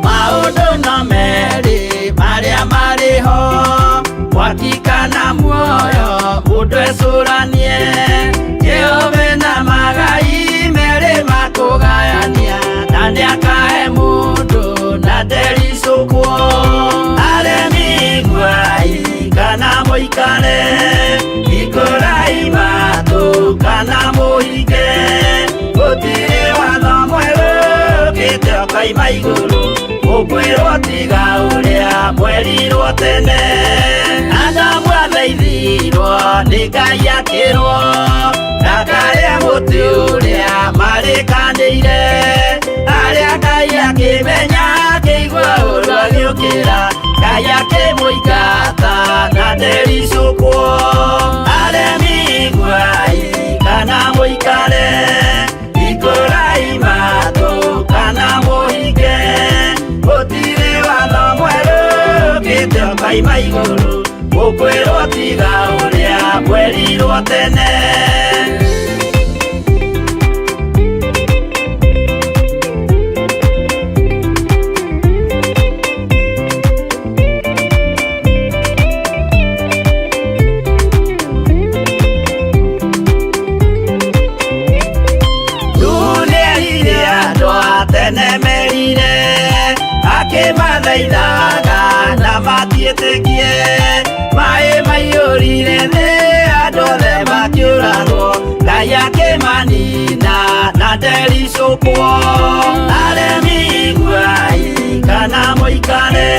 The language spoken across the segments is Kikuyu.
Maũndũ no merĩ marĩa marĩ ho, mwaki kana muoyo, mũndũ ecũranie. Jehova na magai merĩ makũgayania, na nĩakahe mũndũ na ndericũkwo. Aremi iguai kana mũikare, hingũrai matũ kana mũhinge, gũtirĩ watho mwerũ ũkĩte ũkoima igũrũ, ũkwĩrwo tiga ũrĩa mwerirwo tene. Adamu athaithirwo nĩ Ngai akĩrwo ndakarĩe mũtĩ ũrĩa marĩkanĩire, arĩa Ngai akĩmenya akĩigua ũru agĩũkĩra, Ngai akĩmũingata na ndericũkwo. Aremi iguai kana mũikare, hingũrai matũ kana mũhinge, gũtirĩ watho mwerũ ũkĩte ũkoima igũrũ, ũkwĩrwo tiga ũrĩa mwerirwo tene. Nuhu nĩerire andũ a tene merire, akĩmathaithaga na matiĩtĩkie, maĩ maiyũrire thĩ andũ othe makĩũragwo, Ngai akĩmanina na ndericũkwo. Aremi iguai kana mũikare,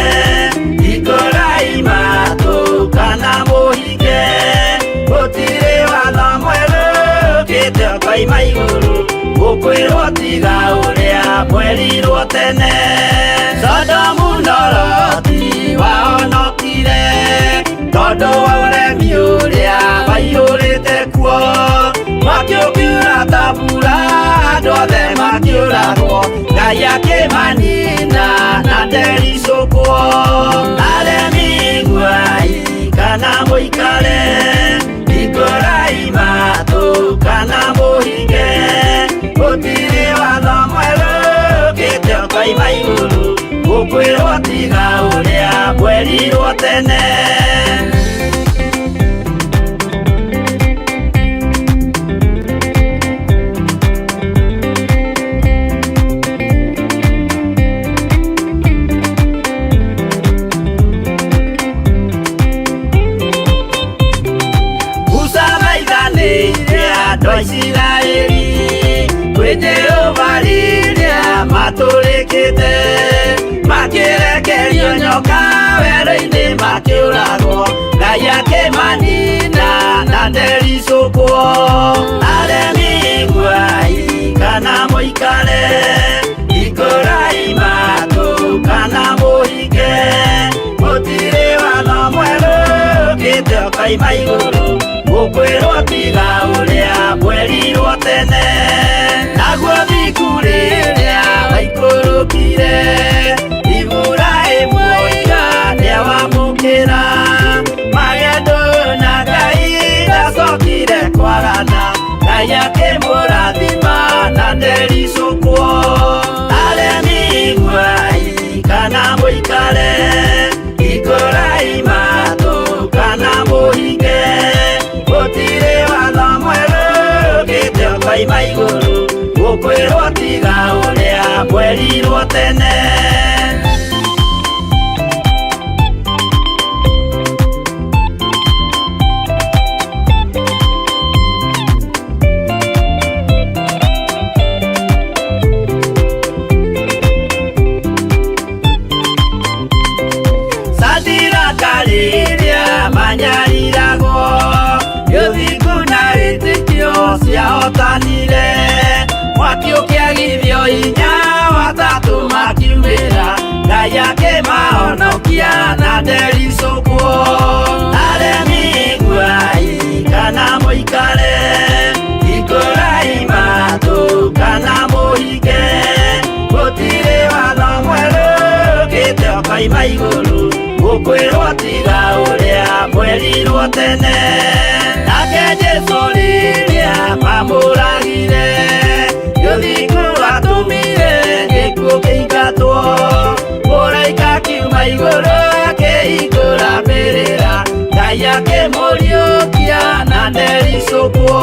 hingũrai matũ kana mũhinge, gũtirĩ watho mwerũ ũkĩte ũkoima igũrũ, ũkwĩrwo tiga ũrĩa mwerirwo tene. Sodomu na Loti wahonokire tondũ wa ũremi ũrĩa waiyũrĩte kuo, mwaki ũkiura ta mbura andũ othe makĩũragwo, Ngai akĩmanina na ndericũkwo. Aremi iguai kana mũikare, hingũrai matũ kana mũhinge, gũtirĩ watho mwerũ ũkĩte ũkoima igũrũ, ũkwĩrwo tiga ũrĩa mwerirwo tene. Musa thaithanĩire andũ a Isiraeli kwĩ Jehova rĩrĩa matũrĩkĩte, makĩrekerio nyoka werũ-inĩ makĩũragwo, Ngai akĩmanina na ndericũkwo. Aremi iguai kana mũikare, hingũrai matũ kana mũhinge, gũtirĩ watho mwerũ ũkĩte ũkoima igũrũ, ũkwĩrwo tiga ũrĩa mwerirwo tene. Naguo thiku rĩrĩa waikũrũkire, Iburahĩmu oiga nĩawamũkĩra, magendo na Ngai ndacokire kwagana, Ngai akĩmũrathima na ndericũkwo. Aremi iguai kana mũikare, hingũrai matũ kana mũhinge, gũtirĩ watho mwerũ ũkĩte ũkoima igũrũ, ũkwĩrwo tiga ũrĩa mwerirwo tene. Sadiraka rĩrĩa manyariragwo, gĩthingu na wĩtĩkio ciahotanire, mwaki ũkĩagithio hinya watatũ makiumĩra, Ngai akĩmahonokia na ndericũkwo. Aremi iguai kana mũikare, hingũrai matũ kana mũhinge, ũkoima igũrũ gũkwĩrwo tiga ũrĩa mwerirwo tene nake Jesũ rĩrĩa mamũragire gĩthingu atũmire gĩkuũ kĩingatwo mũraika akiuma igũrũ akĩhingũra mbĩrĩra Ngai akĩmũriũkia na ndericũkwo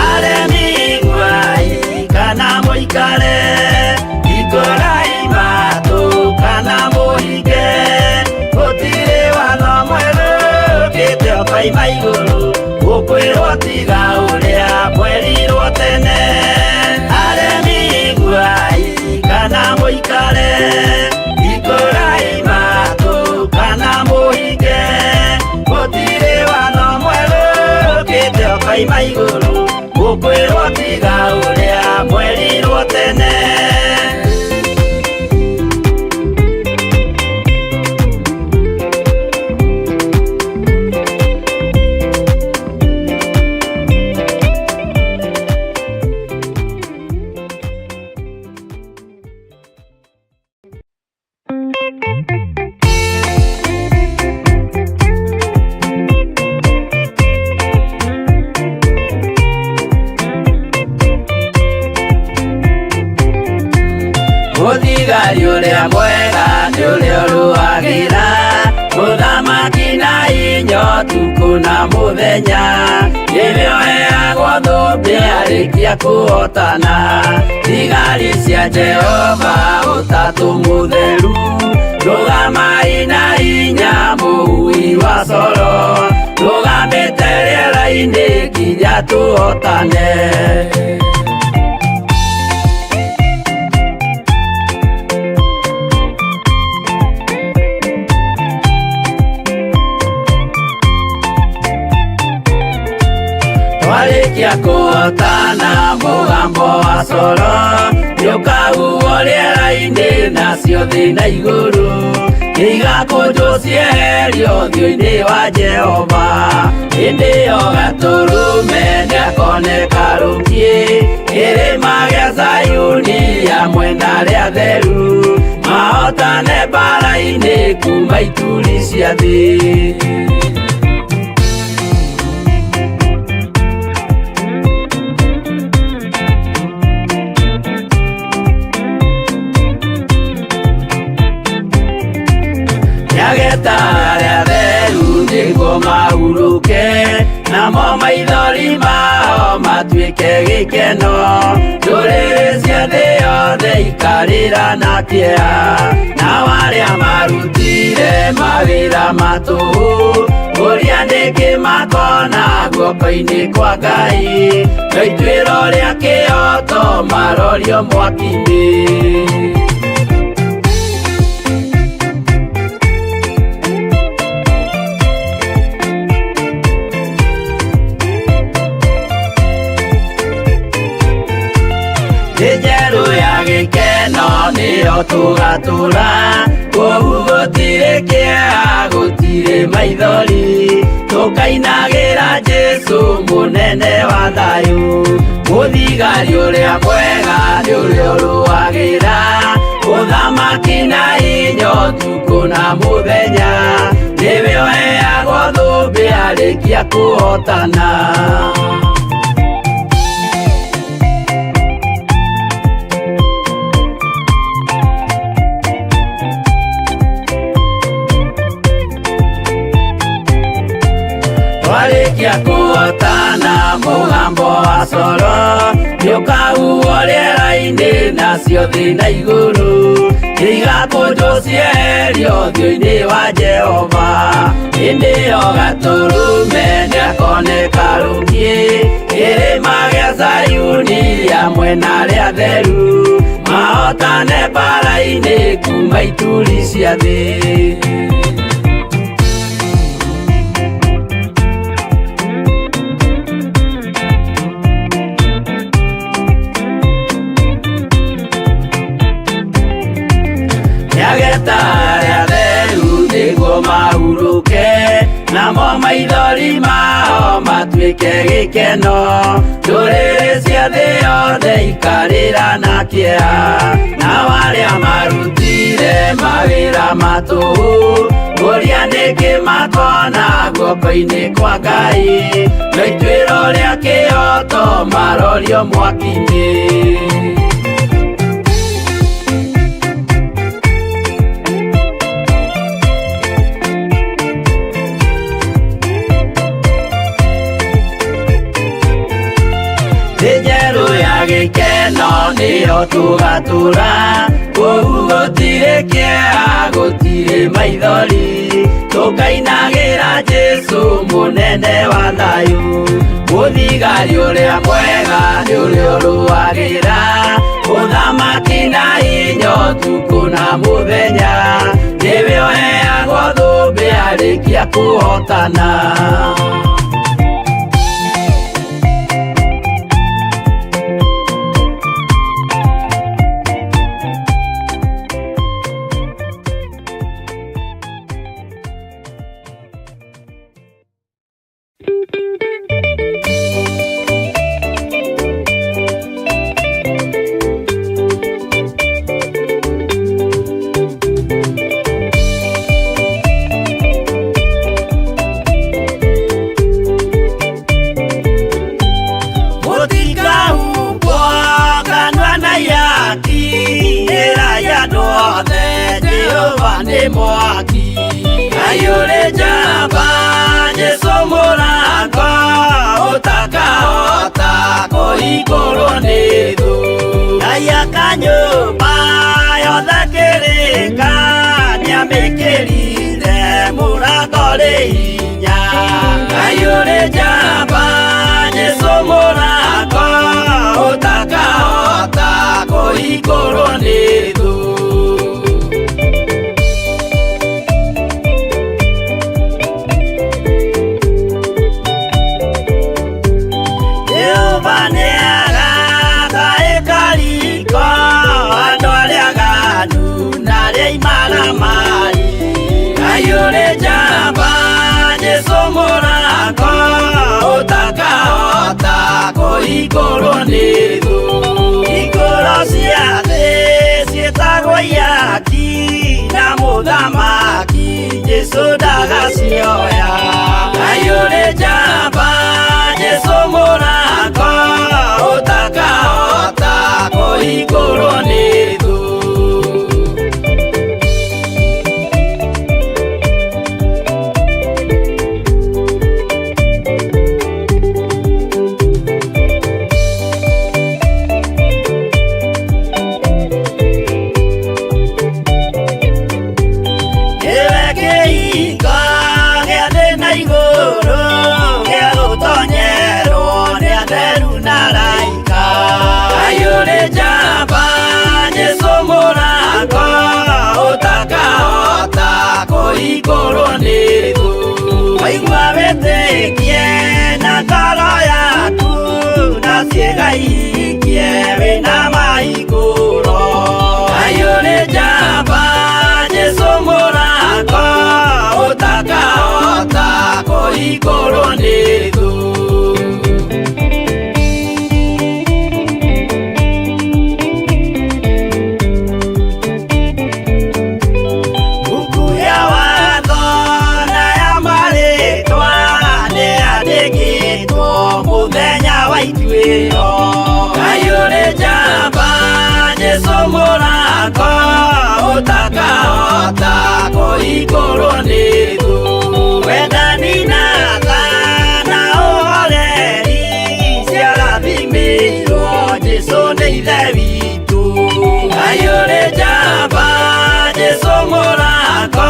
aremi iguai kana mũikare hingũrai matũ kana mũhinge gũtirĩ watho mwerũ ũkĩte ũkoima igũrũ gũkwĩrwo tiga ũrĩa mwerirwo tene aremi iguai kana mũikare hingũrai matũ kana mũhinge gũtirĩ watho mwerũ ũkĩte ũkoima igũrũ gũkwĩrwo tiga ũrĩa mwerirwo tene. Mũthigari ũrĩa mwega nĩ ũrĩa ũrũagĩra mũthamaki na inya ũtukũ na mũthenya nĩwe ũheagwo thũmbĩ arĩkia kũhotana thigari cia Jehova ũtatũ mũtheru rũgamai na inya mũhui wa coro rũgamĩte rĩera-inĩ nginya tũhotane. Twarĩkia kũhotana mũgambo wa coro nĩũkahuhwo rĩera-inĩ nacio thĩ na igũrũ igakũnjwo cieherio ũthiũ-inĩ wa Jehova hĩndĩ ĩyo gatũrũme nĩakoneka rũkiĩ kĩrĩma gĩa Zayuni hamwe na arĩa atheru mahotane mbara-inĩ kuma ituri cia thĩ. Nĩageta arĩa atheru nĩguo mahurũke namo maithori mao matuĩke gĩkeno ndũrĩrĩ cia thĩ yothe ikarĩra na kĩeha nao arĩa marutire mawĩra ma tũhũ ũrĩa nĩkĩ makona guoko-inĩ kwa Ngai no ituĩro rĩa kĩhoto marorio mwaki-inĩ. Thĩ njerũ ya gĩkeno nĩyo tũgatũra kũu gũtirĩ kĩeha gũtirĩ maithori tũkainagĩra Jesũ mũnene wa thayũ mũthigari ũrĩa mwega nĩ ũrĩa ũrũagĩra mũthamaki na inya ũtukũ na mũthenya nĩwe ũheagwo thũmbĩ arĩkia kũhotana. Twarĩkia kũhotana mũgambo wa coro nĩũkahuhwo rĩera-inĩ nacio thĩ na igũrũ igakũnjwo cieherio ũthiũ-inĩ wa Jehova hĩndĩ ĩyo gatũrũme nĩakoneka rũkiĩ kĩrĩma gĩa Zayuni hamwe na arĩa atheru mahotane mbara-inĩ kuma ituri cia thĩ. Nĩageta arĩa atheru nĩguo mahurũke namo maithori mao matuĩke gĩkeno ndũrĩrĩ cia thĩ yothe ikarĩra na kĩeha nao arĩa marutire mawĩra matũhũ Mũria nĩkĩ makona guoko-inĩ kwa Ngai No ituĩro rĩa kĩhoto marorio mwaki-inĩ. Thĩ njerũ ya gĩkeno nĩyo tũgatũra kũu gũtirĩ kĩeha gũtirĩ maithori tũkainagĩra Jesũ mũnene wa thayũ mũthigari ũrĩa mwega nĩ ũrĩa ũrũagĩra ũthamaki na hinya ũtukũ na mũthenya nĩwe ũheagwo thũmbĩ arĩkia kũhotana. Mũtikahumbwo kanua na ihaki ĩrai andũ othe Jehova nĩ mwaki Ngai ũrĩ njamba Jesũ mũrango ũtakahota kũhingũrwo nĩ thũ Ngai aka nyũmba yothe kĩrĩka nĩamĩkĩrire mũrango rĩ hinya Ngai ũrĩ njamba Jesũ mũrango ũtakahota kũhingũrwo nĩ thũ. Jehova nĩagaka ĩkariko andũ arĩa aganu na arĩa imaramari Ngai ũrĩ njamba Jesũ mũrango ũtakahota kũhingũrwo nĩ thũ Hingũro cia thĩ ciĩtagwo ihaki na mũthamaki Jesũ ndagacioya Ngai ũrĩ njamba Jesũ mũrango ũtakahota kũhingũrwo nĩ thũ. Nĩwe kĩhingo gĩa thĩ na igũrũ gĩa gũtonyerwo nĩ atheru na araika Ngai ũrĩ njamba Jesũ mũrango ũtakahota kũhingũrwo nĩ thũ Waigua wĩtĩkie na ngoro yaku na ciĩga ihingie wĩna mahingũro Ngai ũrĩ njamba Jesũ mũrango ũtakahota kũhingũrwo nĩ thũ. Buku ya watho na ya marĩtwa nĩyandĩkĩtwo mũthenya wa ituĩro Ngai ũrĩ njamba Jesũ mũrango ũtakahota kũhingũrwo nĩ thũ Wendani na tha na ũhoreri ciarathimĩirwo Jesũ nĩ ithe witũ Ngai ũrĩ njamba Jesũ mũrango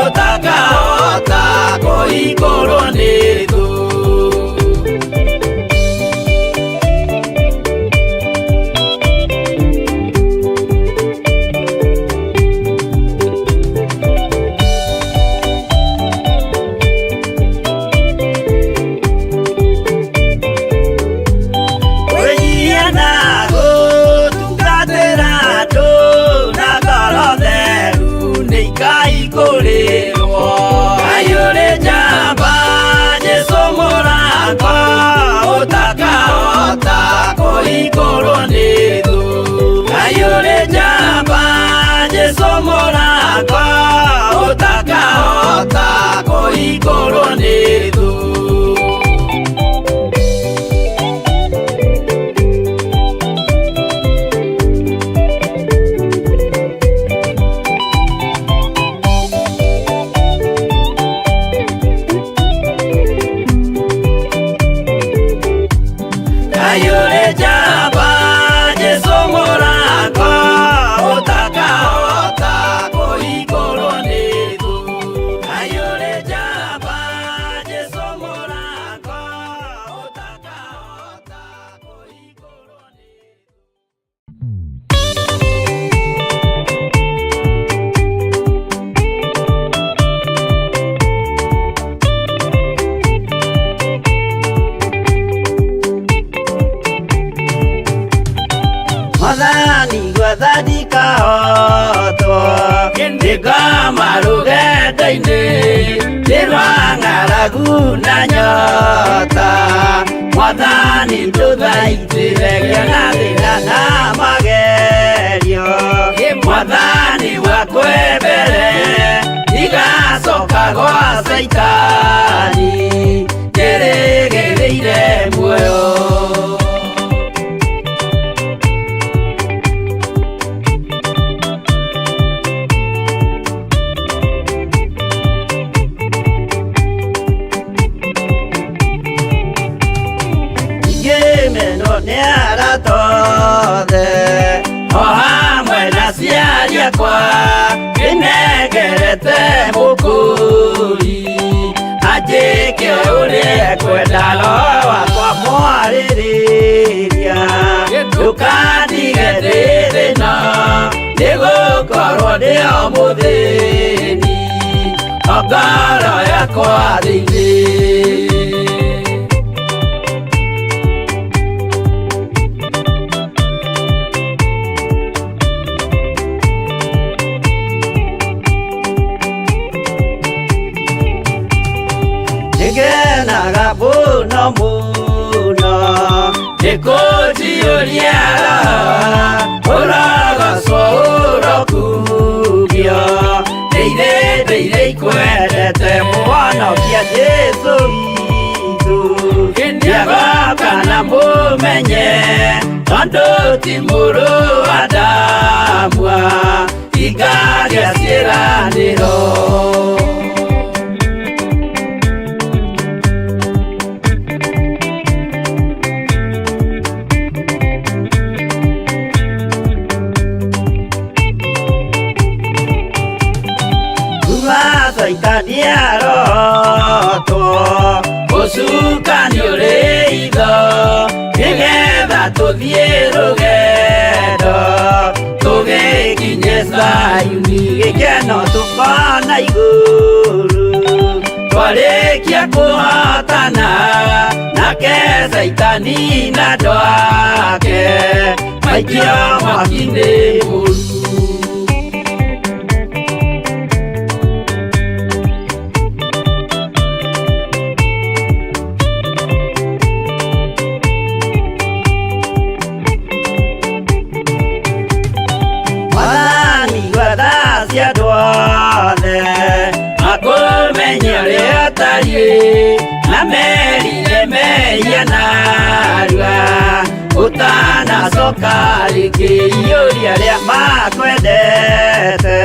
ũtakahota kũhingũrwo nĩ thũ. Kwĩnyihia na gũtungatĩra andũ na ngoro theru nĩ ikahingũrĩrwo Ngai ũrĩ njamba Jesũ mũrango ũtakahota kũhingũrwo nĩ thũ Ngai ũrĩ njamba Jesũ mũrango kũhingũrwo nĩ thũ. Kayũrĩ njamba Jesũ mũrango ũtakahota kũhingũrwo nĩ thũ. Kayũrĩ njamba Jesũ mũrango ũtakahota kũhingũrwo nĩ thũ. Mwathani gwetha ndikahotwo ndĩngoma rũgendo-inĩ nĩ rwa ng'aragu na nyota. Mwathani ndũthaitĩre ngĩona thĩna na magerio. Mwathani wakwe mbere ndigacoka gwa Caitani njĩrĩgĩrĩire muoyo. Ingĩmenwo nĩ arata othe o hamwe na aciari akwa ndĩnengerete mũkũri anjĩke ũrĩa ekwenda roho wakwa mwarĩrĩria ndũkandige ndĩ thĩna nĩgũkorwo ndĩ o mũthĩni o ngoro yakwa thĩinĩ. Nĩngenaga mũno mũno nĩkũnjiyũria roho ũrogocwo ũrokumio ndĩire ndĩire ikwendete mũhonokia Jesũ witũ nĩagoka na mũmenye tondũ ti mũrũ wa Adamu ingagĩa ciĩranĩro. Kuma Caitani arotwo ũcukani ũrĩ itho nĩgetha tũthiĩ rũgendo tũgĩkinye Zayuni gĩkeno tũkona igũrũ twarĩkia kũhotana nake Caitani na andũ ake maikio mwaki-inĩ mũru. Mwathani gwetha cia andũ othe makũmenye ũrĩa ũtariĩ na merire mehia narua ũtanacoka rĩngĩ iyũria arĩa makwendete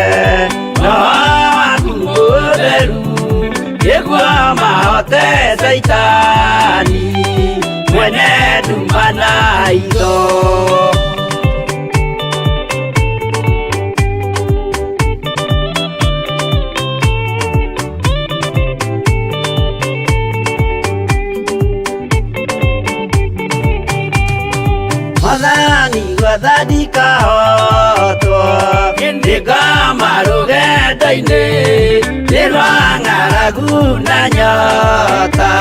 roho waku mũtheru nĩguo mahote Caitani mwene nduma na itho. Mwathani gwetha ndikahotwo ndĩngoma rũgendo-inĩ nĩ rwa ng'aragu na nyota.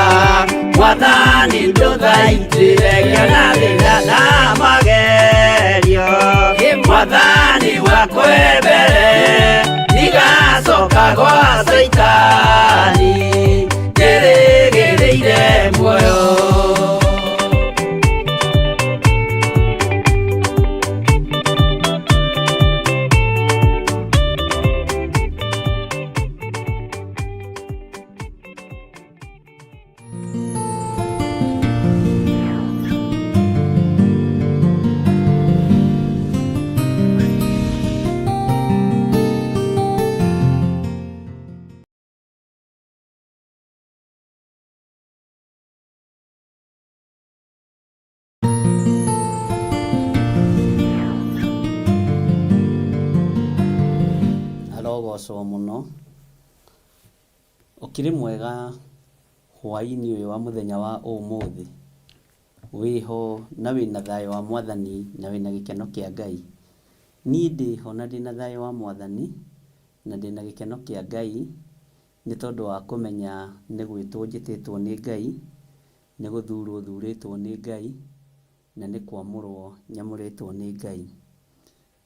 Mwathani ndũthaitĩre ngĩona thĩna na magerio Mwathani wakwe mbere ndigacoka gwa Caitani njĩrĩgĩrĩire muoyo. Arogocwo mũno. Ũkĩrĩ mwega hwaĩ-inĩ ũyũ wa mũthenya wa ũmũthĩ? Wĩho na wĩna thayũ wa Mwathani na wĩna gĩkeno kĩa Ngai? Niĩ ndĩho na ndĩna thayũ wa Mwathani na ndĩna gĩkeno kĩa Ngai nĩ tondũ wa kũmenya nĩ gwĩtwo njĩtĩtwo nĩ Ngai, nĩ gũthurwo thurĩtwo nĩ Ngai, na nĩ kwamũrwo nyamũrĩtwo nĩ Ngai.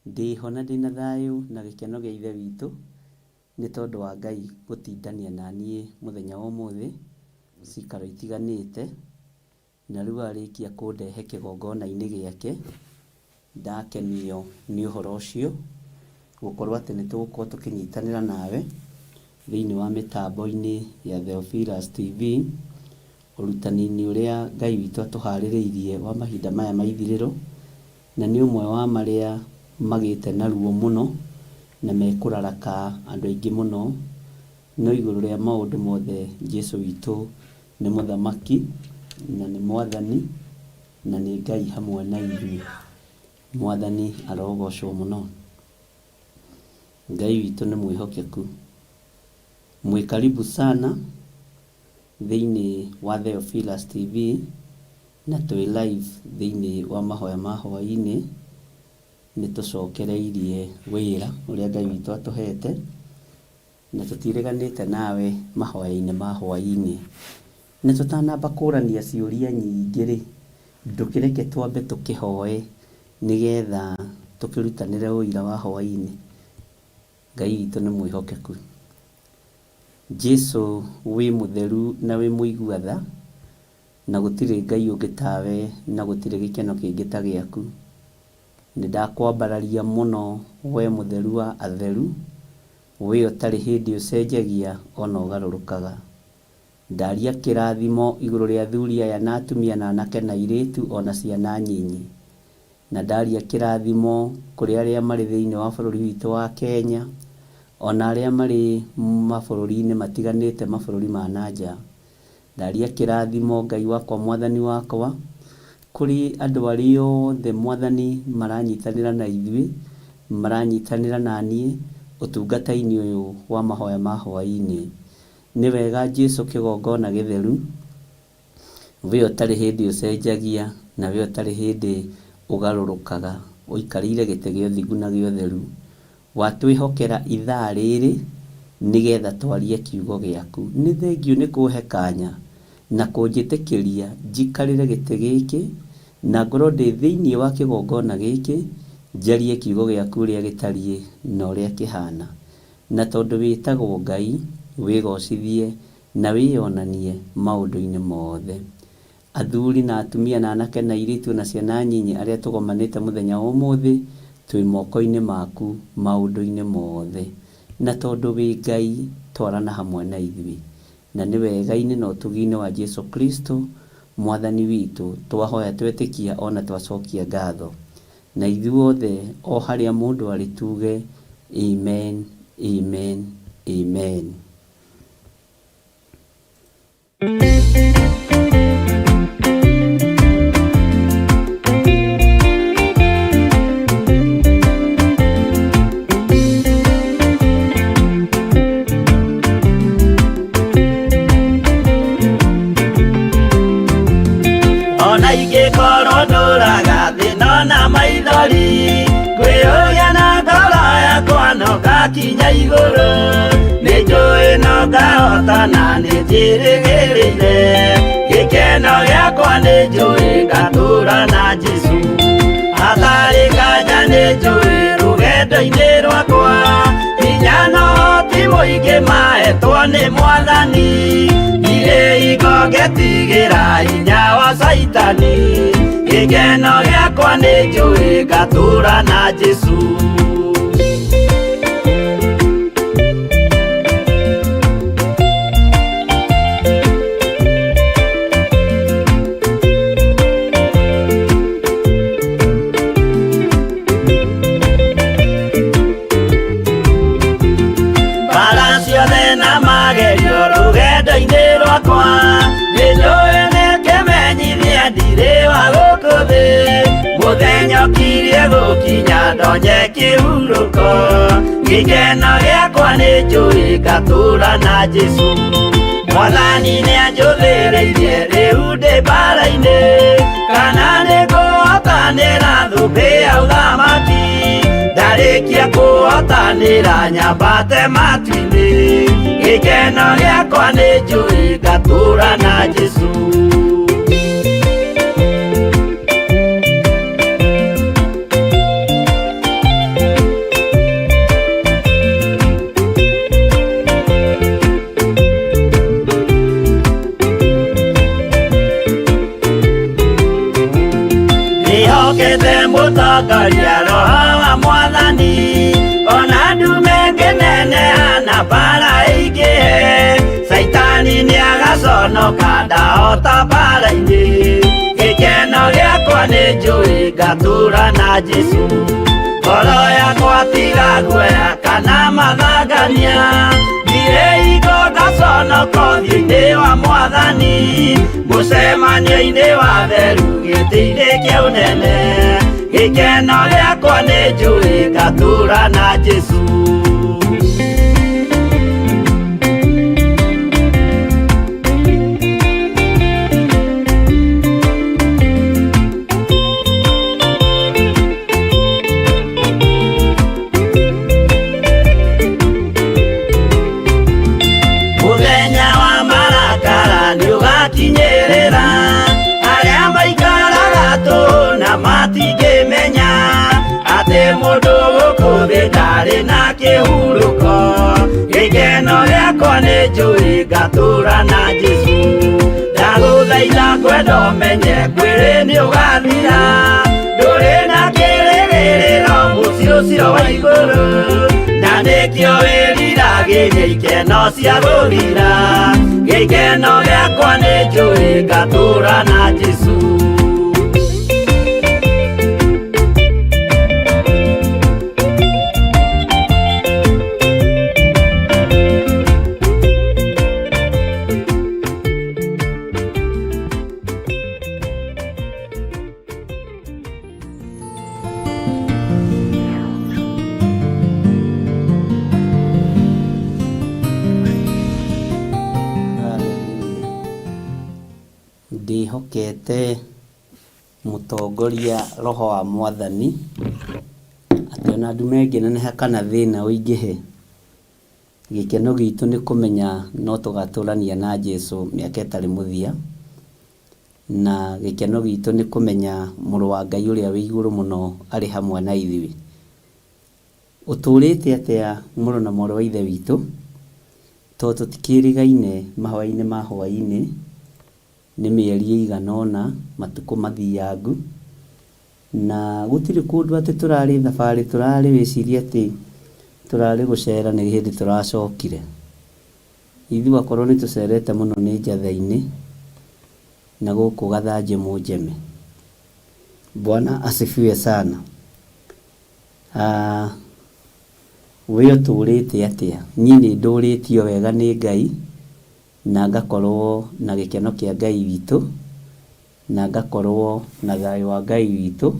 Ndĩho na ndĩna thayũ na gĩkeno gĩa Ithe witũ nĩ tondũ wa Ngai gũtindania na niĩ mũthenya wa ũmũthĩ cikaro itiganĩte, na rĩu arĩkia kũndehe kĩgongona-inĩ gĩake, ndakenio nĩ ũhoro ũcio, gũkorwo atĩ nĩ tũgũkorwo tũkĩnyitanĩra nawe thĩinĩ wa mĩtambo-inĩ ya Theophilus TV, ũrutani-inĩ ũrĩa Ngai witũ atũharĩrĩirie wa mahinda maya ma ithirĩro, na nĩ ũmwe wa marĩa magĩte na ruo mũno na mekũraraka andũ aingĩ mũno, no igũrũ rĩa maũndũ mothe Jesu witũ nĩ mũthamaki na nĩ mwathani na nĩ Ngai hamwe na ithuĩ. Mwathani arogocwo mũno. Ngai witũ nĩ mwĩhokeku. Mwĩ karibu sana thĩinĩ wa Theophilus TV na twĩ live thĩinĩ wa mahoya ma hwaĩ-inĩ. Nĩ tũcokereirie wĩra ũrĩa Ngai witũ atũhete na tũtireganĩte nawe mahoya-inĩ ma hwaĩ-inĩ. Na tũtanamba kũrania ciũria nyingĩ rĩ, ndũkĩreke twambe tũkĩhoe nĩgetha tũkĩrutanĩre ũira wa hwaĩ-inĩ. Ngai witũ nĩ mwĩhokeku. Jesu wĩ mũtheru na wĩ mũigua tha, na gũtirĩ Ngai ũngĩ tawe na gũtirĩ gĩkeno kĩngĩ ta gĩaku. Nĩ ndakwambararia mũno we mũtheru wa atheru, we ũtarĩ hĩndĩ ũcenjagia ona ũgarũrũkaga. Ndaria kĩrathimo igũrũ rĩa athuri aya na atumia na anake na airĩtu ona ciana nyinyi. Na ndaria kĩrathimo kũrĩ arĩa marĩ thĩinĩ wa bũrũri witũ wa Kenya, ona arĩa marĩ mabũrũri-inĩ matiganĩte mabũrũri ma na nja. Ndaria kĩrathimo Ngai wakwa Mwathani wakwa, kũrĩ andũ arĩa othe Mwathani maranyitanĩra na ithuĩ, maranyitanĩra na niĩ ũtungata-inĩ ũyũ wa mahoya ma hwaĩ-inĩ. Nĩ wega Jesu kĩgongona gĩtheru, we ũtarĩ hĩndĩ ũcenjagia na we ũtarĩ hĩndĩ ũgarũrũkaga, ũikarĩire gĩtĩ gĩa ũthingu na gĩa ũtheru. Watwĩhokera ithaa rĩrĩ nĩgetha twarie kiugo gĩaku. Nĩ thengiũ nĩ kũhe kanya na kũnjĩtĩkĩria njikarĩre gĩtĩ gĩkĩ na ngorwo ndĩ thĩinĩ wa kĩgongona gĩkĩ, njarie kiugo gĩaku ũrĩa gĩtariĩ na ũrĩa kĩhana. Na tondũ wĩtagwo Ngai, wĩgocithie na wĩyonanie maũndũ-inĩ mothe. Athuri na atumia na anake na airĩtu na ciana nyinyi arĩa tũgomanĩte mũthenya wa ũmũthĩ, twĩ moko-inĩ maku maũndũ-inĩ mothe. Na tondũ wĩ Ngai, twarana hamwe na ithuĩ. Na nĩ wega-inĩ na ũtugi-inĩ wa Jesu Kristo, Mwathani witũ, twahoya twetĩkia ona twacokia ngatho. Na ithuothe o harĩa mũndũ arĩ tuge, Amen, Amen, Amen. Ona ingĩkorwo ndũraga thĩna na maithori, ngwĩyũria na ngoro yakwa no ngakinya igũrũ, nĩ njũĩ no ngahota na nĩ njĩrĩgĩrĩire, gĩkeno gĩakwa nĩ njũĩ ngatũra na Jesũ, hatarĩ nganja nĩ njũĩ rũgendo-inĩ rwakwa, hinya no ti mũingĩ mahetwo nĩ Mwathani, ndirĩ hingo ngetigĩra hinya wa Caitani, gĩkeno gĩakwa nĩ njũĩ ngatũra na Jesũ. Mbara ciothe na magerio rũgendo-inĩ rwakwa, nĩ njũĩ nĩ kĩmenyithia Ndirĩ wa gũkũ thĩ. Mũthenya ũkirie gũkinya ndonye kĩhurũko. Gĩkeno gĩakwa nĩ njũĩ ngatũũra na Jesũ. Mwathani nĩanjũthĩrĩirie rĩu ndĩ mbara-inĩ. Kana nĩngũhotanĩra thũmbĩ ya ũthamaki. Ndarĩkia kũhotanĩra nyambate matu-inĩ. Gĩkeno gĩakwa nĩ njũĩ ngatũũra na Jesũ. Ndĩhokete mũtongoria roho wa mwathani. Ona ndume ngĩneneha na mbara ĩingĩhe. Caitani nĩagaconoka ndahota mbara-inĩ. Gĩkeno gĩakwa nĩ njũĩ ngatũũra na Jesũ. Ngoro yakwa tiga guoya kana mathangania. Ndirĩ hingo ngaconoka ũthiũ-inĩ wa mwathani. Mũcemanio-inĩ wa theru gĩtĩ-inĩ kĩa ũnene. Gĩkeno gĩakwa nĩ njũĩ ngatũũra na Jesũ. Mũthenya wa marakara nĩũgakinyĩrĩra. Arĩa maikaraga tũhũ na matingĩmenya atĩ mũndũ gũkũ thĩ ndarĩ na kĩhurũko. Gĩkeno gĩakwa nĩ njũĩ ngatũũra na Jesũ. Ndagũthaitha ngwenda ũmenye mwĩrĩ nĩũgathira. Ndũrĩ na kĩrĩgĩrĩro mũciĩ ũcio wa igũrũ. Na nĩkĩo wĩriragĩria ikeno cia gũthira. Gĩkeno gĩakwa nĩ njũĩ ngatũũra na Jesũ. Hallelujah. Ndĩhokete mũtongoria roho wa mwathani atĩ ona ndume ĩngĩneneha kana thĩna ũingĩhe, gĩkeno gitũ nĩ kũmenya no tũgatũrania na Jesũ mĩaka ĩtarĩ mũthia. Na gĩkeno gitũ nĩ kũmenya mũrũ wa Ngai ũrĩa wĩ igũrũ mũno arĩ hamwe na ithuĩ. Ũtũrĩte atĩa mũrũ na mwarĩ wa ithe witũ? Tondũ tũtikĩrĩgaine mahoya-inĩ ma hwaĩ-inĩ, nĩ mĩeri ĩigana ũna, matukũ mathiangu, na gũtirĩ kũndũ atĩ tũrarĩ thabarĩ tũrarĩ wĩcirie atĩ tũrarĩ gũcera nĩ hĩndĩ tũracokire. Ithuĩ akorwo nĩ tũcerete mũno nĩ Njatha-inĩ na gũkũ Gathanjĩ Mũnjeme. Bwana asifiwe sana. We ũtũrĩte atĩa? Niĩ nĩ ndũrĩtio wega nĩ Ngai na ngakorwo na gĩkeno kĩa Ngai witũ na ngakorwo na thayũ wa Ngai witũ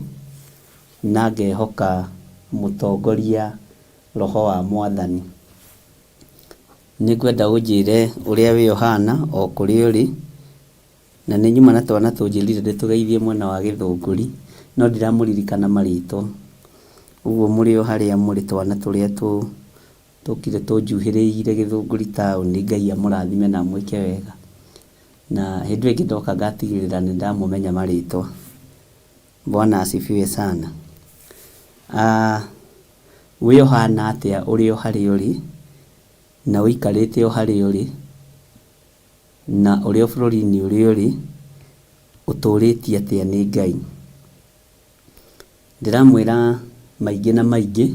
na ngehoka mũtongoria roho wa mwathani. Nĩngwenda ũnjĩre ũrĩa wĩ ũhana o kũrĩa ũrĩ, na nĩ nyuma na twana tũnjĩrire ndĩtũgeithie mwena wa Gĩthũngũri, no ndiramũririkana marĩtwa. Ũguo mũrĩ o harĩa mũrĩ twana tũrĩa tũkire tũnjuhĩrĩire Gĩthũngũri taũni, Ngai amũrathime na amwĩke wega. Na hĩndĩ ĩyo ĩngĩ ndoka ngatigĩrĩra nĩ ndamũmenya marĩtwa. Bwana asifiwe sana. We ũhana atĩa ũrĩ o harĩa ũrĩ, na ũikarĩte o harĩa ũrĩ, na ũrĩ o bũrũri-inĩ ũrĩa ũrĩ, ũtũrĩtie atĩa nĩ Ngai? Ndĩramwĩra maingĩ na maingĩ,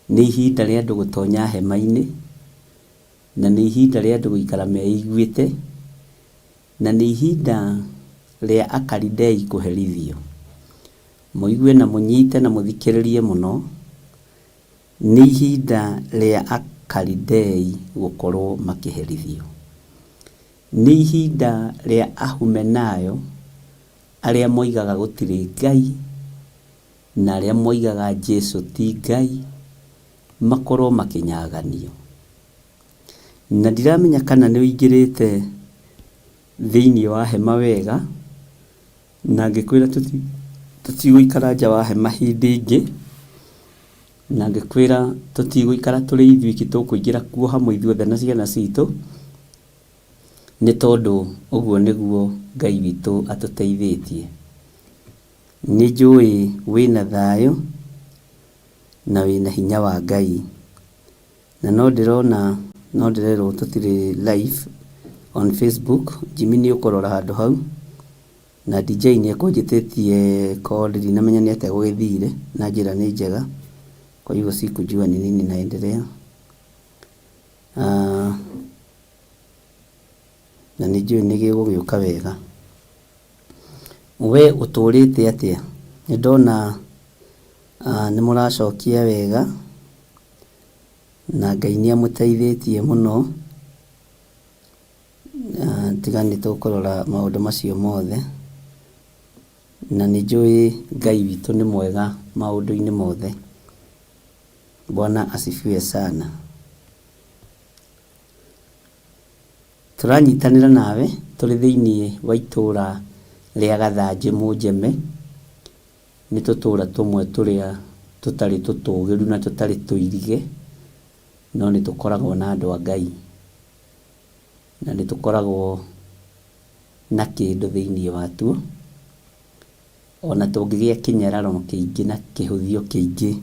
nĩ ihinda rĩa andũ gũtonya hema-inĩ, na nĩ ihinda rĩa andũ gũikara meiguĩte, na nĩ ihinda rĩa Akalidei kũherithio. Mũigue na mũnyite na mũthikĩrĩrie mũno, nĩ ihinda rĩa Akalidei gũkorwo makĩherithio. Nĩ ihinda rĩa Ahumenayo Arĩa moigaga gũtirĩ Ngai na arĩa moigaga Jesu ti Ngai makorwo makĩnyaganio. Na ndiramenya kana nĩ ũingĩrĩte thĩinĩ wa hema wega, na ngĩkwĩra tũtigũikara nja wa hema hĩndĩ ĩngĩ, na ngĩkwĩra tũtigũikara tũrĩ ithuiki, tũkũingĩra kuo hamwe ithuothe na ciana citũ, nĩ tondũ ũguo nĩguo Ngai witũ atũteithĩtie. Nĩ njũĩ wĩna thayũ na wĩna hinya wa Ngai. Na no ndĩrona no ndĩrerwo tũtirĩ live on Facebook. Jimmy nĩ ũkũrora handũ hau. Na DJ nĩ ekũnjĩtĩtie call, ndinamenya nĩ atĩa gũgĩthire, na njĩra nĩ njega. Kwa hivyo sikujua ni nini naendelea. Na nĩ njũĩ nĩ gĩgũgĩũka wega. We ũtũrĩte atĩa? Nĩ ndona nĩ mũracokia wega na Ngai nĩ amũteithĩtie mũno. Tiga nĩ tũkũrora maũndũ macio mothe. Na nĩ njũĩ Ngai witũ nĩ mwega maũndũ-inĩ mothe. Bwana asifiwe sana. Tũranyitanĩra nawe tũrĩ thĩinĩ wa itũũra rĩa Gathanjĩ Mũnjeme. Nĩ tũtũũra tũmwe tũrĩa tũtarĩ tũtũgĩru na tũtarĩ tũirige, no nĩ tũkoragwo na andũ a Ngai. Na nĩ tũkoragwo na kĩndũ thĩinĩ watuo. Ona tũngĩgĩa kĩnyararo kĩingĩ na kĩhũthio kĩingĩ,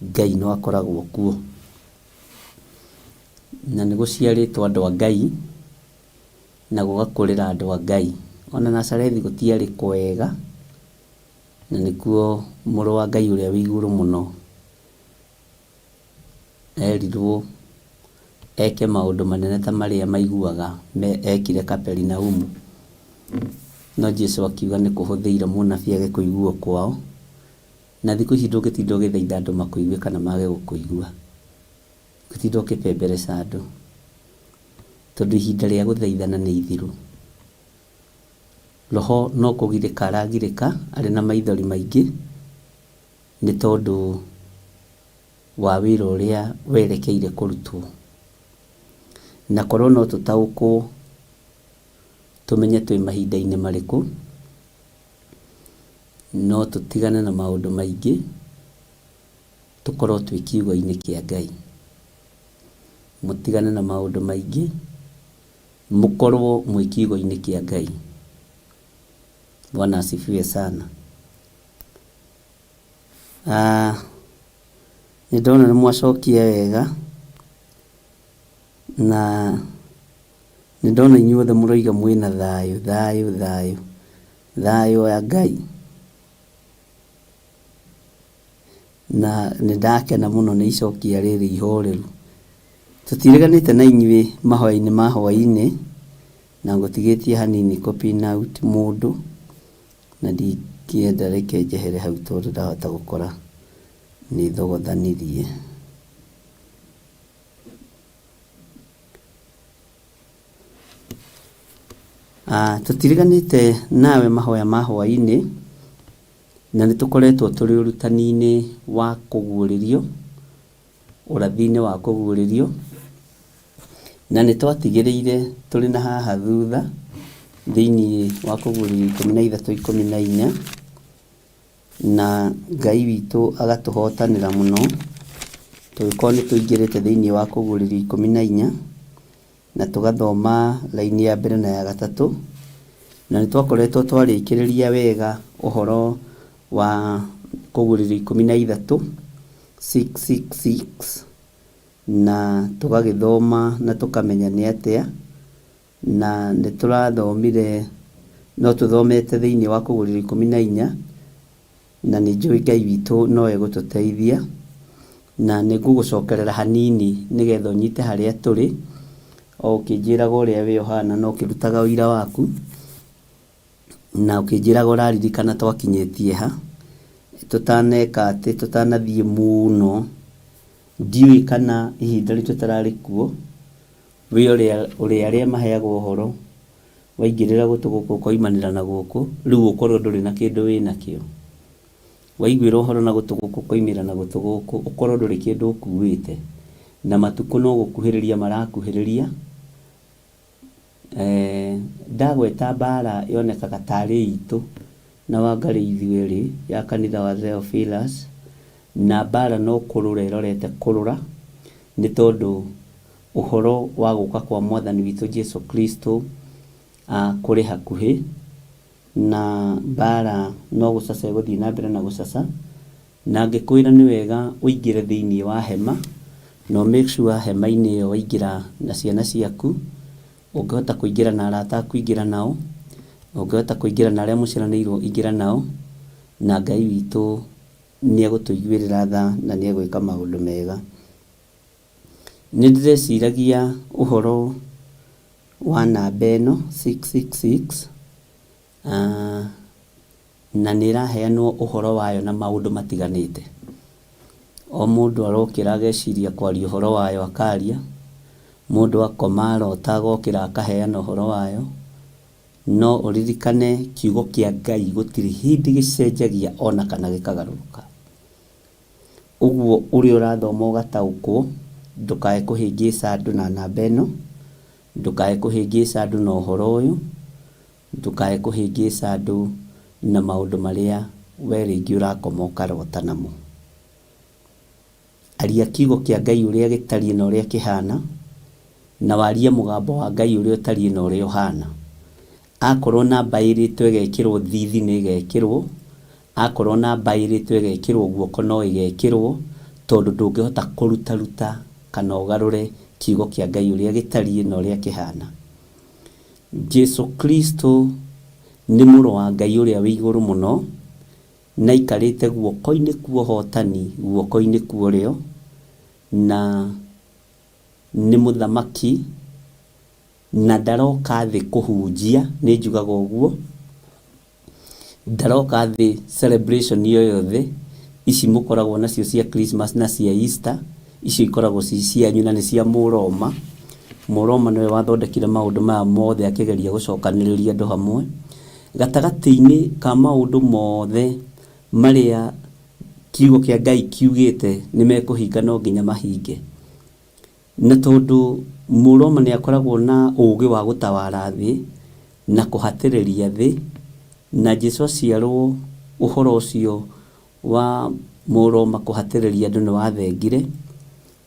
Ngai no akoragwo kuo. Na nĩ gũciarĩtwo andũ a Ngai, na gũgakũrĩra andũ a Ngai. Ona Nazarethi gũtiarĩ kwega, na nĩkuo mũrũ wa Ngai ũrĩa wĩ igũrũ mũno erirwo eke maũndũ manene ta marĩa maiguaga ekire Kaperinaumu. No Jesu akiuga nĩ kũhũthĩire mũnabii age kũiguo kwao. Na thikũ ici ndũngĩtinda ũgĩthaitha andũ makũigue kana mage gũkũigua. Ndũngĩtinda ũkĩbembereca andũ, tondũ ihinda rĩa gũthaithana nĩ ithiru. Roho no kũgirĩka aragirĩka arĩ na maithori maingĩ nĩ tondũ wa wĩra ũrĩa werekeire kũrutwo. Na korwo no tũtaũkwo tũmenye twĩ mahinda-inĩ marĩkũ, no tũtigane na maũndũ maingĩ, tũkorwo twĩ kiugo-inĩ kĩa Ngai. Mũtigane na maũndũ maingĩ, mũkorwo mwĩ kiugo-inĩ kĩa Ngai. Bwana asifiwe sana. Nĩ ndona nĩ mwacokia wega, na nĩ ndona inyuothe mũroiga mwĩna thayũ, thayũ, thayũ, thayũ wa Ngai. Na nĩ ndakena mũno nĩ icokia rĩrĩ ihoreru. Tũtireganĩte na inyuĩ mahoya-inĩ ma hwaĩ-inĩ, na ngũtigĩtie hanini kũ pin out mũndũ, na ndingĩenda reke njehere hau tondũ ndahota gũkora nĩ thogothanirie. Tũtiriganĩte nawe mahoya ma hwaĩ-inĩ, na nĩ tũkoretwo tũrĩ ũrutani-inĩ wa kũguũrĩrio, ũrathi-inĩ wa kũguũrĩrio, na nĩ twatigĩrĩire tũrĩ na haha thutha thĩinĩ wa kũguũrĩrio 13 14, na Ngai witũ agatũhotanĩra mũno, tũgĩkorwo nĩ tũingĩrĩte thĩinĩ wa kũguũrĩrio 14, na tũgathoma raini ya mbere na ya gatatũ, na nĩ twakoretwo twarĩkĩrĩria wega ũhoro wa kũguũrĩrio 13, 666, na tũgagĩthoma na tũkamenya nĩ atĩa, na nĩ tũrathomire, no tũthomete thĩinĩ wa kũguũrĩrio 14, na nĩ njũĩ Ngai witũ no egũtũteithia, na nĩ ngũgũcokerera hanini nĩgetha ũnyite harĩa tũrĩ, o ũkĩnjĩraga ũrĩa we ũhana na ũkĩrutaga ũira waku, na ũkĩnjĩraga ũraririkana twakinyĩtie ha, tũtaneka atĩ, tũtanathiĩ mũno, ndiũĩ kana ihinda rĩu tũtararĩ kuo, wĩ ũrĩa arĩa maheagwo ũhoro, Waingĩrĩra gũtũ gũkũ ũkoimanĩra na gũkũ, rĩu ũkorwo ndũrĩ na kĩndũ wĩnakĩo. Waiguĩra ũhoro na gũtũ gũkũ ũkoimĩra na gũtũ gũkũ, ũkorwo ndũrĩ kĩndũ ũkuĩte. Na matukũ no gũkuhĩrĩria marakuhĩrĩria. Ndagweta mbara yonekaga tarĩ itũ na Wangarĩ ithuerĩ ya kanitha wa Theophilus, na mbara no kũrũra ĩrorete kũrũra, nĩ tondũ ũhoro wa gũka kwa mwathani witũ Jesu Kristo kũrĩ hakuhĩ, na mbara no gũcaca ĩgũthiĩ na mbere na gũcaca. Na ngĩkwĩra nĩ wega ũingĩre thĩinĩ wa hema, na ũ make sure hema-inĩ ĩyo waingĩra na ciana ciaku, ũngĩhota kũingĩra na arata aku ingĩra nao, ũngĩhota kũingĩra na arĩa mũciaranĩirwo ingĩra nao, na Ngai witũ nĩ egũtũiguĩrĩra tha na nĩ egwĩka maũndũ mega. Nĩ ndĩreciragia ũhoro wa namba ĩno 666, na nĩ ĩraheanwo ũhoro wayo na maũndũ matiganĩte. O mũndũ arokĩra ageciria kwaria ũhoro wayo akaria, mũndũ akoma arota agokĩra akaheana ũhoro wayo, no ũririkane kiugo kĩa Ngai gũtirĩ hĩndĩ gĩcenjagia ona kana gĩkagarũrũka. Ũguo ũrĩa ũrathoma ũgataũkwo, ndũkae kũhĩngĩca andũ na namba ĩno, ndũkae kũhĩngĩca andũ na ũhoro ũyũ, Ndũkae kũhĩngĩca andũ na maũndũ marĩa we rĩngĩ ũrakoma ũkarota namo. Aria kiugo kĩa Ngai ũrĩa gĩtariĩ na ũrĩa kĩhana, na warie mũgambo wa Ngai ũrĩa ũtariĩ na ũrĩa ũhana. Akorwo namba ĩrĩtwo ĩgekĩrwo thithi nĩ ĩgekĩrwo, akorwo namba ĩrĩtwo ĩgekĩrwo guoko no ĩgekĩrwo, tondũ ndũngĩhota kũrutaruta kana ũgarũre kiugo kĩa Ngai ũrĩa gĩtariĩ na ũrĩa kĩhana. Jesu Kristo nĩ Mũrũ wa Ngai ũrĩa wĩ igũrũ mũno, na aikarĩte guoko-inĩ kwa ũhotani, guoko-inĩ kwa ũrĩo, na nĩ Mũthamaki, na ndaroka thĩ kũhunjia, nĩ njugaga ũguo. Ndaroka thĩ celebration o yothe, ici mũkoragwo nacio cia Christmas na cia Easter, icio ikoragwo ci cianyu na nĩ cia Mũroma. Mũroma nĩwe wathondekire maũndũ maya mothe akĩgeria gũcokanĩrĩria andũ hamwe. Gatagatĩ-inĩ ka maũndũ mothe marĩa kiugo kĩa Ngai kiugĩte nĩ mekũhinga no nginya mahinge. Na tondũ Mũroma nĩ akoragwo na ũũgĩ wa gũtawara thĩ na kũhatĩrĩria thĩ, na Jesu aciarwo ũhoro ũcio wa Mũroma kũhatĩrĩria andũ nĩ wathengire,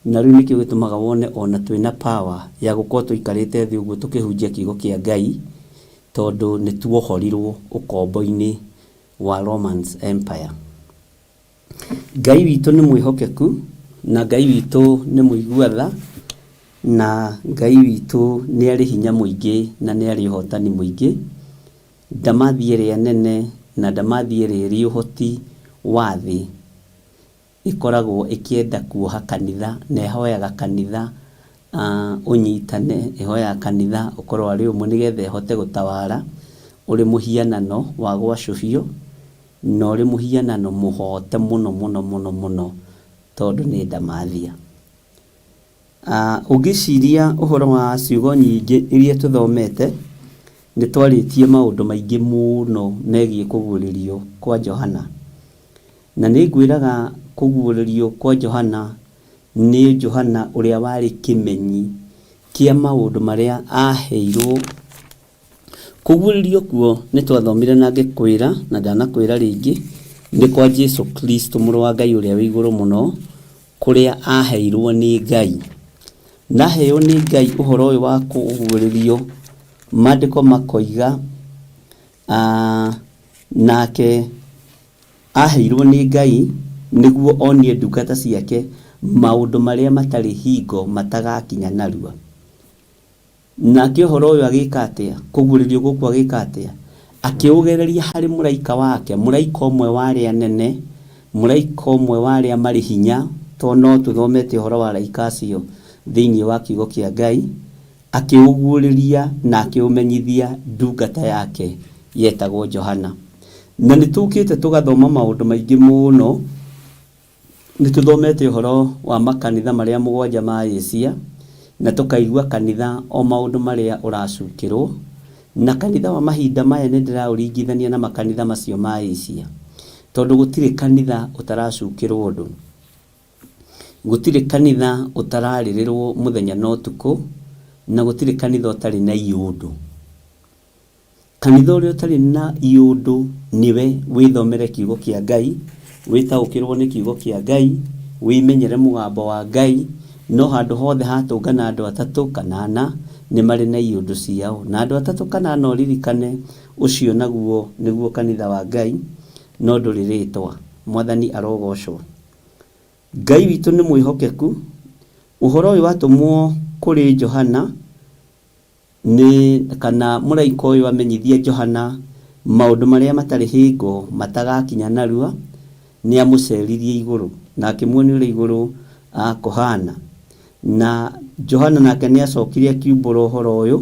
na rĩu nĩkĩo gĩtũmaga wone ona twĩna power ya gũkorwo tũikarĩte thĩ ũguo tũkĩhunjia kiugo kĩa Ngai, tondũ nĩ tuohorirwo ũkombo-inĩ wa Romans Empire. Ngai witũ nĩ mwĩhokeku, na Ngai witũ nĩ mũigua tha, na Ngai witũ nĩ arĩ hinya mũingĩ na nĩ arĩ ũhotani mũingĩ. Ndamathi ĩrĩa nene na ndamathi ĩrĩa ĩrĩ ũhoti wa thĩ ĩkoragwo ĩkĩenda kuoha kanitha na ĩhoyaga kanitha ũnyitane, ĩhoyaga kanitha ũkorwo arĩ ũmwe nĩgetha ĩhote gũtawara ũrĩ mũhianano wa gwacũhio. Na ũrĩ mũhianano mũhoote mũno mũno mũno mũno tondũ nĩ ndamathia. Ũngĩciria ũhoro wa ciugo nyingĩ iria tũthomete, nĩ twarĩtie maũndũ maingĩ mũno megiĩ kũguũrĩrio kwa Johana. Na nĩ ngwĩraga kũguũrĩrio kwa Johana nĩ Johana ũrĩa warĩ kĩmenyi kĩa maũndũ marĩa aheirwo. Kũguũrĩrio kuo nĩ twathomire na ngĩkwĩra na ndanakwĩra rĩngĩ, nĩ kwa Jesu Kristo mũrũ wa Ngai ũrĩa wĩ igũrũ mũno, kũrĩa aheirwo nĩ Ngai. Na aheo nĩ Ngai ũhoro ũyũ wa kũguũrĩrio, maandĩko makoiga, nake aheirwo nĩ Ngai nĩguo onie ndungata ciake maũndũ marĩa matarĩ hingo matagakinya narua. Nake ũhoro ũyũ agĩka atĩa? Kũguũrĩrio gũkũ agĩka atĩa? Akĩũgereria harĩ mũraika wake, mũraika ũmwe wa arĩa anene, mũraika ũmwe wa arĩa marĩ hinya, tondũ no tũthomete ũhoro wa araika acio thĩinĩ wa kiugo kĩa Ngai, akĩũguũrĩria na akĩũmenyithia ndungata yake yetagwo Johana. Na nĩ tũkĩte tũgathoma maũndũ maingĩ mũno. Nĩ tũthomete ũhoro wa makanitha marĩa mũgwanja ma Asia, na tũkaigua kanitha o maũndũ marĩa ũracukĩrwo, Na kanitha wa mahinda maya nĩ ndĩraũringithania na makanitha macio ma Asia, tondũ gũtirĩ kanitha ũtaracukĩrwo ũndũ, gũtirĩ kanitha ũtararĩrĩrwo mũthenya na ũtukũ, na gũtirĩ kanitha ũtarĩ na iũndũ. Kanitha ũrĩa ũtarĩ na iũndũ nĩwe wĩthomere kiugo kĩa Ngai, wĩtaũkĩrwo nĩ kiugo kĩa Ngai, wĩmenyere mũgambo wa Ngai, no handũ hothe hatũngana andũ atatũ kana ana nĩ marĩ na iũndũ ciao. Na andũ atatũ kana ana ũririkane ũcio naguo nĩguo kanitha wa Ngai, no ndũrĩ rĩtwa. Mwathani arogocwo. Ngai witũ nĩ mwĩhokeku. Ũhoro ũyũ watũmwo kũrĩ Johana Nĩ kana mũraika ũyũ amenyithie Johana maũndũ marĩa matarĩ hingo matagakinya narua, nĩamũceririe igũrũ, na akĩmuonia ũrĩa igũrũ kũhaana. Na Johana nake nĩacokire akiumbũra ũhoro ũyũ,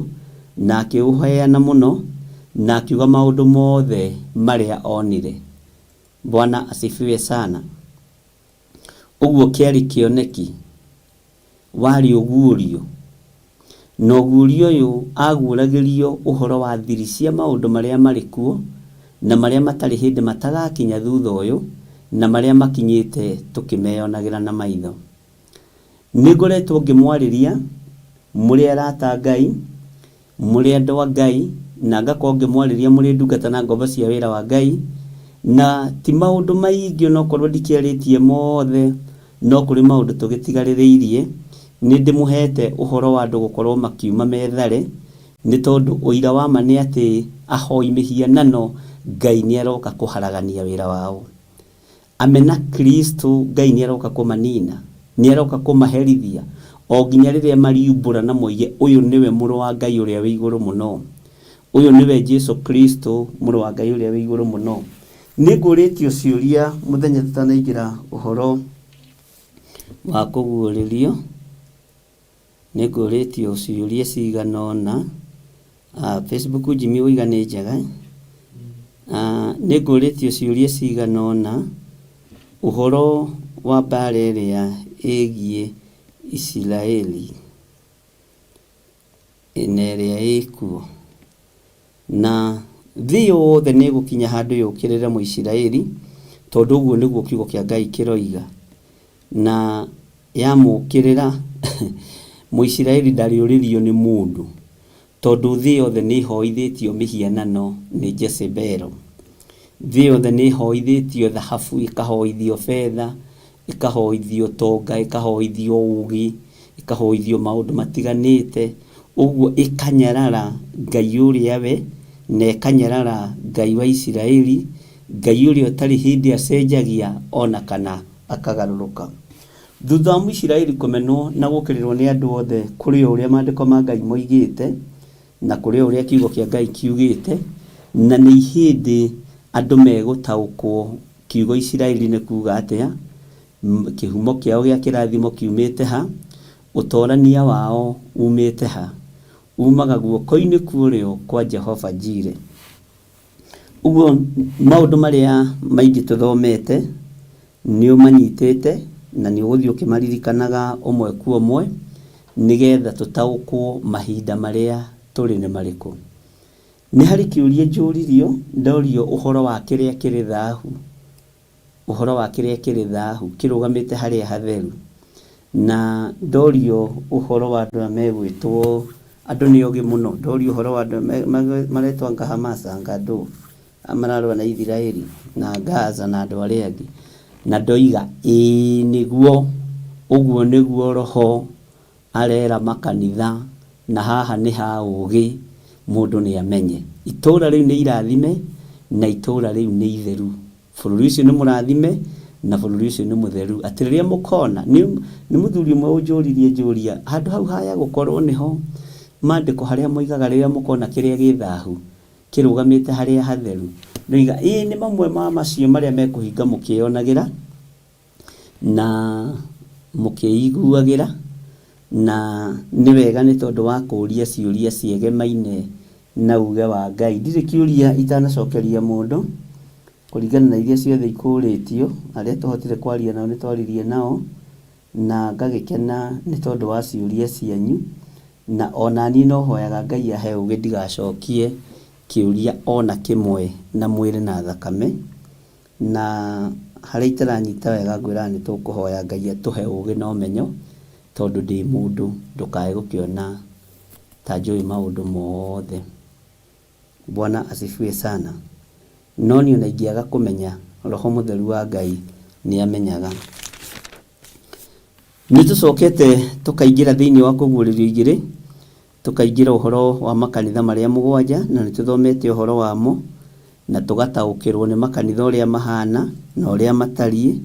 na akĩũheana mũno, na akiuga maũndũ mothe marĩa onire. Bwana asifiwe sana. Ũguo kĩarĩ kĩoneki, warĩ ũguũrio. Na ũguũrio ũyũ aguũragĩrio ũhoro wa thiri cia maũndũ marĩa marĩ kuo, na marĩa matarĩ hĩndĩ matagakinya thutha ũyũ, na marĩa makinyĩte tũkĩmeyonagĩra na maitho. Nĩngoretwo ngĩmwarĩria mũrĩ arata a Ngai, Mũrĩ andũ a Ngai, na ngakorwo ngĩmwarĩria mũrĩ ndungata na ngombo cia wĩra wa Ngai, na ti maũndũ maingĩ onokorwo ndikĩarĩtie mothe, no kũrĩ maũndũ tũgĩtigarĩrĩirie. Nĩ ndĩmũhete ũhoro wa andũ gũkorwo makiuma methare, nĩ tondũ ũira wa ma nĩ atĩ ahoi mĩhianano Ngai nĩ aroka kũharagania wĩra wao. Amena Kristo, Ngai nĩaroka kũmanina, nĩaroka kũmaherithia, o nginya rĩrĩa mariumbũra na moige, Ũyũ nĩwe Mũrũ wa Ngai ũrĩa wĩ Igũrũ Mũno. Ũyũ nĩwe Jesu Kristo, Mũrũ wa Ngai ũrĩa wĩ Igũrũ Mũno. Nĩngũrĩtio ciũria mũthenya tũtanaingĩra ũhoro wa kũguũrĩrio. Nĩngũrĩtio ciũria cigana ũna. Facebook Jimmy ũiga nĩ njega. Nĩngũrĩtio ciũria cigana ũna ũhoro wa mbara ĩrĩa ĩgiĩ Isiraeli na ĩrĩa ĩkuo. Na thĩ yothe nĩ ĩgũkinya handũ yũkĩrĩre Mũisiraeli, tondũ ũguo nĩguo kiugo kĩa Ngai kĩroiga. Na yamũũkĩrĩra, Mũisiraeli ndarĩũrĩrio nĩ mũndũ, tondũ thĩ yothe nĩ ĩhoithĩtio mĩhianano nĩ Jezebelo. Thĩ yothe nĩ ĩhoithĩtio thahabu, ĩkahoithio betha, ĩkahoithio ũtonga, ĩkahoithio ũũgĩ, ĩkahoithio maũndũ matiganĩte, ũguo ĩkanyarara Ngai ũrĩa we, na ĩkanyarara Ngai wa Isiraeli, Ngai ũrĩa ũtarĩ hĩndĩ acenjagia ona kana akagarũrũka. Thutha wa Mũisiraeli kũmenwo na gũũkĩrĩrwo nĩ andũ othe kũrĩ o ũrĩa maandĩko ma Ngai moigĩte, na kũrĩ o ũrĩa kiugo kĩa Ngai kiugĩte, na nĩ hĩndĩ andũ megũtaũkwo kiugo Isiraeli nĩ kuuga atĩa, kĩhumo kĩao gĩa kĩrathimo kiumĩte ha, ũtorania wao umĩte ha. Umaga guoko-inĩ kwa ũrĩo kwa Jehova Jire. Ũguo maũndũ marĩa maingĩ tũthomete nĩ ũmanyitĩte na nĩ ũgũthiĩ ũkĩmaririkanaga ũmwe kwa ũmwe nĩgetha tũtaũkwo mahinda marĩa tũrĩ nĩ marĩkũ. Nĩ harĩ kĩũria njũririo, ndorio ũhoro wa kĩrĩa kĩrĩ thahu. Ũhoro wa kĩrĩa kĩrĩ thahu kĩrũgamĩte harĩa hatheru. Na ndorio ũhoro wa andũ aya megwĩtwo, andũ nĩ ogĩ mũno, ndorio ũhoro wa andũ aya maretwo anga Hamas anga ndũ, aya mararũa na Ithiraĩri na Gaza na andũ arĩa angĩ. Na ndoiga ĩĩ nĩguo, ũguo nĩguo Roho arera makanitha na haha nĩ ha ũgĩ mũndũ nĩ amenye. Itũra rĩu nĩ irathime na itũra rĩu nĩ itheru. Bũrũri ũcio nĩ mũrathime na bũrũri ũcio nĩ mũtheru. Atĩ rĩrĩa mũkona, nĩ mũthuri ũmwe ũnjũririe njũria, handũ hau haya gũkorwo nĩho mandĩko harĩa moigaga rĩrĩa mũkona kĩrĩa gĩ thahu kĩrũgamĩte harĩa hatheru. Ndoiga ĩĩ nĩ mamwe ma macio marĩa mekũhinga mũkĩyonagĩra. Na mũkĩiguagĩra, na nĩ wega nĩ tondũ wa kũũria ciũria ciegemaine na uuge wa Ngai. Ndirĩ kĩũria itanacokeria mũndũ, kũringana na iria ciothe ikũũrĩtio, arĩa tũhotire kwaria nao nĩ twaririe nao, na ngagĩkena nĩ tondũ wa ciũria cianyu, Na ona niĩ no hoyaga Ngai ahe ũgĩ ndigacokie kĩũria ona kĩmwe na mwĩrĩ na thakame. Na harĩa itaranyita wega ngwĩraga nĩ tũkũhoya Ngai atũhe ũgĩ na ũmenyo, tondũ ndĩ mũndũ ndũkae gũkĩona ta njũĩ maũndũ mothe. Bwana asifiwe sana. No niĩ ona ingĩaga kũmenya, Roho Mũtheru wa Ngai nĩ amenyaga. Nĩ tũcokete tũkaingĩra thĩinĩ wa kũguũrĩrio igĩrĩ, tũkaingĩra ũhoro wa makanitha marĩa mũgwanja, na nĩ tũthomete ũhoro wamo, na tũgataũkĩrwo nĩ makanitha ũrĩa mahana na ũrĩa matariĩ.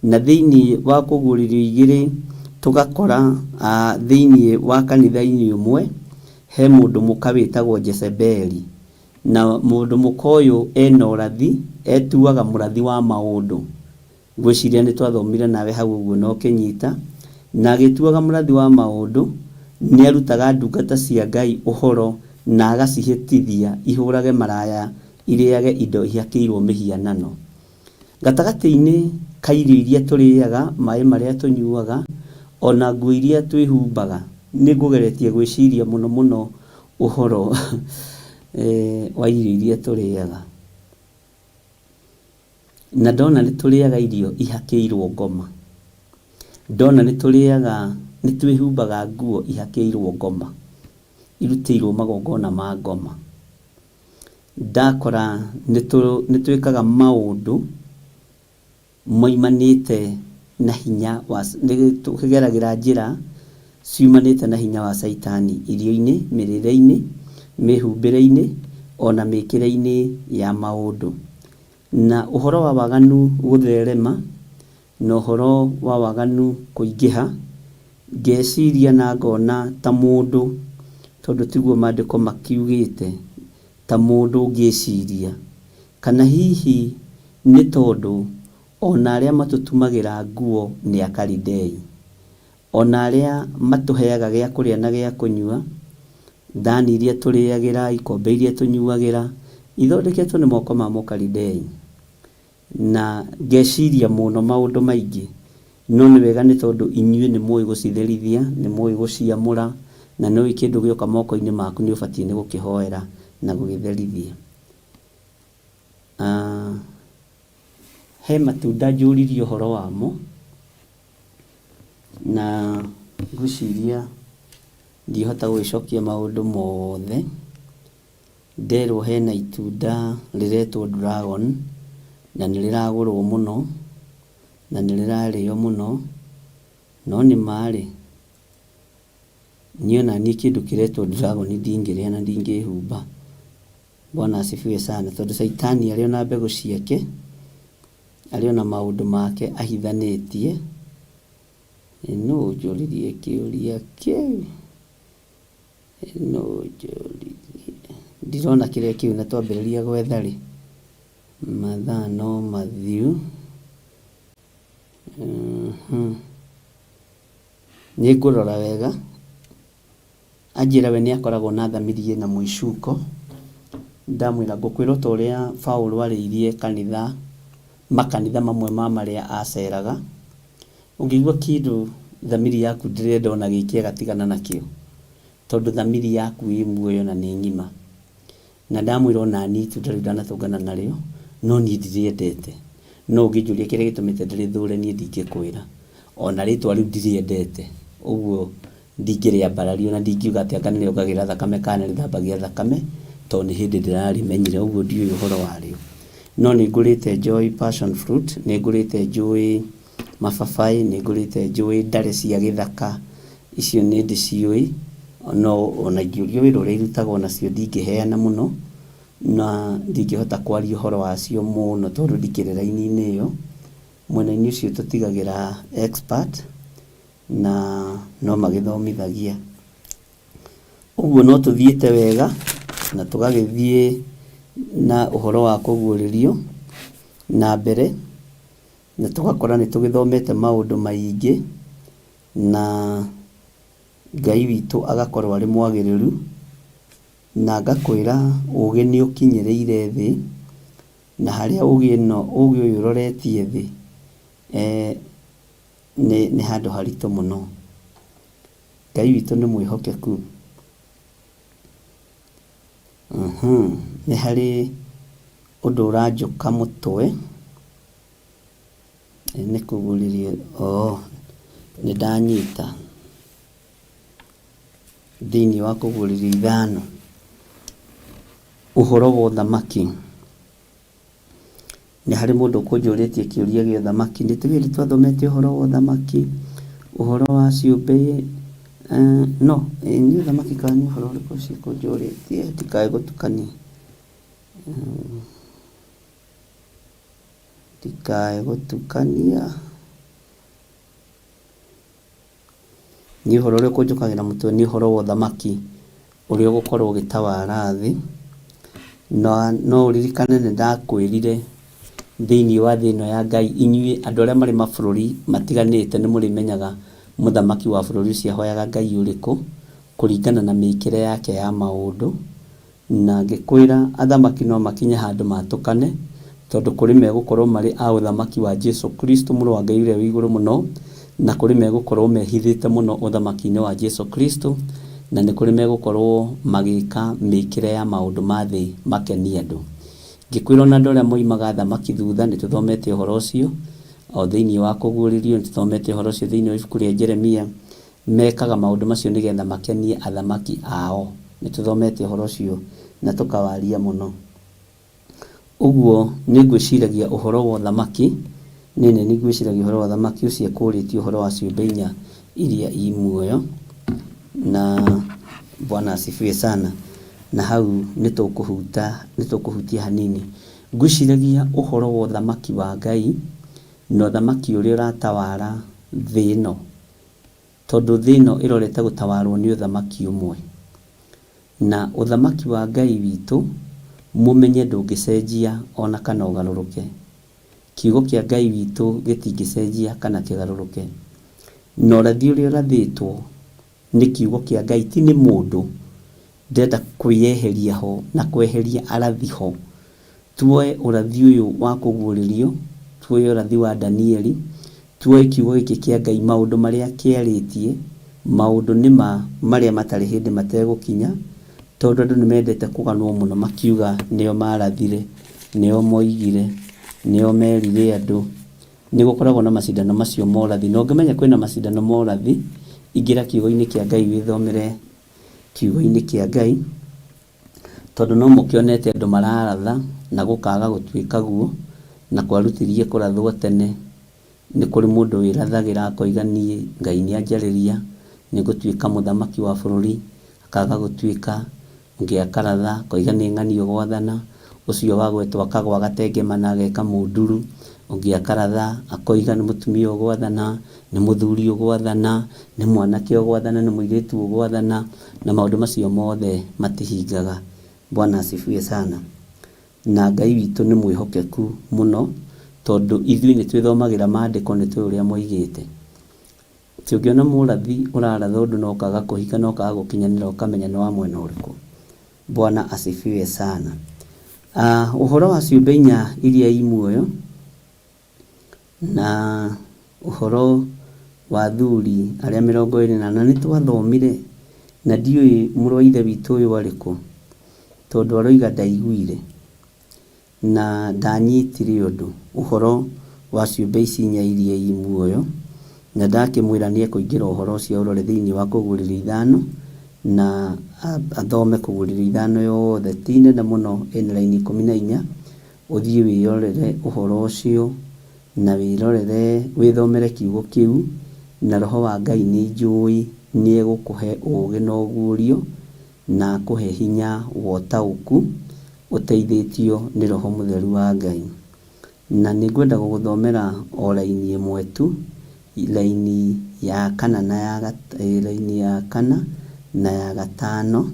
Na thĩinĩ wa kũguũrĩrio igĩrĩ tũgakora thĩinĩ wa kanitha-inĩ ũmwe he mũndũ mũka wĩtagwo Jezebeli. Na mũndũ mũka ũyũ ena ũrathi, etuaga mũrathi wa maũndũ. Ngwĩciria nĩ twathomire nawe hau ũguo na ũkĩnyita. Na agĩtuaga mũrathi wa maũndũ, nĩ arutaga ndungata cia Ngai ũhoro na agacihĩtithia ihũrage maraya irĩage indo ihakĩirwo mĩhianano. Gatagatĩ-inĩ ka irio iria tũrĩaga, maĩ marĩa tũnyuaga, o na nguo iria twĩhumbaga, nĩ ngũgeretie gwĩciria mũno mũno ũhoro wa irio iria tũrĩaga. Na ndona nĩ tũrĩaga irio ihakĩirwo ngoma. Ndona nĩ tũrĩaga, nĩ twĩhumbaga nguo ihakĩirwo ngoma, irutĩirwo magongona ma ngoma. Ndakora nĩ twĩkaga maũndũ moimanĩte na hinya wa, nĩ tũgeragĩra njĩra ciumanĩte na hinya wa caitani irio-inĩ, mĩrĩre-inĩ, mĩhumbĩre-inĩ, ona mĩkĩre-inĩ ya maũndũ. Na ũhoro wa waganu gũtherema, na ũhoro wa waganu kũingĩha, ngeciria na ngona ta mũndũ, tondũ tiguo maandĩko makiugĩte, ta mũndũ ngĩciria, kana hihi nĩ tondũ o na arĩa matũtumagĩra nguo nĩ Akalidei, o na arĩa matũheaga gĩa kũrĩa na gĩa kũnyua, thani iria tũrĩagĩra, ikombe iria tũnyuagĩra, ithondeketwo nĩ moko ma Mũkalidei. Na ngeciria mũno maũndũ maingĩ, no nĩ wega nĩ tondũ inyuĩ nĩ mũĩ gũcitherithia, nĩ mũĩ gũciamũra, na nĩ ũĩ kĩndũ gĩoka moko-inĩ maku nĩ ũbatiĩ nĩ gũkĩhoera na gũgĩtherithia. He matunda njũririe ũhoro wamo, na ngwĩciria ndihota gũgĩcokia maũndũ mothe. Nderwo hena itunda rĩretwo dragon, na nĩ rĩragũrwo mũno, na nĩ rĩrarĩo mũno, no nĩ ma rĩ, niĩ ona niĩ kĩndũ kĩretwo dragon ndingĩrĩa na ndingĩhumba. Bwana asifiwe sana, tondũ caitani arĩ ona mbegũ ciake, arĩ ona maũndũ make ahithanĩtie. Nũ ũnjũririe kĩũria kĩu? Nũ ũnjũririe? Ndirona kĩrĩa kĩu na twambĩrĩria gwetha rĩ, mathaa no mathiu. Nĩ ngũrora wega. Anjĩra we nĩ akoragwo na thamiri ĩna mwĩcuko. Ndamwĩra ngũkwĩra o ta ũrĩa Paũlũ arĩirie kanitha, makanitha mamwe ma marĩa aceraga. Ũngĩigua kĩndũ thamiri yaku ndĩrenda ona gĩ kĩega tigana nakĩo, tondũ thamiri yaku ĩ muoyo na nĩ ng'ima. Na ndamwĩra o na niĩ itunda rĩu ndanatũngana narĩo, no niĩ ndirĩendete. No ũngĩnjũria kĩrĩa gĩtũmĩte ndĩrĩthũre niĩ ndingĩkwĩra. O na rĩtwa rĩu ndirĩendete. Ũguo ndingĩrĩambararia o na ndingiuga atĩ anga nĩrĩongagĩrĩra thakame kana nĩrĩthambagia thakame, tondũ nĩ hĩndĩ ndĩrarĩmenyire ũguo ndiũĩ ũhoro warĩo. No nĩ ngũrĩte njũĩ passion fruit, nĩ ngũrĩte njũĩ mababaĩ, nĩ ngũrĩte njũĩ ndare cia gĩthaka, icio nĩ ndĩciũĩ, no ona ingĩũrio wĩra ũrĩa irutagwo nacio ndingĩheana mũno, na ndingĩhota kwaria ũhoro wacio mũno tondũ ndikĩrĩ raini-inĩ ĩyo. Mwena-inĩ ũcio tũtigagĩra expert na no magĩthomithagia. Ũguo no tũthiĩte wega na tũgagĩthiĩ na ũhoro wa kũguũrĩrio na mbere na tũgakora nĩ tũgĩthomete maũndũ maingĩ na Ngai witũ agakorwo arĩ mwagĩrĩru na ngakwĩra ũgĩ nĩ ũkinyĩrĩire thĩ na harĩa ũgĩ ũyũ ũroretie thĩ nĩ handũ haritũ mũno. Ngai witũ nĩ mwĩhokeku. Nĩ harĩ ũndũ ũranjũka mũtwe, nĩ kũguũrĩrio, oo nĩ ndanyita thĩinĩ wa kũguũrĩrio 5 ũhoro wa ũthamaki. Nĩ harĩ mũndũ ũkũnjũrĩtie kĩũria gĩa ũthamaki, nĩ tũgĩrĩ twathomete ũhoro wa ũthamaki, ũhoro wa ciũmbe, no nĩ ũthamaki kana nĩ ũhoro ũrĩkũ ũcio ũkũnjũrĩtie, ndikae gũtukania, ndikae gũtukania. Niĩ ũhoro ũrĩa ũkũnjũkagĩra mũtwe nĩ ũhoro wa ũthamaki ũrĩa ũgũkorwo ũgĩtawara thĩ. Na no ũririkane nĩ ndakwĩrire thĩinĩ wa thĩ ĩno ya Ngai, inyuĩ andũ arĩa marĩ mabũrũri matiganĩte nĩ mũrĩmenyaga mũthamaki wa bũrũri ũcio ahoyaga Ngai ũrĩkũ, kũringana na mĩkĩre yake ya maũndũ. Na ngĩkwĩra athamaki no makinye handũ matũkane, tondũ kũrĩ megũkorwo marĩ a ũthamaki wa Jesu Kristo mũrũ wa Ngai ũrĩa wĩ igũrũ mũno, na kũrĩ megũkorwo mehithĩte mũno ũthamaki-inĩ wa Jesu Kristo, na nĩ kũrĩ megũkorwo magĩka mĩkĩre ya maũndũ ma thĩ makenie andũ. Ngĩkwĩra ona andũ arĩa moimaga athamaki thutha, nĩ tũthomete ũhoro ũcio o thĩinĩ wa kũguũrĩrio, nĩ tũthomete ũhoro ũcio thĩinĩ wa ibuku rĩa Jeremia. Mekaga maũndũ macio nĩgetha makenie athamaki ao. Nĩ tũthomete ũhoro ũcio na tũkawaria mũno. Ũguo nĩ ngwĩciragia ũhoro wa ũthamaki, nĩ nĩ ngwĩciragia ũhoro wa ũthamaki ũcio ekũrĩtie ũhoro wa ciũmbe inya iria i muoyo. Na Bwana asifiwe sana. Na hau nĩ tũkũhuta, nĩ tũkũhutia hanini. Ngwĩciragia ũhoro wa ũthamaki wa Ngai na ũthamaki ũrĩa ũratawara thĩ ĩno. Tondũ thĩ ĩno ĩrorete gũtawarwo nĩ ũthamaki ũmwe. Na ũthamaki wa Ngai witũ mũmenye ndũngĩcenjia ona kana ũgarũrũke. Kiugo kĩa Ngai witũ gĩtingĩcenjia kana kĩgarũrũke. Na ũrathi ũrĩa ũrathĩtwo nĩ kiugo kĩa Ngai ti nĩ mũndũ. Ndĩrenda kwĩyeheria ho na kweheria arathi ho. Tuoe ũrathi ũyũ wa kũguũrĩrio, tuoe ũrathi wa Danieli, tuoe kiugo gĩkĩ kĩa Ngai maũndũ marĩa kĩarĩtie, maũndũ nĩ ma marĩa matarĩ hĩndĩ mategũkinya, tondũ andũ nĩ mendete kũganwo mũno makiuga nĩo marathire, nĩo moigire, nĩo merire andũ. Nĩ gũkoragwo na macindano macio ma ũrathi, na ũngĩmenya kwĩna macindano ma ũrathi, ingĩra kiugo-inĩ kĩa Ngai wĩthomere kiugo-inĩ kĩa Ngai, tondũ no mũkĩonete andũ mararatha na gũkaga gũtuĩka guo, na kwarutirie kũrathwo tene. Nĩ kũrĩ mũndũ wĩrathagĩra akoiga niĩ Ngai nĩ anjarĩria, nĩ ngũtuĩka mũthamaki wa bũrũri, akaga gũtuĩka. Ũngĩ akaratha akoiga nĩ ng'ania ũgwathana, ũcio wagwetwo akagwa agatengemana ageka mũnduru. Ũngĩ akaratha akoiga nĩ mũtumia ũgwathana, nĩ mũthuri ũgwathana, nĩ mwanake ũgwathana, nĩ mũirĩtu ũgwathana, na maũndũ macio mothe matihingaga. Bwana asifiwe sana. Na Ngai witũ nĩ mwĩhokeku mũno, tondũ ithuĩ nĩ twĩthomagĩra maandĩko nĩ tũĩ ũrĩa moigĩte. Atĩ ũngĩona mũrathi ũraratha ũndũ na ũkaga kũhinga na ũkaga gũkinyanĩra ũkamenya nĩ wa mwena ũrĩkũ. Bwana asifiwe sana. Ũhoro wa ciũmbe inya iria i muoyo na ũhoro wa athuri arĩa 24, nĩ twathomire na ndiũĩ mũrũ wa ithe witũ ũyũ arĩ kũ, tondũ aroiga ndaiguire na ndanyitire ũndũ ũhoro wa ciũmbe ici inya iria i muoyo, na ndakĩmwĩra nĩ ekũingĩra ũhoro ũcio aũrore thĩinĩ wa kũguũrĩrio 5, na athome kũguũrĩrio 5 yothe, ti nene mũno, ĩna raini 14, ũthiĩ wĩrorere ũhoro ũcio na wĩrorere, wĩthomere kiugo kĩu, na Roho wa Ngai nĩ njũĩ nĩ egũkũhe ũũgĩ na ũguũrio, na akũhe hinya wa ũtaũku ũteithĩtio nĩ Roho Mũtheru wa Ngai. Na nĩ ngwenda gũgũthomera o raini ĩmwe tu, raini ya kana na ya raini ya kana na ya gatano,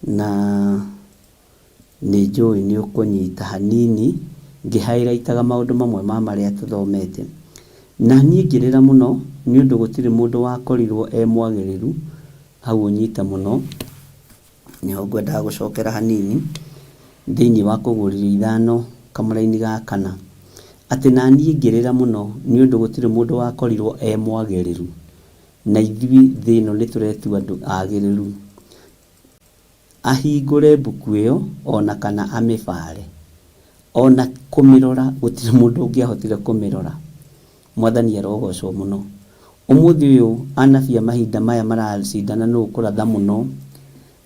na nĩ njũĩ nĩ ũkũnyita hanini ngĩ highlight aga maũndũ mamwe ma marĩa tũthomete. Na niĩ ngĩrĩra mũno nĩ ũndũ gũtirĩ mũndũ wakorirwo e mwagĩrĩru, hau ũnyite mũno, nĩho ngwendaga gũcokera hanini, thĩinĩ wa kũguũrĩrio 5 kamũraini ga kana, atĩ na niĩ ngĩrĩra mũno nĩ ũndũ gũtirĩ mũndũ wakorirwo e mwagĩrĩru, na ithuĩ thĩ ĩno nĩ tũretua andũ agĩrĩru. Ahingũre mbuku ĩyo o na kana amĩbaare. O na kũmĩrora gũtirĩ mũndũ ũngĩahotire kũmĩrora. Mwathani arogocwo mũno. Ũmũthĩ ũyũ anabii a mahinda maya maracindana nũ ũkũratha mũno,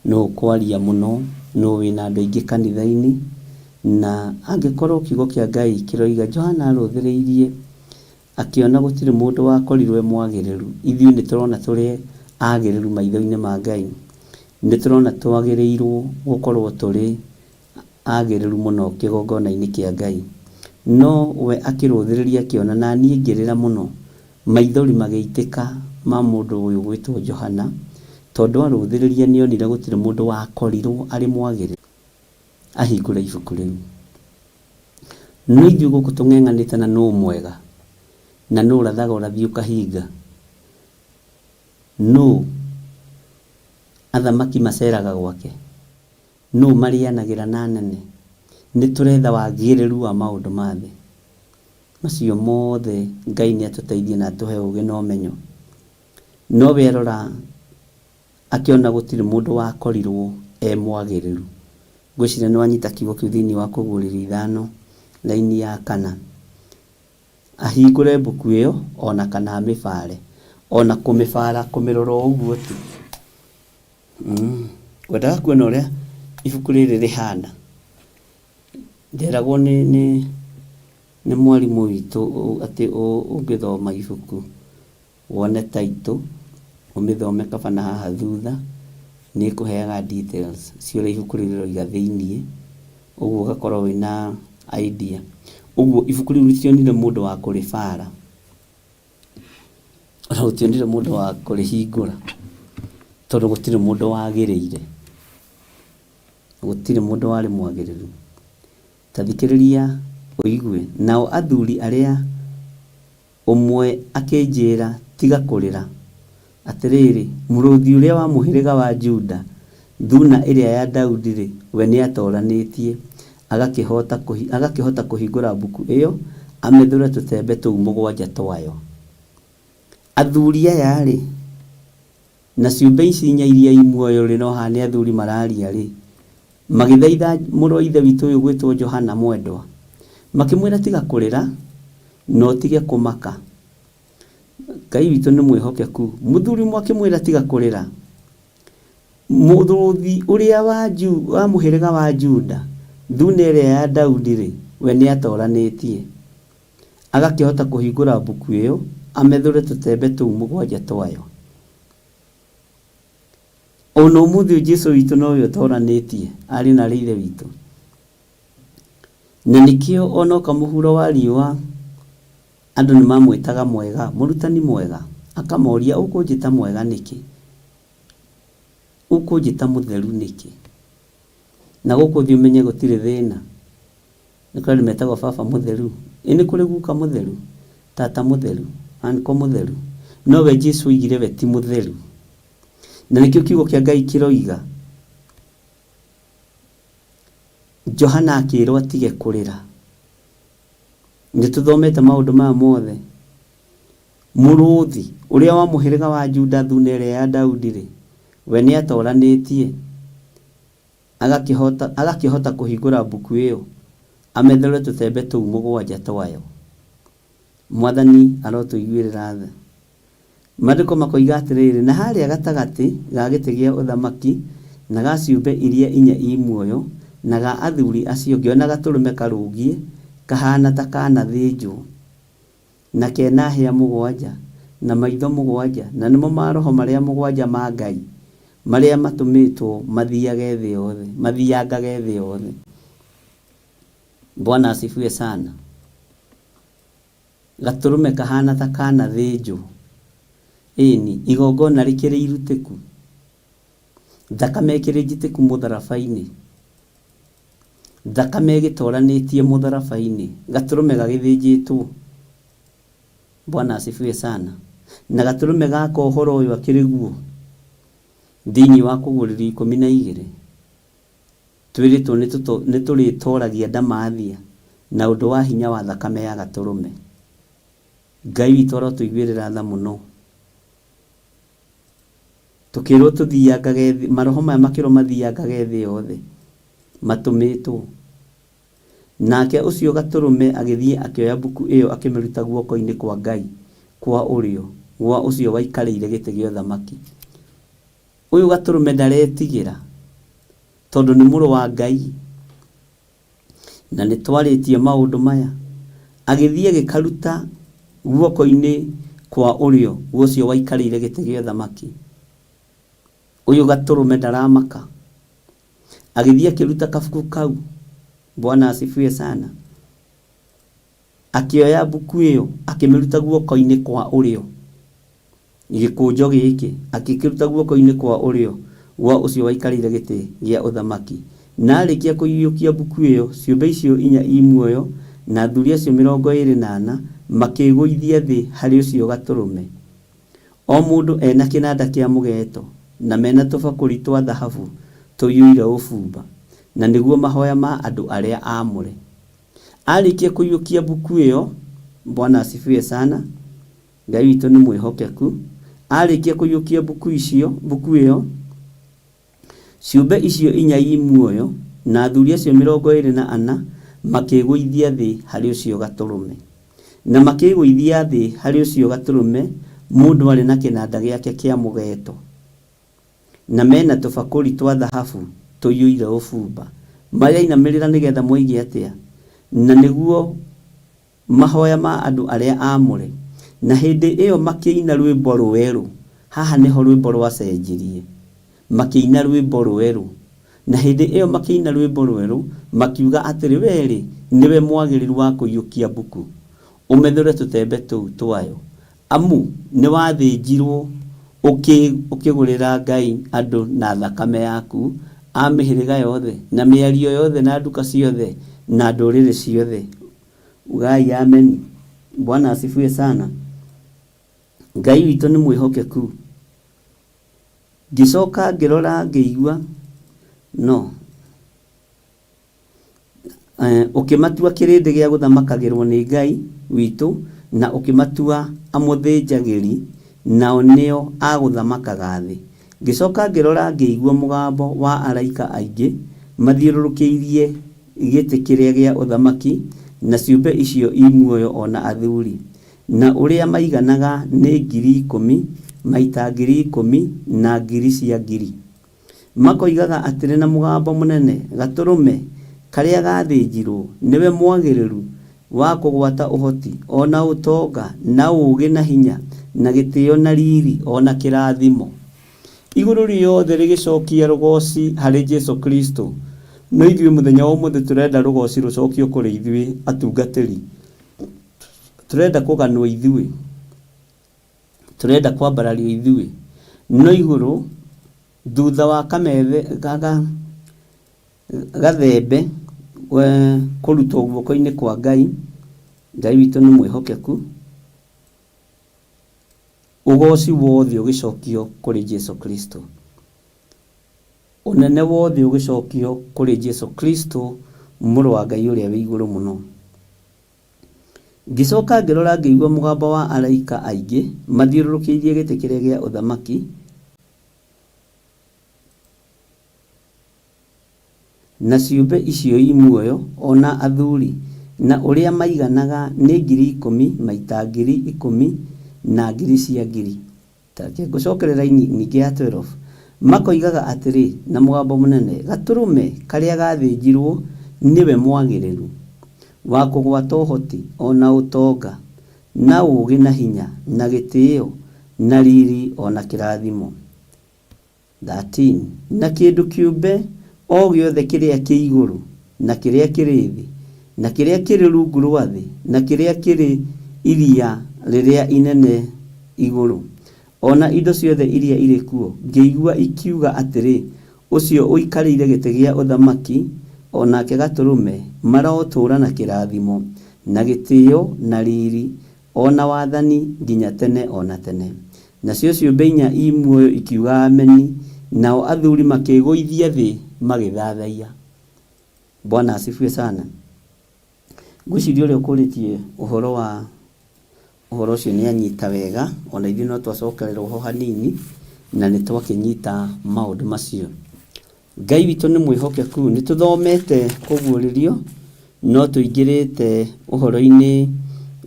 nũ ũkwaria mũno, nũ wĩna andũ aingĩ kanitha-inĩ. Na angĩkorwo kiugo kĩa Ngai kĩroiga Johana arũthĩrĩirie akĩona gũtirĩ mũndũ wakorirwo e mwagĩrĩru, ithuĩ nĩ tũrona tũrĩ agĩrĩru maitho-inĩ ma Ngai. Nĩ tũrona twagĩrĩirwo gũkorwo tũrĩ agĩrĩru mũno kĩgongona-inĩ kĩa Ngai. No we akĩrũthĩrĩria akĩona, na niĩ ngĩrĩra mũno, maithori magĩitĩka ma mũndũ ũyũ ũgwĩtwo Johana, tondũ arũthĩrĩria nĩonire gũtirĩ mũndũ wakorirwo arĩ mwagĩrĩru ahingũre ibuku rĩu. No ithuĩ gũkũ tũng'eng'anĩte na nũũ mwega, na nũũ ũrathaga ũrathi ũkahinga, nũũ athamaki maceraga gwake, Nũũ marĩanagĩra na anene? Nĩ tũretha wagĩrĩru wa maũndũ ma thĩ. Macio mothe Ngai nĩ atũteithie na atũhe ũgĩ na ũmenyo. No we arora akĩona gũtirĩ mũndũ wakorirwo e mwagĩrĩru. Ngwĩciria nĩ wanyita kiugo kĩu thĩinĩ wa Kũguũrĩrio ithano raini ya kana. Ahingũre mbuku ĩyo o na kana amĩbaare. O na kũmĩbaara kũmĩrora o ũguo tu. Ngwendaga kuona ũrĩa ibuku rĩrĩ rĩhana. Nderagwo nĩ nĩ nĩ mwarimũ witũ atĩ ũngĩthoma ibuku wone title, ũmĩthome kaba na haha thutha, nĩ ĩkũheaga details cia ũrĩa ibuku rĩu rĩroiga thĩiniĩ, ũguo ũgakorwo wĩna idea. Ũguo ibuku rĩu rĩtionire mũndũ wa kũrĩbara. Ona gũtionire mũndũ wa kũrĩhingũra tondũ gũtirĩ mũndũ wagĩrĩire. Gũtirĩ mũndũ warĩ mwagĩrĩru. Ta thikĩrĩria ũigue. Nao athuri arĩa ũmwe akĩnjĩra, tiga kũrĩra. Atĩrĩrĩ, mũrũthi ũrĩa wa mũhĩrĩga wa Juda, thuuna ĩrĩa ya Daudi-rĩ, we nĩatoranĩtie, agakĩhota kũhingũra mbuku ĩyo, amethũre tũtembe tũu mũgwanja twayo. Athuri aya-rĩ, na ciũmbe ici inya iria i muoyo-rĩ, no haha nĩ athuri mararia-rĩ, magĩthaitha mũrũ wa Ithe witũ ũyũ ũgwĩtwo Johana mwendwa, makĩmwĩra tiga kũrĩra, na ũtige kũmaka. Ngai witũ nĩ mwĩhokeku. Mũthuri ũmwe akĩmwĩra tiga kũrĩra. Mũrũthi ũrĩa wa, Ju, wa mũhĩrĩga wa Juda, thuna ĩrĩa ya Daudi-rĩ, we nĩatoranĩtie. Agakĩhota kũhingũra mbuku ĩyo, amethũre tũtembe tũu mũgwanja twayo. O na ũmũthĩ ũyũ Jesu witũ nowe ũtoranĩtie, arĩ na arĩ Ithe witũ. Na nĩkĩo onoka mũhuro wa riũa Andũ nĩ mamwĩtaga mwega, mũrutani mwega. Akamoria, Ũkũnjĩta mwega nĩkĩ? Ũkũnjĩta mũtheru nĩkĩ? Na gũkũ thĩ ũmenye gũtirĩ thĩna. Nĩ kũrĩ andũ metagwo baba mũtheru. Ĩ nĩ kũrĩ guka mũtheru, tata mũtheru, uncle mũtheru. No we Jesu oigire we ti mũtheru. Na nĩkĩo kiugo kĩa Ngai kĩroiga, Johana akĩrwo atige kũrĩra. Nĩ tũthomete maũndũ maya mothe. Mũrũthi, ũrĩa wa mũhĩrĩga wa Juda, thuna ĩrĩa ya Daudi-rĩ, we nĩatoranĩtie, agakĩhota, agakĩhota kũhingũra mbuku ĩyo, amethũre tũtembe tũu mũgwanja twayo. Mwathani arotũiguĩrĩra tha. Maandĩko makoiga atĩrĩrĩ, Na harĩa gatagatĩ ga gĩtĩ gĩa ũthamaki, na ga ciũmbe iria inya ii muoyo, na ga athuri acio, ngĩona gatũrũme karũngiĩ, kahaana ta kaanathĩnjwo, na ke na hĩa mũgwanja, na maitho mũgwanja, na nĩmo maroho marĩa mũgwanja ma Ngai, marĩa matũmĩtwo mathiage thĩ yothe, mathiangage thĩ yothe. Bwana asifiwe sana. Gatũrũme kahaana ta kaanathĩnjwo. Ĩĩni, igongona rĩkĩrĩ irutĩku, thakame ĩkĩrĩ njitĩku mũtharaba-inĩ, thakame ĩgĩtoranĩtie mũtharaba-inĩ, gatũrũme gagĩthĩnjĩtwo. Bwana asifiwe sana. Na gatũrũme gaka ũhoro ũyũ akĩrĩ guo thĩinĩ wa Kũguũrĩrio 12. Twĩrĩtwo nĩtũrĩtoragia ndamathia na ũndũ wa hinya wa thakame ya Gatũrũme. Ngai witũ arotũiguĩrĩra tha mũno. Tũkĩrwo tũthiangage thĩ, maroho maya makĩrwo mathiangage thĩ yothe matũmĩtwo. Nake ũcio Gatũrũme agĩthiĩ akĩoya mbuku ĩyo akĩmĩruta guoko-inĩ kwa Ngai kwa ũrĩo gwa ũcio waikarĩire gĩtĩ gĩa ũthamaki. Ũyũ Gatũrũme ndaretigĩra tondũ nĩ mũrũ wa Ngai. Na nĩ twarĩtie maũndũ maya. Agĩthiĩ agĩkaruta guoko-inĩ kwa ũrĩo gwa ũcio waikarĩire gĩtĩ gĩa ũthamaki. Ũyũ Gatũrũme ndaramaka. Agĩthiĩ akĩruta kabuku kau. Bwana asifiwe sana. Akĩoya mbuku ĩyo akĩmĩruta guoko-inĩ kwa ũrĩo. Gĩkũnjo gĩkĩ akĩkĩruta guoko-inĩ kwa ũrĩo gwa ũcio waikarĩire gĩtĩ gĩa ũthamaki. Na aarĩkia kũiyũkia mbuku ĩyo, ciũmbe icio inya i muoyo na athuri acio 24 makĩĩgũithia thĩ harĩ ũcio Gatũrũme, o mũndũ e na kĩnanda kĩa mũgeeto, na me na tũbakũri twa thahabu tũiyũire ũbumba, na nĩguo mahoya ma andũ arĩa aamũre. Aarĩkia kũiyũkia mbuku ĩyo, Bwana asifiwe sana, Ngai witũ nĩ mwĩhokeku. Aarĩkia kũiyũkia mbuku icio, mbuku ĩyo, ciũmbe icio inya i muoyo na athuri acio 24 makĩĩgũithia thĩ harĩ ũcio Gatũrũme. Na makĩĩgũithia thĩ harĩ ũcio Gatũrũme, mũndũ arĩ na kĩnanda gĩake kĩa mũgeeto, na me na tũbakũri twa thahabu tũiyũire ũbumba. Marainamĩrĩra nĩgetha moige atĩa? Na nĩguo Mahoya ma andũ arĩa aamũre. Na hĩndĩ ĩyo makĩina rwĩmbo rũerũ. Haha nĩho rwĩmbo rwacenjirie. Makĩina rwĩmbo rũerũ. Na hĩndĩ ĩyo makĩina rwĩmbo rũerũ, makiuga atĩrĩ, Wee-rĩ, nĩwe mwagĩrĩru wa kũiyũkia mbuku, ũmethũre tũtembe tũu twayo, amu nĩwathĩnjirũo ũkĩgũrĩra Ngai andũ na thakame yaku, a mĩhĩrĩga yothe, na mĩario yothe, na nduka ciothe, na ndũrĩrĩ ciothe. Ugai ameni. Bwana asifiwe sana. Ngai witũ nĩ mwĩhokeku. Ngĩcoka ngĩrora ngĩigua no ũkĩmatua kĩrĩndĩ gĩa gũthamakagĩrwo nĩ Ngai witũ na ũkĩmatua amũthĩnjagĩri nao nĩo a gũthamakaga thĩ. Ngĩcoka ngĩrora ngĩigua mũgambo wa araika aingĩ mathiũrũrũkĩirie gĩtĩ kĩrĩa gĩa ũthamaki, na ciũmbe icio i muoyo o na athuri, na ũrĩa maiganaga nĩ 10,000 maita 10,000 na ngiri cia ngiri. Makoigaga atĩrĩ na mũgambo mũnene, Gatũrũme karĩa gaathĩnjirũo nĩwe mwagĩrĩru wa kũgwata ũhoti, o na ũtonga, na ũũgĩ, na hinya, na gĩtĩo, na riri, o na kĩrathimo. Igũrũ rĩothe rĩgĩcokia rũgooci harĩ Jesu Kristo. No ithuĩ mũthenya wa ũmũthĩ tũrenda rũgooci rũcokio kũrĩ ithuĩ atungatĩri. Tũrenda kũganwo ithuĩ. Tũrenda kwambarario ithuĩ. No igũrũ, thutha wa kamethe, ga, gathembe kũrutwo guoko-inĩ kwa Ngai, Ngai witũ nĩ mwĩhokeku, Ũgooci wothe ũgĩcokio kũrĩ Jesu Kristo. Ũnene wothe ũgĩcokio kũrĩ Jesu Kristo, Mũrũ wa Ngai ũrĩa wĩ igũrũ mũno. Ngĩcoka ngĩrora ngĩigua mũgambo wa araika aingĩ mathiũrũrũkĩirie gĩtĩ kĩrĩa gĩa ũthamaki, Na ciũmbe icio i muoyo, o na athuri, na ũrĩa maiganaga nĩ 10,000 maita 10,000 na ngiri cia ngiri. Ta reke ngũcokere raini ningĩ ya 12. Makoigaga atĩrĩ na mũgambo mũnene, Gatũrũme karĩa gaathĩnjirũo nĩwe mwagĩrĩru wa kũgwata ũhoti, o na ũtonga, na ũũgĩ, na hinya, na gĩtĩo, na riri, o na kĩrathimo. 13 na kĩndũ kĩũmbe o gĩothe kĩrĩa kĩ igũrũ, na kĩrĩa kĩrĩ thĩ, na kĩrĩa kĩrĩ rungu rwa thĩ, na kĩrĩa kĩrĩ iria rĩrĩa inene igũrũ, o na indo ciothe iria irĩ kuo, ngĩigua ikiuga atĩrĩ, Ũcio ũikarĩire gĩtĩ gĩa ũthamaki, o nake Gatũrũme, marotũũra na kĩrathimo, na gĩtĩo, na riri, o na wathani, nginya tene o na tene. Nacio ciũmbe inya i muoyo ikiuga Ameni, nao athuri makĩĩgũithia thĩ magĩthathaiya. Bwana asifiwe sana. Ngwĩciria ũrĩa ũkũrĩtie ũhoro wa ũhoro ũcio nĩ anyita wega, ona ithuĩ no twacokererwo ho hanini. Na nĩ twakĩnyita maũndũ macio. Ngai witũ nĩ mwĩhokeku. Nĩ tũthomete kũguũrĩrio, no tũingĩrĩte ũhoro-inĩ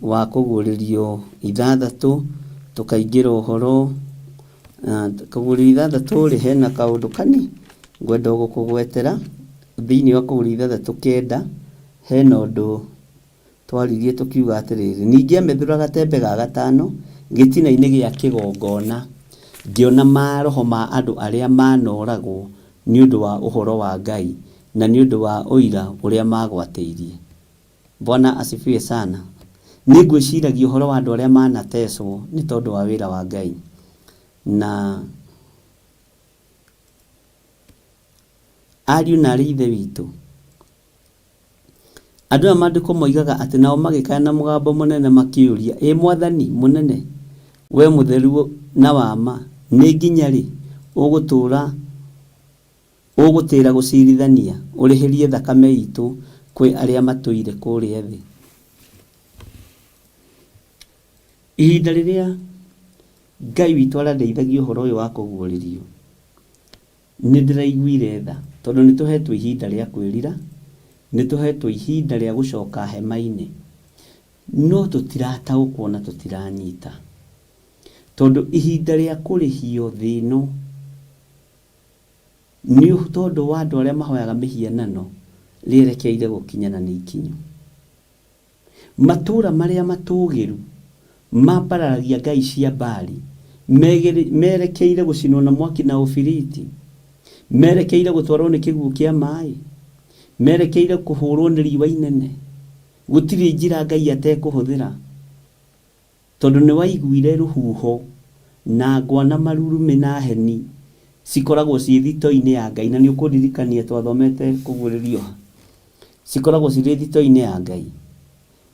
wa kũguũrĩrio ithathatũ, tũkaingĩra ũhoro kũguũrĩrio ithathatũ rĩ, hena kaũndũ kani ngwenda gũkũgwetera thĩinĩ wa kũguũrĩrio ithathatũ kenda, hena ũndũ twaririe tũkiuga atĩrĩrĩ, ningĩ amethũra gatembe ga gatano gĩtina-inĩ gĩa kĩgongona, ngĩona maroho ma andũ arĩa manoragwo nĩ ũndũ wa ũhoro wa Ngai na nĩ ũndũ wa ũira ũrĩa magwatĩirie. Bwana asifiwe sana. Nĩ ngwĩciragia ũhoro wa andũ arĩa manatecwo nĩ tondũ wa wĩra wa Ngai. Na ariũ na arĩ ithe witũ, Andũ aya maandĩko moigaga atĩ nao magĩkaya na mũgambo mũnene makĩũria, Ĩ Mwathani mũnene, wee mũtheru na wa ma, nĩ nginya rĩ ũgũtũũra ũgũtĩra gũcirithania, ũrĩhĩrie thakame itũ kwĩ arĩa matũire kũrĩa thĩ? Ihinda rĩrĩa Ngai witũ arandeithagia ũhoro ũyũ wa kũguũrĩrio, Nĩ ndĩraiguire tha tondũ nĩ tũhetwo ihinda rĩa kwĩrira, nĩ tũhetwo ihinda rĩa gũcoka hema-inĩ, no tũtirataũkwo na tũtiranyita. Tondũ ihinda rĩa kũrĩhio thĩ ĩno nĩ tondũ wa andũ arĩa mahoyaga mĩhianano rĩerekeire gũkinya na nĩ ikinyu. Matũũra marĩa matũũgĩru mambararagia ngai cia Baali merekeire gũcinwo na mwaki na ũbiriti, merekeire gũtwarwo nĩ kĩguũ kĩa maaĩ, merekeire kũhũrwo nĩ riũa inene. Gũtirĩ njĩra Ngai atekũhũthĩra. Tondũ nĩwaiguire rũhuho, na ngwa na marurumĩ na heni cikoragwo ciĩ thitoo-inĩ ya Ngai, na nĩũkũndirikania twathomete kũguũrĩrio ha? Cikoragwo cirĩ thitoo-inĩ ya Ngai.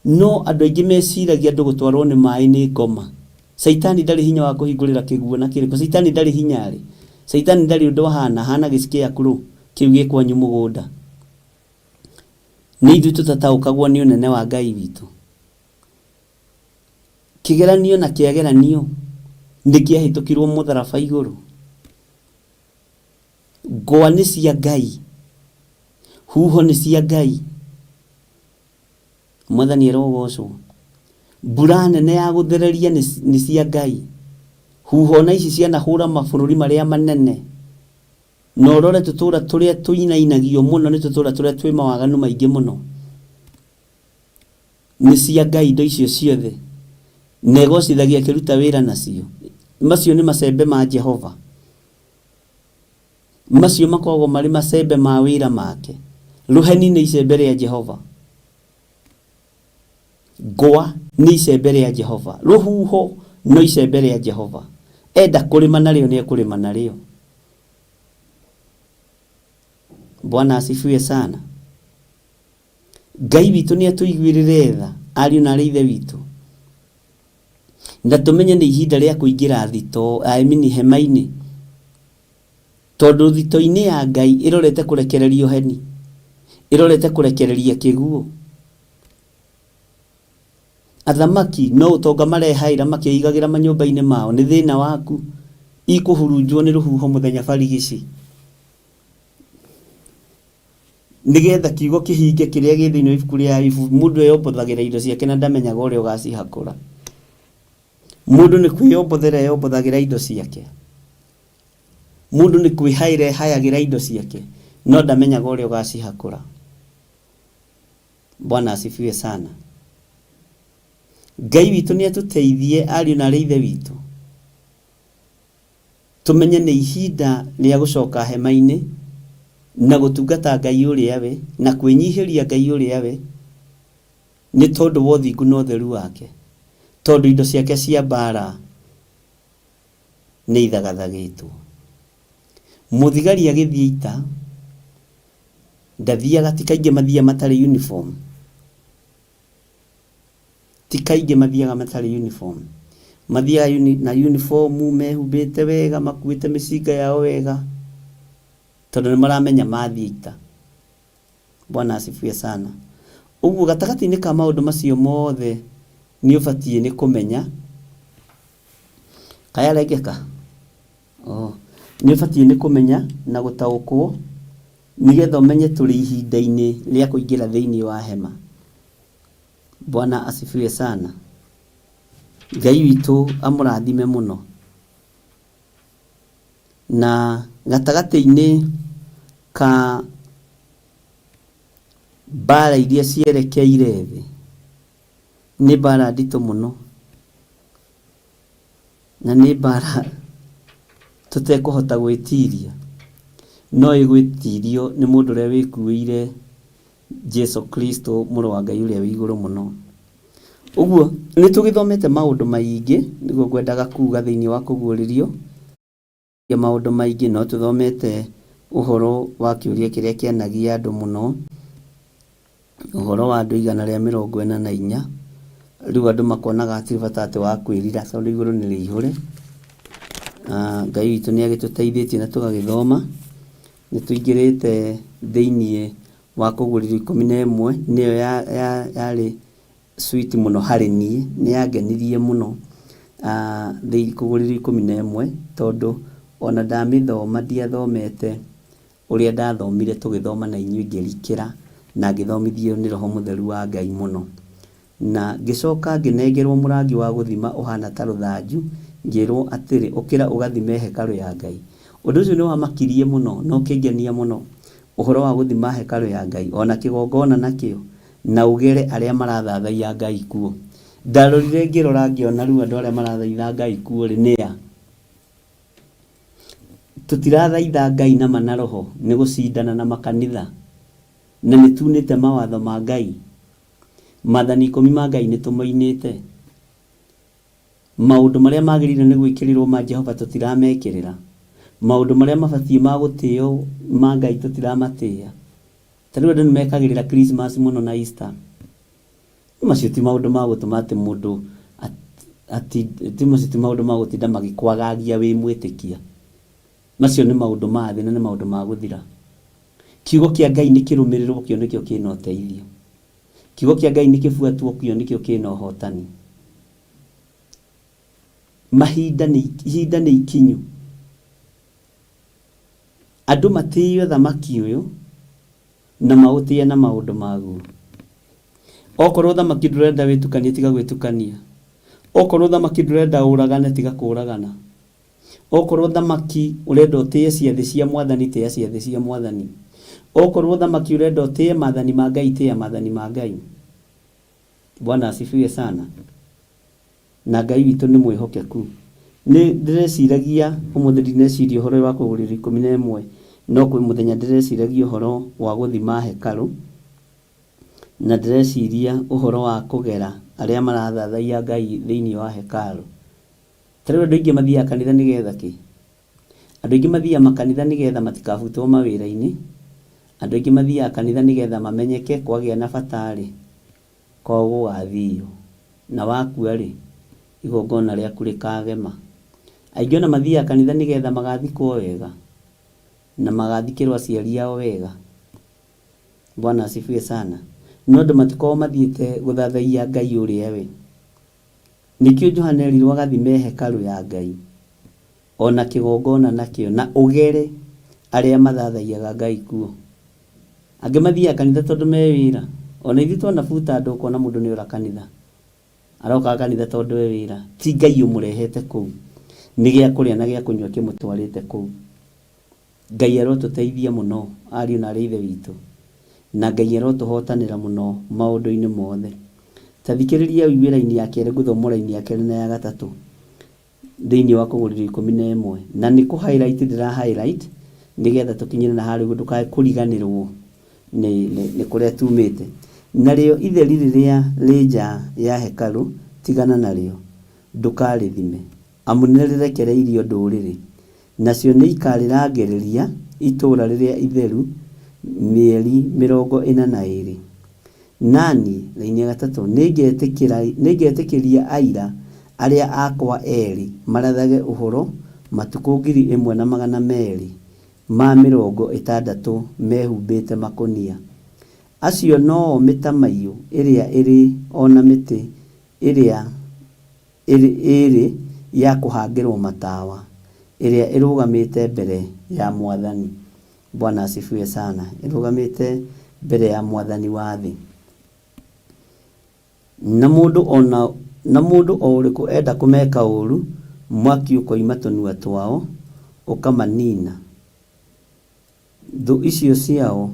No andũ aingĩ meciragia andũ gũtwarwo nĩ maĩ nĩ ngoma. Caitani ndarĩ hinya wa kũhingũrĩra kĩguũ na kĩrĩkũ. Caitani ndarĩ hinya-rĩ, caitani ndarĩ ũndũ ahana, ahana gĩscarecrow kĩu gĩ kwanyu mũgũnda. Nĩ ithuĩ tũtataũkagwo nĩ ũnene wa Ngai witũ. Kĩgeranio na kĩageranio nĩ kĩahĩtũkirwo mũtharaba igũrũ. Ngwa nĩ cia Ngai, huho nĩ cia Ngai. Mwathani arogocwo. Mbura nene ya gũthereria nĩ cia Ngai. Huho na ici cianahũra mabũrũri marĩa manene. Na ũrore tũtũra tũrĩa tũinainagio mũno nĩ tũtũra tũrĩa twĩ mawaganu maingĩ mũno. Nĩ cia Ngai indo icio ciothe, na egocithagia akĩruta wĩra nacio. Macio nĩ macembe ma Jehova. Macio makoragwo marĩ macembe ma wĩra make. Rũheni nĩ icembe rĩa Jehova. Ngwa nĩ icembe rĩa Jehova. Rũhuho no icembe rĩa Jehova. Enda kũrĩma narĩo nĩ ekũrĩma narĩo. Bwana asifiwe sana. Ngai witũ nĩ atũiguĩrĩre tha, ariũ na arĩ ithe witũ, na tũmenye nĩ ihinda rĩa kũingĩra thitoo, I mean hema-inĩ, tondũ thitoo-inĩ ya Ngai ĩrorete kũrekererio heni, ĩrorete kũrekereria kĩguũ. Athamaki no ũtonga marehaĩra makĩigagĩra manyũmba-inĩ mao, nĩ thĩna waku, ikũhurunjwo nĩ rũhuho mũthenya barigici. Nĩgetha kiugo kĩhinge kĩrĩa gĩ thĩinĩ wa ibuku rĩa Ayubu, mũndũ eyombothagĩra indo ciake na ndamenyaga ũrĩa ũgacihakũra. Mũndũ nĩ kwĩyombothera eyombothagĩra indo ciake. Mũndũ nĩ kwĩhaĩra ehayagĩra indo ciake, no ndamenyaga ũrĩa ũgacihakũra. Bwana asifiwe sana. Ngai witũ nĩ atũteithie ariũ na arĩ ithe witũ. Tũmenye nĩ ihinda rĩa gũcoka hema-inĩ na gũtungata Ngai ũrĩa we, na kwĩnyihĩria Ngai ũrĩa we, nĩ tondũ wa ũthingu na ũtheru wake, tondũ indo ciake cia mbaara nĩ ithagathagĩtwo. Mũthigari agĩthiĩ ita, ndathiaga, ti kaingĩ mathiaga matarĩ uniform. Ti kaingĩ mathiaga matarĩ uniform. Mathiaga na uniform, mehumbĩte wega, makuĩte mĩcinga yao wega, tondũ nĩ maramenya mathiĩ ita. Bwana asifiwe sana. Ũguo gatagatĩ-inĩ ka maũndũ macio mothe nĩ ũbatiĩ nĩ kũmenya, kayarengeka. Oh. Nĩ ũbatiĩ nĩ kũmenya na gũtaũkwo nĩgetha ũmenye tũrĩ ihinda-inĩ rĩa kũingĩra thĩinĩ wa hema. Bwana asifiwe sana. Ngai witũ amũrathime mũno. Na gatagatĩ-inĩ ka mbara iria cierekeire thĩ, nĩ mbara nditũ mũno. Na nĩ mbara tũtekũhota gwĩtiria, no ĩgwĩtirio nĩ mũndũ ũrĩa wĩkuĩire Jesu Kristo mũrũ wa Ngai ũrĩa wĩ igũrũ mũno. Ũguo nĩ tũgĩthomete maũndũ maingĩ nĩguo ngwendaga kuga thĩinĩ wa kũguũrĩrio. Maũndũ maingĩ no tũthomete ũhoro wa kĩũria kĩrĩa kĩanagia andũ mũno, ũhoro wa andũ 144, rĩu andũ makonaga hatirĩ bata atĩ wa kwĩrira tondũ igũrũ nĩ rĩihũre. Ngai witũ nĩ agĩtũteithĩtie na tũgagĩthoma, nĩ tũingĩrĩte thĩiniĩ wa kũguũrĩrio 11, nĩyo yarĩ sweet mũno harĩ niĩ, nĩ yangenirie mũno kũguũrĩrio 11 tondũ ona ndamĩthoma ndiathomete ũrĩa ndathomire tũgĩthoma na inyuĩ ngĩrikĩra na ngĩthomithio nĩ Roho Mũtheru wa Ngai mũno. Na ngĩcoka ngĩnengerwo mũrangi wa gũthima ũhaana ta rũthanju, ngĩĩrwo atĩrĩ, Ũkĩra ũgathime hekarũ ya Ngai. Ũndũ ũcio nĩ wamakirie mũno na ũkĩngenia mũno, ũhoro wa gũthima hekarũ ya Ngai, o na kĩgongona nakĩo, na ũgere arĩa marathathaiya Ngai kuo. Ndarorire ngĩrora ngĩona rĩu andũ arĩa marathaitha Ngai kuo-rĩ, nĩ a? Tũtirathaitha Ngai na ma na roho, nĩ gũcindana na makanitha, na nĩ tunĩte mawatho ma Ngai. Maathani ikũmi ma Ngai nĩ tũmoinĩte. Maũndũ marĩa magĩrĩire nĩ gwĩkĩrĩrwo ma Jehova tũtiramekĩrĩra. Maũndũ marĩa mabatiĩ ma gũtĩo ma Ngai tũtiramatĩa. Ta rĩu andũ nĩ mekagĩrĩra Christmas mũno na Easter. Macio ti maũndũ ma gũtũma atĩ mũndũ macio ti maũndũ ma gũtinda magĩkwagagia wĩ mwĩtĩkia. Macio nĩ maũndũ ma thĩ na nĩ maũndũ ma gũthira. Kiugo kĩa Ngai nĩ kĩrũmĩrĩrwo kĩo nĩkĩo kĩna ũteithio. Kiugo kĩa Ngai nĩ kĩbuatwo kĩo nĩkĩo kĩna ũhotani. Mahinda nĩ ihinda nĩ ikinyu. Andũ matĩĩe ũthamaki ũyũ na maũtĩe na maũndũ maguo. Okorwo ũthamaki ndũrenda wĩtukanie tiga gwĩtukania. Okorwo ũthamaki ndũrenda ũragane tiga kũragana. Okorwo ũthamaki ũrenda ũtĩe ciathĩ cia mwathani tĩa ciathĩ cia mwathani. Okorwo ũthamaki ũrenda ũtĩe mathani ma Ngai tĩa mathani ma Ngai. Bwana asifiwe sana. Na Ngai witũ nĩ mwĩhokeku. Nĩ ndĩreciragia, ũmũthĩ ndineciria ũhoro ũyũ wa kũgũrĩrwo 11, no kwĩ mũthenya ndĩreciragia ũhoro wa gũthima hekarũ, na ndĩreciria ũhoro wa kũgera arĩa marathathaiya Ngai thĩinĩ wa hekarũ. Ta rĩu andũ aingĩ mathiaga kanitha nĩgetha kĩ? Andũ aingĩ mathiaga makanitha nĩgetha matikabutwo mawĩra-inĩ, andũ aingĩ mathiaga kanitha nĩgetha mamenyeke kwagĩa na bata-rĩ, kwao gũgathiio, na wakua-rĩ, igongona rĩaku rĩkagema. Aingĩ ona mathiaga kanitha nĩgetha magathikwo wega, na magathikĩrwo aciari ao wega. Bwana asifiwe sana. No andũ matikoragwo mathiĩte gũthathaiya Ngai ũrĩa we. Nĩkĩo Johana erirwo agathime hekarũ ya Ngai, o na kĩgongona nakĩo, na ũgere arĩa mathathaiyaga Ngai kuo. Angĩ mathiaga kanitha tondũ me wĩra. O na ithuĩ twanabuta andũ ũkona mũndũ nĩ ora kanitha. Arokaga kanitha tondũ e wĩra. Ti Ngai ũmũrehete kũu. Nĩ gĩa kũrĩa na gĩa kũnyua kĩmũtwarĩte kũu. Ngai arotũteithia mũno ariũ na aarĩ a Ithe witũ, na Ngai arotũhotanĩra mũno maũndũ-inĩ mothe. Ta thikĩrĩria ũigue raini ya kerĩ, ngũthoma o raini ya kerĩ na ya gatatũ thĩinĩ wa Kũgũrĩrio 11, na nĩ kũ highlight ndĩra highlight nĩgetha tũkinyĩre na harĩa ũguo ndũkae kũriganĩrwo nĩ, nĩ, nĩ kũrĩa tumĩte. Narĩo itheri rĩrĩa rĩ nja ya hekarũ, tigana narĩo, ndũkarĩthime, amu nĩrĩrekereirio ndũrĩrĩ, Nacio nĩikarĩrangĩrĩria itũũra rĩrĩa itheru mĩeri 42. Na niĩ, raini ya gatatũ, nĩngetĩkĩria aira arĩa akwa eerĩ marathage ũhoro matukũ 1,260 mehumbĩte makũnia. Acio no-o mĩtamaiyũ ĩrĩa ĩrĩ o na mĩtĩ ĩrĩa ĩĩrĩ ya kũhangĩrwo matawa, ĩrĩa ĩrũgamĩte mbere ya Mwathani. Bwana asifiwe sana. Ĩrũgamĩte mbere ya Mwathani wa thĩ. Na mũndũ o na, na mũndũ o ũrĩkũ enda kũmeka ũũru, mwaki ũkoima tũnua twao, ũkamanina. Thũ icio ciao,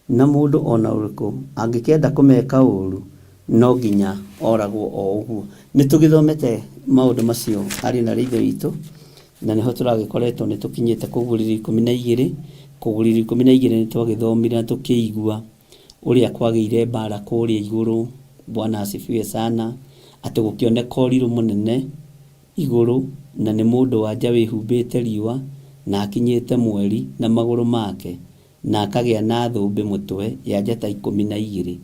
na mũndũ o na ũrĩkũ angĩkenda kũmeka ũũru, no nginya oragwo o ũguo. Nĩ tũgĩthomete maũndũ macio arĩ na ithe witũ, na nĩho tũragĩkoretwo nĩ tũkinyĩte kũgũrĩrio 12. Kũgũrĩrio 12 nĩ twagĩthomire na tũkĩigua ũrĩa kwagĩire mbara kũrĩa igũrũ. Bwana asifiwe sana. Atĩ gũkĩoneka ũrirũ mũnene igũrũ, na nĩ mũndũ wa nja wĩhumbĩte riũa na akinyĩte mweri na magũrũ make, na akagĩa na thũmbĩ mũtwe ya njata 12,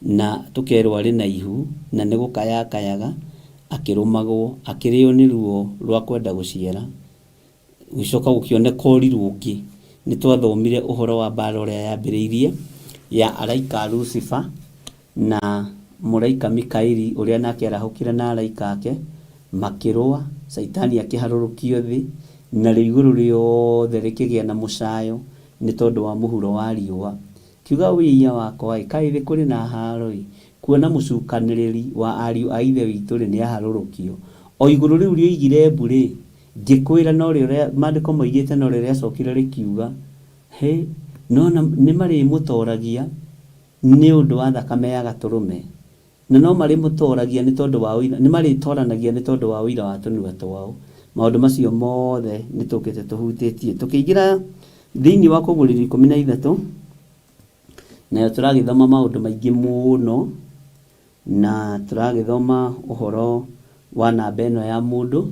na tũkerwo arĩ na ihu, na nĩ gũkaya akayaga akĩrũmagwo, akĩrĩo nĩ ruo rwa kwenda gũciara. Gũcoka gũkĩoneka ũrirũ ũngĩ. Nĩ twathomire ũhoro wa mbara ũrĩa yambĩrĩirie ya araika a Lucifer na mũraika Mikaeli ũrĩa nake arahũkire na araika ake makĩrũa, Caitani akĩharũrũkio thĩ, narĩo igũrũ rĩothe rĩkĩgĩa na mũcayo nĩ tondũ wa mũhuro wa riũa. Kiuga wĩia wakwa ĩ, kaĩ thĩ kũrĩ na haro ĩ, kuona mũcukanĩrĩri wa ariũ a ithe witũ rĩ nĩ aharũrũkio. O igũrũ rĩu rĩoigire mbu rĩ, ngĩkwĩra norĩo rĩa, maandĩko moigĩte norĩo rĩacokire rĩkiuga, hĩ, no nĩ marĩmũtoragia nĩ ũndũ wa thakame ya gatũrũme, na no marĩmũtoragia nĩ tondũ wa ũira, nĩ marĩtoranagia nĩ tondũ wa ũira wa tũnua twao. Maũndũ macio mothe nĩ tũkĩte tũhutĩtie. Tũkĩingĩra thĩinĩ wa kũgũrĩrio 13, nayo tũragĩthoma maũndũ maingĩ mũno, na tũragĩthoma ũhoro wa namba ĩno ya mũndũ,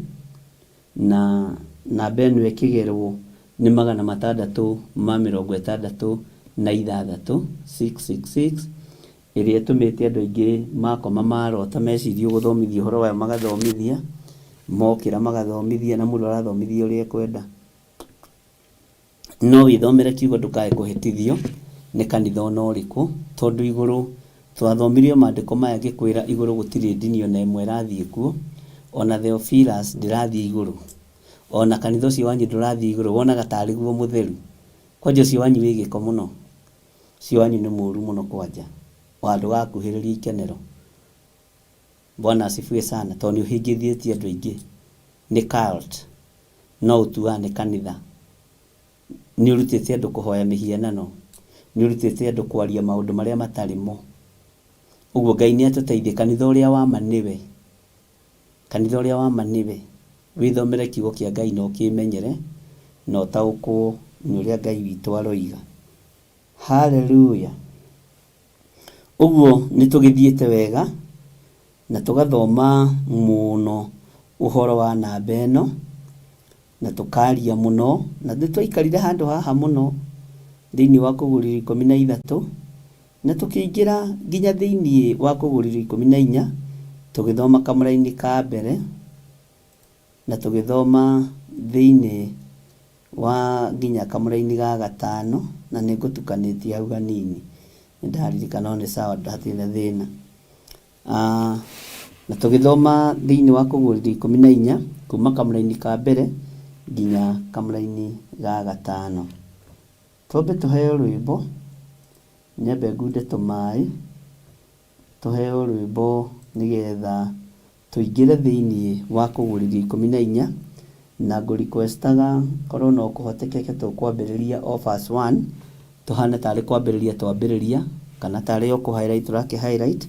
na namba ĩno ĩkĩgerwo nĩ 666, 666, ĩrĩa ĩtũmĩte andũ aingĩ makoma marota mecirie gũthomithia ũhoro wayo magathomithia, mokĩra magathomithia, na mũndũ arathomithia ũrĩa ekwenda. No wĩthomere kiugo ndũkae kũhĩtithio nĩ kanitha ona ũrĩkũ, tondũ igũrũ twathomire o maandĩko maya ngĩkwĩra igũrũ gũtirĩ ndini ona ĩmwe ĩrathiĩ kuo, ona Theophilus ndĩrathiĩ igũrũ, ona kanitha ũcio wanyu ndũrathiĩ igũrũ, wonaga tarĩ guo mũtheru. Kwanja ũcio wanyu wĩ gĩko mũno, ũcio wanyu nĩ mũru mũno kwanja, wa ndũgakuhĩrĩrie ikenero. Bwana asifiwe sana, tondũ nĩ ũhĩngĩthĩtie andũ aingĩ. Nĩ cult, no ũtuaga nĩ kanitha. Nĩ ũrutĩte andũ kũhoya mĩhianano, nĩ ũrutĩte andũ kwaria maũndũ marĩa matarĩ mo. Ũguo Ngai nĩ atũteithie, kanitha ũrĩa wa ma nĩwe, kanitha ũrĩa wa ma nĩwe. Wĩthomere kiugo kĩa Ngai na ũkĩmenyere na ũtaũkwo nĩ ũrĩa Ngai witũ aroiga. Hallelujah. Ũguo nĩ tũgĩthiĩte wega na tũgathoma mũno ũhoro wa namba ĩno, na tũkaria mũno, na nĩ twaikarire handũ haha mũno thĩinĩ wa kũgũrĩrio 13, na tũkĩingĩra nginya thĩinĩ wa kũgũrĩrio 14, tũgĩthoma kamũraini ka mbere, na tũgĩthoma thĩinĩ wa nginya kamũraini ga gatano, na nĩ ngũtukanĩtie hau hanini, nĩ ndaririkana no nĩ sawa hatirĩ na thĩna. Na tũgĩthoma thĩinĩ wa kũgũrĩrio 14 kuma kamũraini ka mbere nginya kamũraini ga gatano. Twambe tũheo rwĩmbo, nyambe ngunde tũmaĩ, tũheo rwĩmbo nĩgetha tũingĩre thĩinĩ wa kũgũrĩrio 14, na ngũ request aga korwo no kũhotekeke tũkwambĩrĩria o verse 1, tũhane tarĩ kwambĩrĩria twambĩrĩria, kana tarĩ o kũ highlight tũrakĩ highlight,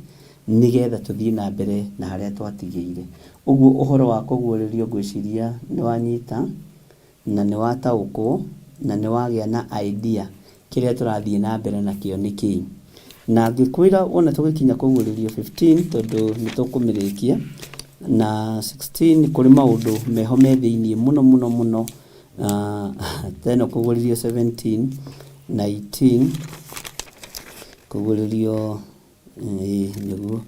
nĩgetha tũthiĩ na mbere na harĩa twatigĩire. Ũguo ũhoro wa kũguũrĩrio ngwĩciria nĩ wanyita, na nĩ wataũkwo, na nĩ wagĩa na idea kĩrĩa tũrathiĩ na mbere nakĩo nĩ kĩĩ. Na ngĩkwĩra wona tũgĩkinya kũguũrĩrio 15, tondũ nĩ tũkũmĩrĩkia, na 16 kũrĩ maũndũ meho me thĩiniĩ mũno mũno mũno, ta ĩno kũguũrĩrio 17 na 18, kũguũrĩrio nĩguo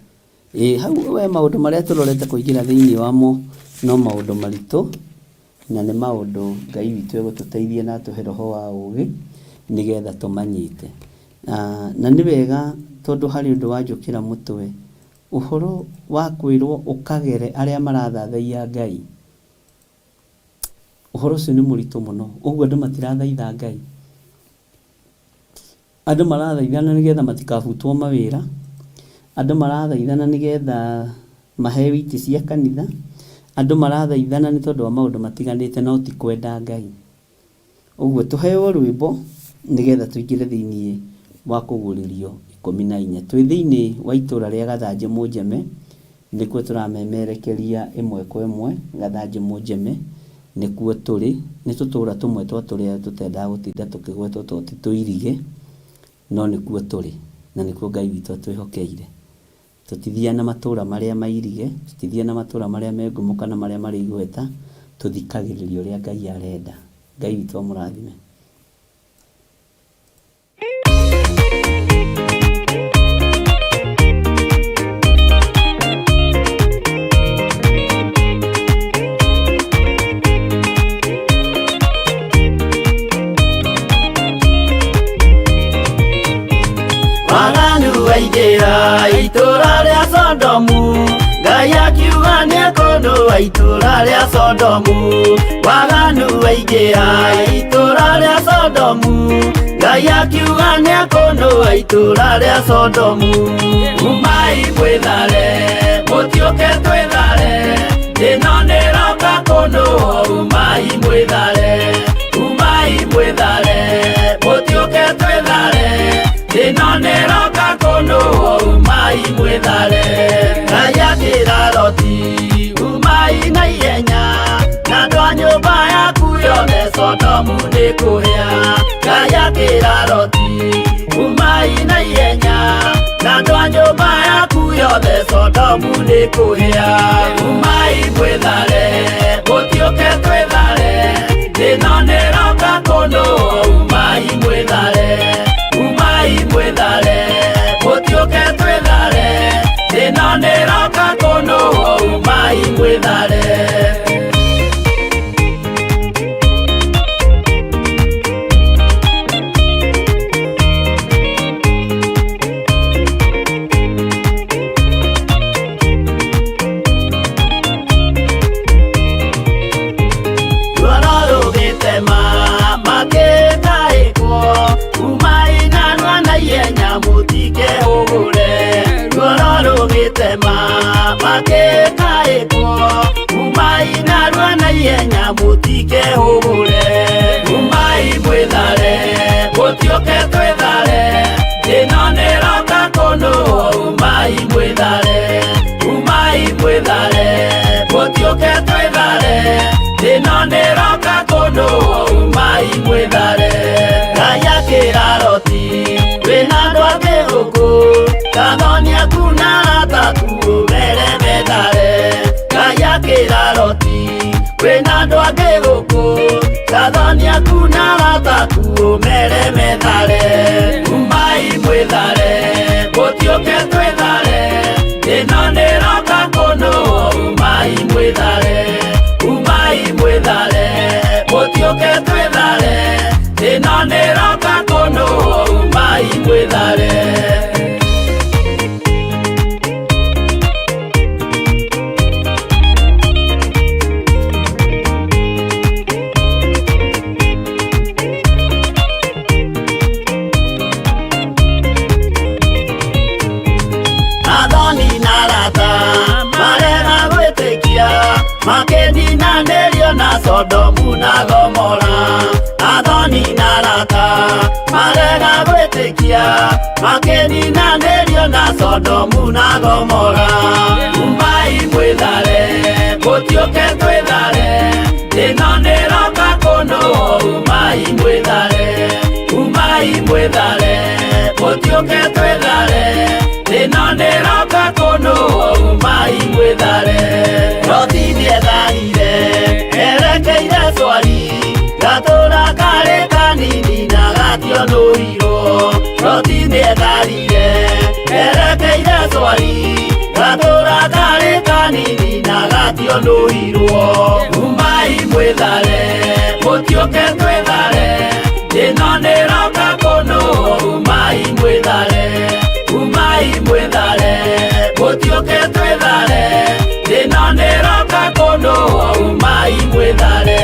hau we maũndũ marĩa tũrorete kũingĩra thĩiniĩ wamo no maũndũ maritũ, na nĩ maũndũ Ngai witũ egũtũteithia na atũhe roho wa ũgĩ nĩgetha tũmanyite. Na nĩ wega tondũ harĩ ũndũ wanjũkĩra mũtwe, ũhoro wa kwĩrwo ũkagere arĩa marathathaiya Ngai. Ũhoro ũcio nĩ mũritũ mũno. Ũguo andũ matirathaitha Ngai. Andũ marathaithana nĩgetha matikabutwo mawĩra. Andũ marathaithana nĩgetha maheo itĩ cia kanitha. Andũ marathaithana nĩ tondũ wa maũndũ matiganĩte no ti kwenda Ngai. Ũguo tũheo rwĩmbo nĩgetha tũingĩre thĩinĩ wa kũguũrĩrio 14. Twĩ thĩinĩ wa itũra rĩa Gathanjĩ Mũnjeme, nĩkuo tũramemerekeria ĩmwe kwa ĩmwe. Gathanjĩ Mũnjeme nĩkuo tũrĩ. Nĩ tũtũra tũmwe twa tũrĩa tũtendaga gũtinda tũkĩgwetwo tondũ ti tũirige, no nĩkuo tũrĩ na nĩkuo Ngai witũ atwĩhokeire. Tũtithiaga na matũra marĩa mairige, tũtithiaga na matũra marĩa me ngumo kana marĩa marĩ igweta, tũthikagĩrĩria ũrĩa Ngai arenda. Ngai witũ amũrathime. Waganu waingĩra itũra rĩa Sodomu, Ngai akiuga nĩekũnũa itũra rĩa Sodomu. Waganu waingĩra itũra rĩa Sodomu, Ngai akiuga nĩekũnũa itũra rĩa Sodomu. Umai mwĩthare, mũtiũke twĩthare, ĩno nĩroka kũnũa. Umai mwĩthare, umai mwĩthare, mũtiũke twĩthare, ĩno nĩroka kũnũa. Umai mwĩthare. Ngai akĩra Loti, umai na ihenya, na andũ a nyũmba yaku yothe, Sodomu nĩ kũhĩa. Ngai akĩra Loti, umai na ihenya, na andũ a nyũmba yaku yothe, Sodomu nĩ kũhĩa. Umai mwĩthare, mũtiũke twĩthare, ĩno nĩroka kũnũa. Umai mwĩthare, umai mwĩthare, mũtiũke twĩthare, ĩno nĩroka kũnũa. Umai mwĩthare. Ruoro rũgĩtema makĩtaĩkwo, umai narua na ihenya mũtikehũgũre. Ruoro rũgĩtema makĩtaĩkwo, umai narua na ihenya mũtikehũgũre. Umai mwĩthare, mũtiũke twĩthare, ĩno nĩroka kũnũa. Umai mwĩthare, umai mwĩthare, mũtiũke twĩthare, ĩno nĩroka kũnũa. Umai mwĩthare. Ngai akĩra Loti, wĩna andũ angĩ gũkũ, gathoni aku na arata aku ũmere methare. Ngai akĩra Loti, wĩna andũ angĩ gũkũ, gathoni aku na arata aku ũmere methare. Umai mwĩthare, mũtiũke twĩthare, ĩno nĩroka kũnũa. Umai mwĩthare, umai mwĩthare, mũtiũke twĩthare, ĩno nĩroka kũnũa. Umai mwĩthare. Athoni na arata marega gwĩtĩkia, makĩninanĩrio na Sodomu na Gomora. Athoni na arata marega gwĩtĩkia, makĩninanĩrio na Sodomu na Gomora. Umai mwĩthare, mũtiũke twĩthare, ĩno nĩroka kũnũa. Umai mwĩthare, umai mwĩthare, mũtiũke twĩthare, ĩno nĩroka kũnũa. Umai mwĩthare. Loti nĩetharire erekeire Swari, gatũra karĩ kanini na gationũirwo. Loti nĩetharire erekeire Swari, gatũra karĩ kanini na gationũirwo. Umai mwĩthare, mũtiũke twĩthare, ĩno nĩroka kũnũa. Umai mwĩthare, umai mwĩthare, mũtiũke twĩthare, ĩno nĩroka kũnũa. Umai mwĩthare.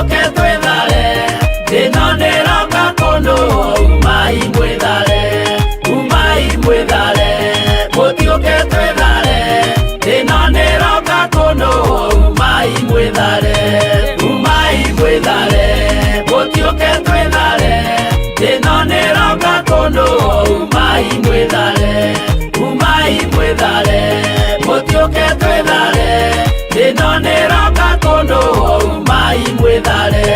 Mũtiũke twĩthare, thĩno nĩroka kũndũ, umai mwĩthare, umai mwĩthare, mũtiũke twĩthare, thĩno nĩroka kũndũ, umai mwĩthare, umai mwĩthare, mũtiũke twĩthare, thĩno nĩroka kũndũ, umai mwĩthare, umai mwĩthare, mũtiũke twĩthare, thĩno nĩroka kũndũ, umai mwĩthare.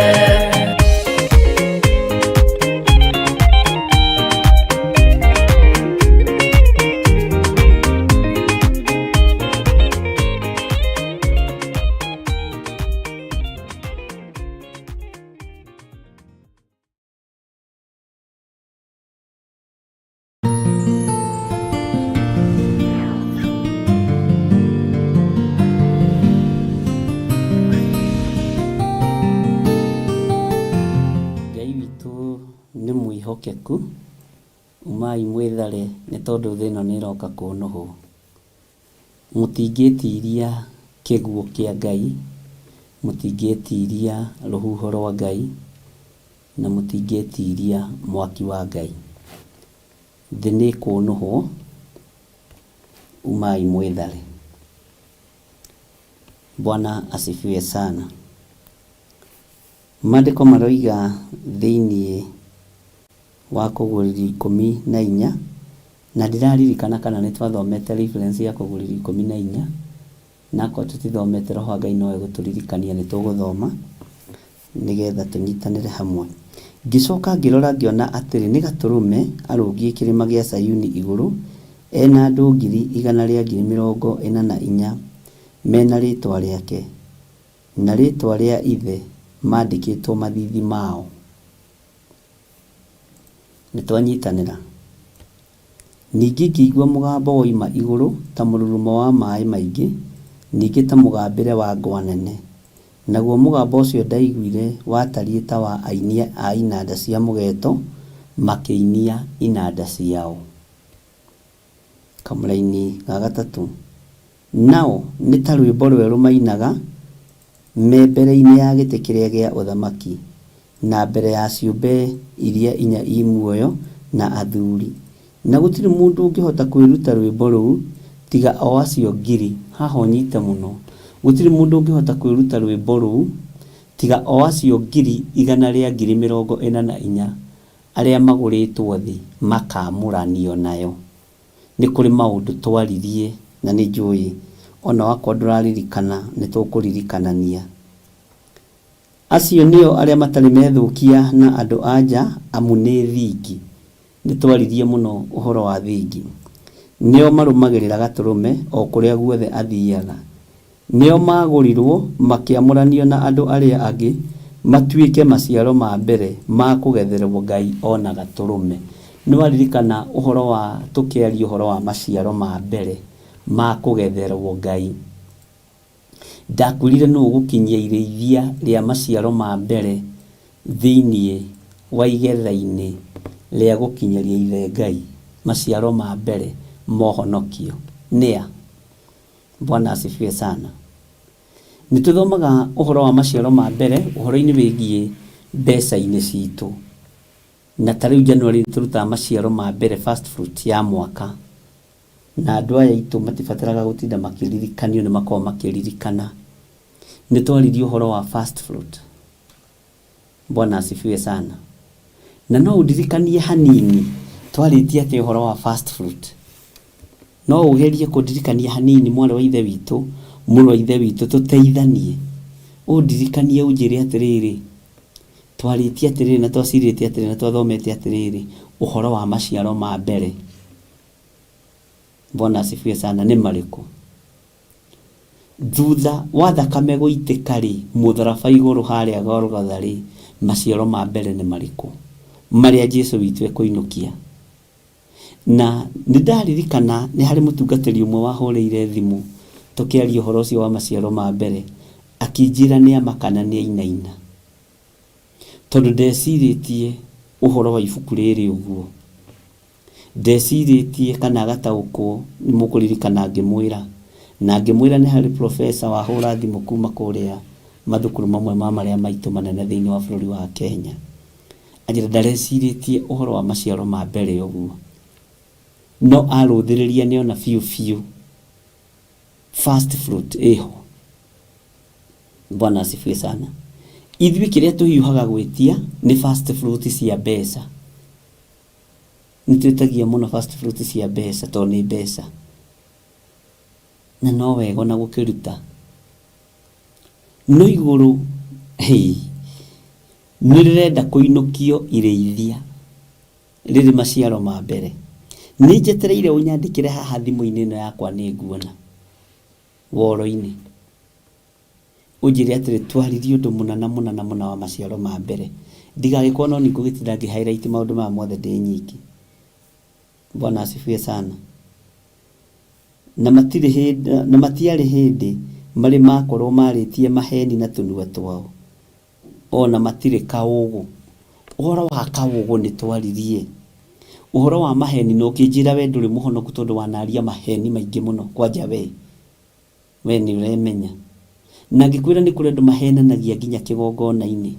Ngai witũ nĩ mwĩhokeku, umai mwĩthare nĩ tondũ thĩ ĩno nĩ ĩroka kũnũhwo. Mũtingĩtiria kĩguũ kĩa Ngai, mũtingĩtiria rũhuho rwa Ngai, na mũtingĩtiria mwaki wa Ngai. Thĩ nĩ ĩkũnũhwo, umai mwĩthare. Bwana asifiwe sana. Maandĩko maroiga thĩinĩ wa Kũguũrĩrio 14, na ndiraririkana kana nĩ twathomete reference ya Kũguũrĩrio 14, na akorwo tũtithomete Roho wa Ngai no egũtũririkania nĩ tũgũthoma nĩgetha tũnyitanĩre hamwe. Ngĩcoka ngĩrora ngĩona atĩrĩ, nĩ Gatũrũme arũngiĩ kĩrĩma gĩa Sayuni igũrũ, ena andũ 144,000 mena rĩĩtwa rĩake na rĩĩtwa rĩa Ithe mandĩkĩtwo mathiithi mao. Nĩ twanyitanĩra. Ningĩ ngĩigua mũgambo woima igũrũ ta mũrurumo wa maĩ maingĩ, ningĩ ta mũgambĩre wa ngwa nene. Naguo mũgambo ũcio ndaiguire watariĩ ta wa aini a inanda cia mũgeeto makĩinia inanda ciao. Kamũraini ga gatatũ. Nao nĩ ta rwĩmbo rwerũ mainaga me mbere-inĩ ya gĩtĩ kĩrĩa gĩa ũthamaki, na mbere ya ciũmbe iria inya i muoyo na athuri. Na gũtirĩ mũndũ ũngĩhota kwĩruta rwĩmbo rũu tiga o acio ngiri, haha ũnyite mũno, gũtirĩ mũndũ ũngĩhota kwĩruta rwĩmbo rũu tiga o acio 144,000 arĩa magũrĩtwo thĩ makaamũranio nayo. Nĩ kũrĩ maũndũ twaririe na nĩ njũĩ ona wakorwo ndũraririkana nĩ tũkũririkanania. Acio nĩo arĩa matarĩ methũkia na andũ a nja amu nĩ thingi. Nĩ twaririe mũno ũhoro wa thingi. Nĩo marũmagĩrĩra Gatũrũme o kũrĩa guothe athiaga. Nĩo maagũrirũo makĩamũranio na andũ arĩa angĩ matuĩke maciaro ma mbere ma kũgetherwo Ngai o na Gatũrũme. Nĩ waririkana ũhoro wa tũkĩaria ũhoro wa maciaro ma mbere ma kũgetherwo Ngai? Ndakwĩrire nũ ũgũkinyia irĩithia rĩa maciaro ma mbere thĩinĩ wa igetha-inĩ rĩa gũkinyĩria Ithe Ngai maciaro ma mbere ma ũhonokio. Nĩa? Bwana asifiwe sana. Nĩ tũthomaga ũhoro wa maciaro ma mbere ũhoro-inĩ wĩgiĩ mbeca-inĩ citũ. Na ta rĩu January nĩ tũrutaga maciaro ma mbere first fruit ya mwaka. Na andũ aya aitũ matibataraga gũtinda makĩririkanio nĩ makoragwo makĩririkana. Nĩ twaririe ũhoro wa first fruit. Bwana asifiwe sana. Na no ũndirikanie hanini twarĩtie atĩa ũhoro wa first fruit? No ũgerie kũndirikania hanini mwarĩ wa ithe witũ, mũrũ wa ithe witũ, tũteithanie. Ũndirikanie ũnjĩre atĩrĩrĩ, twarĩtie atĩrĩrĩ na twacirĩte atĩrĩrĩ na twathomete atĩrĩrĩ ũhoro wa maciaro ma mbere. Bwana asifiwe sana, nĩ marĩkũ? Thutha wa thakame gũitĩka-rĩ, mũtharaba igũrũ harĩa Golgotha-rĩ, maciaro ma mbere nĩ marĩkũ? Marĩa Jesu witũ ekũinũkia. Na nĩ ndaririkana nĩ harĩ mũtungatĩri ũmwe wahũrĩire thimũ tũkĩaria ũhoro ũcio wa maciaro ma mbere, akĩnjĩra nĩ amaka na nĩ ainaina. Tondũ ndecirĩtie ũhoro wa ibuku rĩrĩ ũguo. Ndecirĩtie kana agataũkwo nĩ mũkũririkana ngĩmwĩra. Na ngĩmwĩra nĩ harĩ professor wahũra thimũ kuma kũrĩa mathukuru mamwe ma marĩa maitũ manene thĩinĩ wa bũrũri wa Kenya. Anjĩra ndarecirĩtie ũhoro wa maciaro ma mbere ũguo, no arũthĩrĩria nĩona biũ biũ first fruit ĩho. Bwana asifiwe sana. Ithuĩ kĩrĩa tũhiũhaga gwĩtia nĩ first fruit cia mbeca. Nĩ twĩtagia mũno first fruit cia mbeca tondũ nĩ mbeca. Na no wega ona gũkĩruta. No igũrũ hĩ, nĩ rĩrenda kũinũkio irĩithia rĩrĩ maciaro ma mbere. Nĩ njetereire ũnyandĩkĩre haha thimũ-inĩ ĩno yakwa nĩ nguona woro-inĩ. Ũnjĩre atĩrĩ twaririe ũndũ mũna na mũna na mũna wa maciaro ma mbere. Ndigagĩkorwo no niĩ ngũgĩtinda ngĩ highlight maũndũ maya mothe ndĩ nyiki. Bwana asifiwe sana. Na matirĩ hĩndĩ, na matiarĩ hĩndĩ marĩ makorwo marĩtie maheni na tũnua twao. Ona matirĩ kaũgũ. Ũhoro wa kaũgũ nĩ twaririe. Ũhoro wa maheni na ũkĩnjĩra we ndũrĩ mũhonoku tondũ wanaria maheni maingĩ mũno kwanja we. We nĩ ũremenya. Na ngĩkwĩra nĩ kũrĩ andũ mahenanagia nginya kĩgongona-inĩ.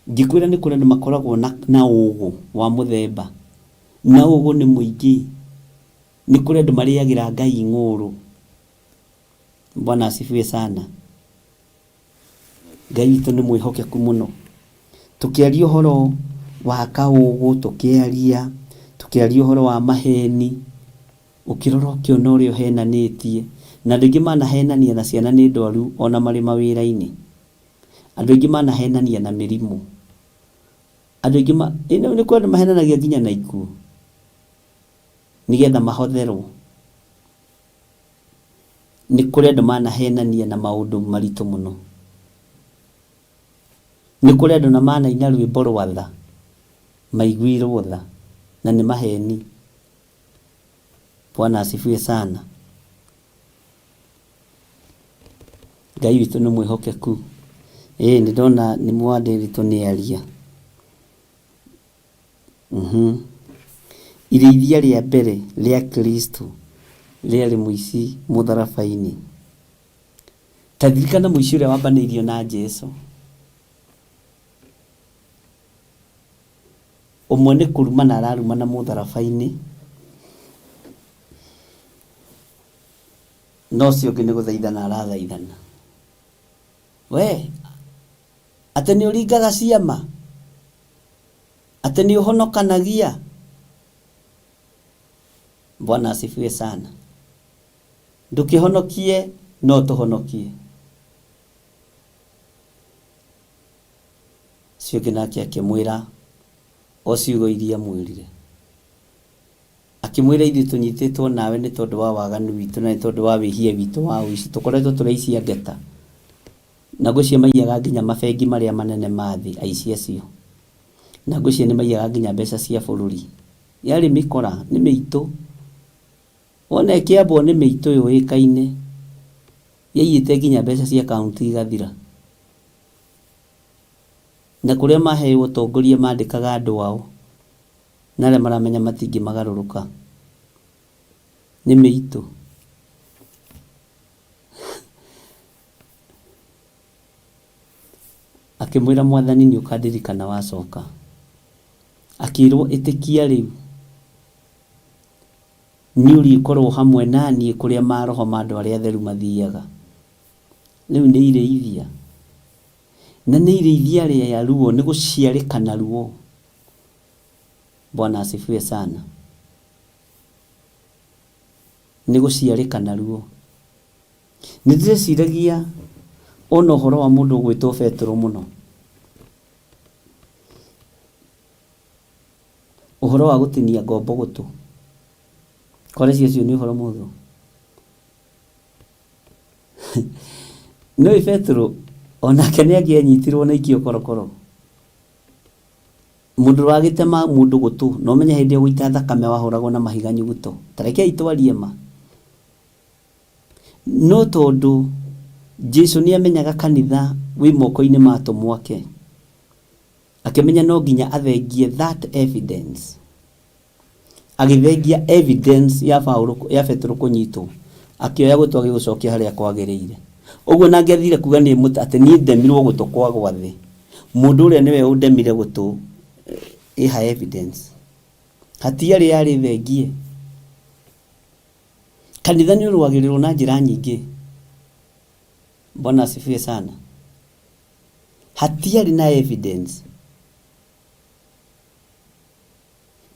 Ngĩkwĩra nĩ kũrĩ andũ makoragwo na, na ũgũ wa mũthemba. Na ũgũ nĩ mũingĩ. Nĩ kũrĩ andũ marĩagĩra Ngai ng'ũrũ. Bwana asifiwe sana. Ngai witũ nĩ mwĩhokeku mũno. Tũkĩaria ũhoro wa kaũgũ, tũkĩaria, tũkĩaria ũhoro wa maheni, ũkĩrora ũkĩona ũrĩa ũhenanĩtie. Na andũ aingĩ manahenania na ciana nĩ ndwaru ona marĩ mawĩra-inĩ. Andũ aingĩ manahenania na mĩrimũ. Andũ aingĩ ma, nĩ kũrĩ andũ mahenanagia nginya na ikuũ nĩgetha mahotherwo. Nĩ kũrĩ andũ manahenania na maũndũ maritũ mũno. Nĩ kũrĩ andũ na manaina rwĩmbo rwa tha, maiguirwo tha, na nĩ maheni. Bwana asifiwe sana. Ngai witũ nĩ mwĩhokeku. Ĩĩ nĩ ndona nĩ mwandĩrĩtwo nĩ aria. Irĩithia rĩa mbere rĩa Kristo rĩarĩ mũici mũtharaba-inĩ. Ta ririkana mũici ũrĩa wambanĩirio na Jesu. Ũmwe nĩ kũrumana ararumana mũtharaba-inĩ, na ũcio ũngĩ nĩ gũthaithana arathaithana. We, atĩ nĩ ũringaga ciama? Atĩ nĩ ũhonokanagia? Bwana asifiwe sana. Ndũkĩhonokie no tũhonokie. Ũcio ũngĩ nake akĩmwĩra o ciugo iria amwĩrire. Akĩmwĩra ithuĩ tũnyitĩtwo nawe nĩ tondũ wa waganu witũ na nĩ tondũ wa wĩhia witũ wa ũici. Tũkoretwo tũrĩ aici a ngeta. Na ngwĩciria maiyaga nginya mabengi marĩa manene ma thĩ aici acio. Na ngwĩciria nĩ maiyaga nginya mbeca cia bũrũri. Yarĩ mĩkora, nĩ mĩitũ. Wona ĩkĩambwo nĩ mĩitũ yũĩkaine. Yaiyĩte nginya mbeca cia kaunti igathira. Na kũrĩa maheo ũtongoria mandĩkaga andũ ao na arĩa maramenya matingĩmagarũrũka. Nĩ mĩitũ. Akĩmwĩra mwathani nĩ ũkandirikana wacoka. Akĩrwo ĩtĩkia rĩu nĩ ũrĩkorwo hamwe na niĩ kũrĩa maroho ma andũ arĩa atheru mathiaga. Rĩu nĩ irĩithia. Na nĩ irĩithia rĩa ruo, nĩ gũciarĩkana ruo. Bwana asifiwe sana. Nĩ gũciarĩkana ruo. Nĩ ndĩreciragia ona ũhoro wa mũndũ ũgwĩtwo Betũrũ mũno. Ũhoro wa gũtinia ngombo gũtũ. Koreci ũcio nĩ ũhoro mũhũthũ? Nĩũĩ Betũrũ onake nĩ angĩanyitirwo na aikio korokoro. Mũndũ ũragĩtema mũndũ gũtũ na ũmenye hĩndĩ ĩyo gũita thakame wahũragwo na mahiga nyuguto. Ta rekei twarie ma. No tondũ Jesu nĩ amenyaga kanitha wĩ moko-inĩ ma atũmwo ake, akĩmenya no nginya athengie that evidence. Agĩthengia evidence ya Paũlũ, ya Petero kũnyitwo, akĩoya gũtũ agĩgũcokia harĩa kwagĩrĩire. Ũguo na angĩathire kuga nĩ atĩ niĩ ndemirwo gũtũ kwagwa thĩ, mũndũ ũrĩa nĩwe ũndemire gũtũ, ĩha evidence. Hatiarĩ yarĩ thengie. Kanitha nĩ ũrũagĩrĩrwo na njĩra nyingĩ. Bwana asifiwe sana. Hatiarĩ na evidence.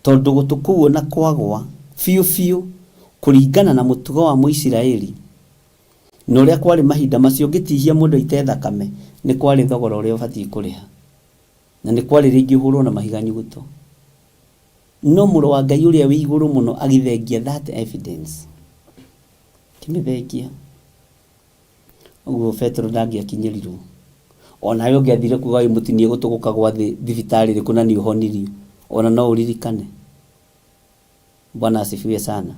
Tondũ gũtũ kũu ona kwagwa biũ biũ kũringana na mũtugo wa Mũisiraeli na ũrĩa kwarĩ mahinda macio ũngĩtihia mũndũ aite thakame nĩ kwarĩ thogora ũrĩa ũbatiĩ kũrĩha. Na nĩ kwarĩ rĩngĩ ũhũrwo na mahiga nyuguto. No mũrũ wa Ngai ũrĩa wĩ igũrũ mũno agĩthengia that evidence. Akĩmĩthengia. Ũguo Petero ndangĩakinyĩrirwo. Onawe ũngĩathire kuga wĩ mũtinie gũtũ gũkagwa thĩ thibitarĩ ĩrĩkũ na nĩ ũhonirio, ona no ũririkane. Bwana asifiwe sana.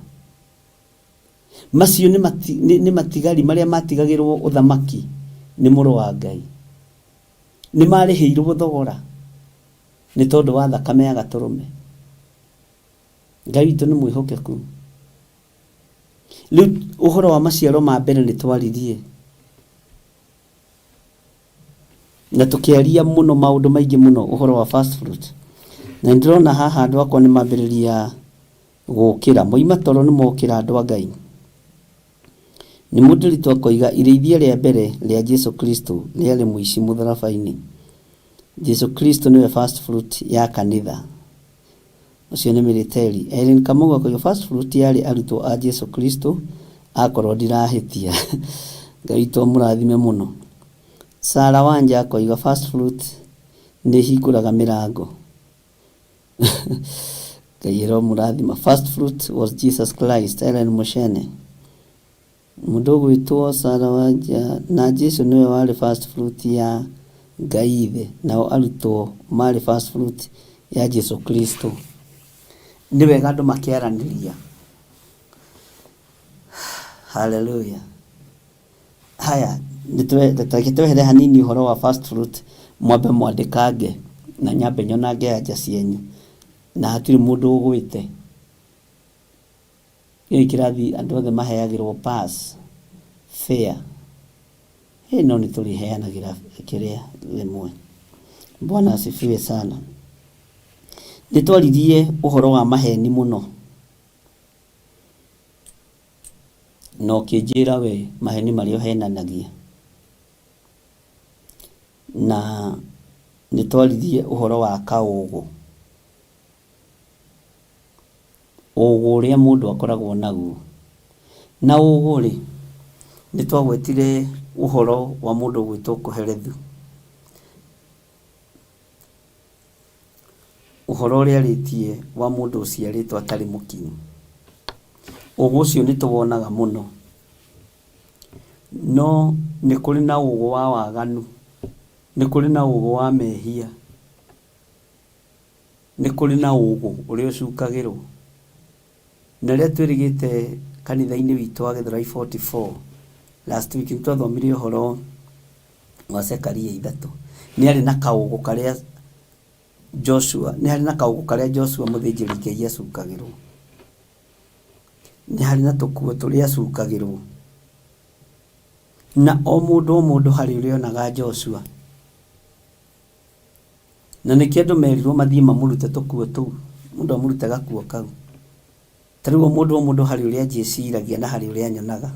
Macio nĩ matigari marĩa matigagĩrwo ũthamaki nĩ mũrũ wa Ngai. Nĩ marĩhĩirwo thogora nĩ tondũ wa thakame ya gatũrũme. Ngai witũ nĩ mwĩhokeku. Rĩu ũhoro wa maciaro ma mbere nĩ twaririe na tũkĩaria mũno maũndũ maingĩ mũno ũhoro wa first fruit. Na nĩ ndĩrona haha andũ akwa nĩ mambĩrĩria gũkĩra, moima toro nĩ mokĩra andũ a Ngai. Nĩ mũndĩritũ akoiga irĩithia rĩa mbere rĩa Jesu Kristo rĩarĩ mũici mũtharaba-inĩ. Jesu Kristo nĩwe first fruit ya kanitha. Ũcio nĩ Mĩrĩteri. Irene Kamau akoiga first fruit yarĩ arutwo a Jesu Kristo akorwo ndirahĩtia. Ngai witũ amũrathime mũno. Sarah Wanja akoiga first fruit nĩ ĩhingũraga mĩrango. Ngai aromũrathima. First fruit was Jesus Christ. Ellen Mushene. Mũndũ ũgwĩtwo Sarah Wanja na Jesu nĩwe warĩ first fruit ya Ngai Ithe, nao arutwo marĩ first fruit ya Jesu Kristo. Nĩ wega andũ makĩaranĩria. Hallelujah. Haya, reke twehere hanini ũhoro wa first fruit, mwambe mwandĩkange na nyambe nyonange anja cianyu, na hatirĩ mũndũ ũgwĩte. Gĩkĩ kĩrathi andũ othe maheagĩrwo pass fair. Hĩ no nĩ tũrĩheanagĩra kĩrĩa rĩmwe. Bwana asifiwe sana. Nĩ twaririe ũhoro wa maheni mũno. Na ũkĩnjĩra we maheni marĩa ũhenanagia. Na nĩ twaririe ũhoro wa kaũgũ. Ũgũ ũrĩa mũndũ akoragwo naguo. Na ũgũ rĩ, nĩ twagwetire ũhoro wa mũndũ ũgwĩtwo Kohelethu. Ũhoro ũrĩa arĩtie wa mũndũ ũciarĩtwo atarĩ mũkinyu. Ũgũ ũcio nĩ tũwonaga mũno. No nĩ kũrĩ na ũgũ wa waganu, nĩ kũrĩ na ũgũ wa mehia. Nĩ kũrĩ na ũgũ ũrĩa ũcukagĩrwo. Na rĩrĩa twĩrĩgĩte kanitha-inĩ witũ wa Gĩthũrai 44 last week nĩ twathomire ũhoro wa Zekaria ithatũ. Nĩ arĩ na kaũgũ karĩa Joshua, nĩ harĩ na kaũgũ karĩa Joshua mũthĩnjĩri Ngai acukagĩrwo. Nĩ harĩ na tũkuo tũrĩa acukagĩrwo. Na o mũndũ o mũndũ harĩ ũrĩa onaga Joshua. Na nĩkĩo andũ merirwo mathiĩ mamũrute tũkuo tũu, mũndũ amũrute gakuo kau. Ta rĩu o mũndũ o mũndũ harĩ ũrĩa anjĩciragia na harĩ ũrĩa anyonaga.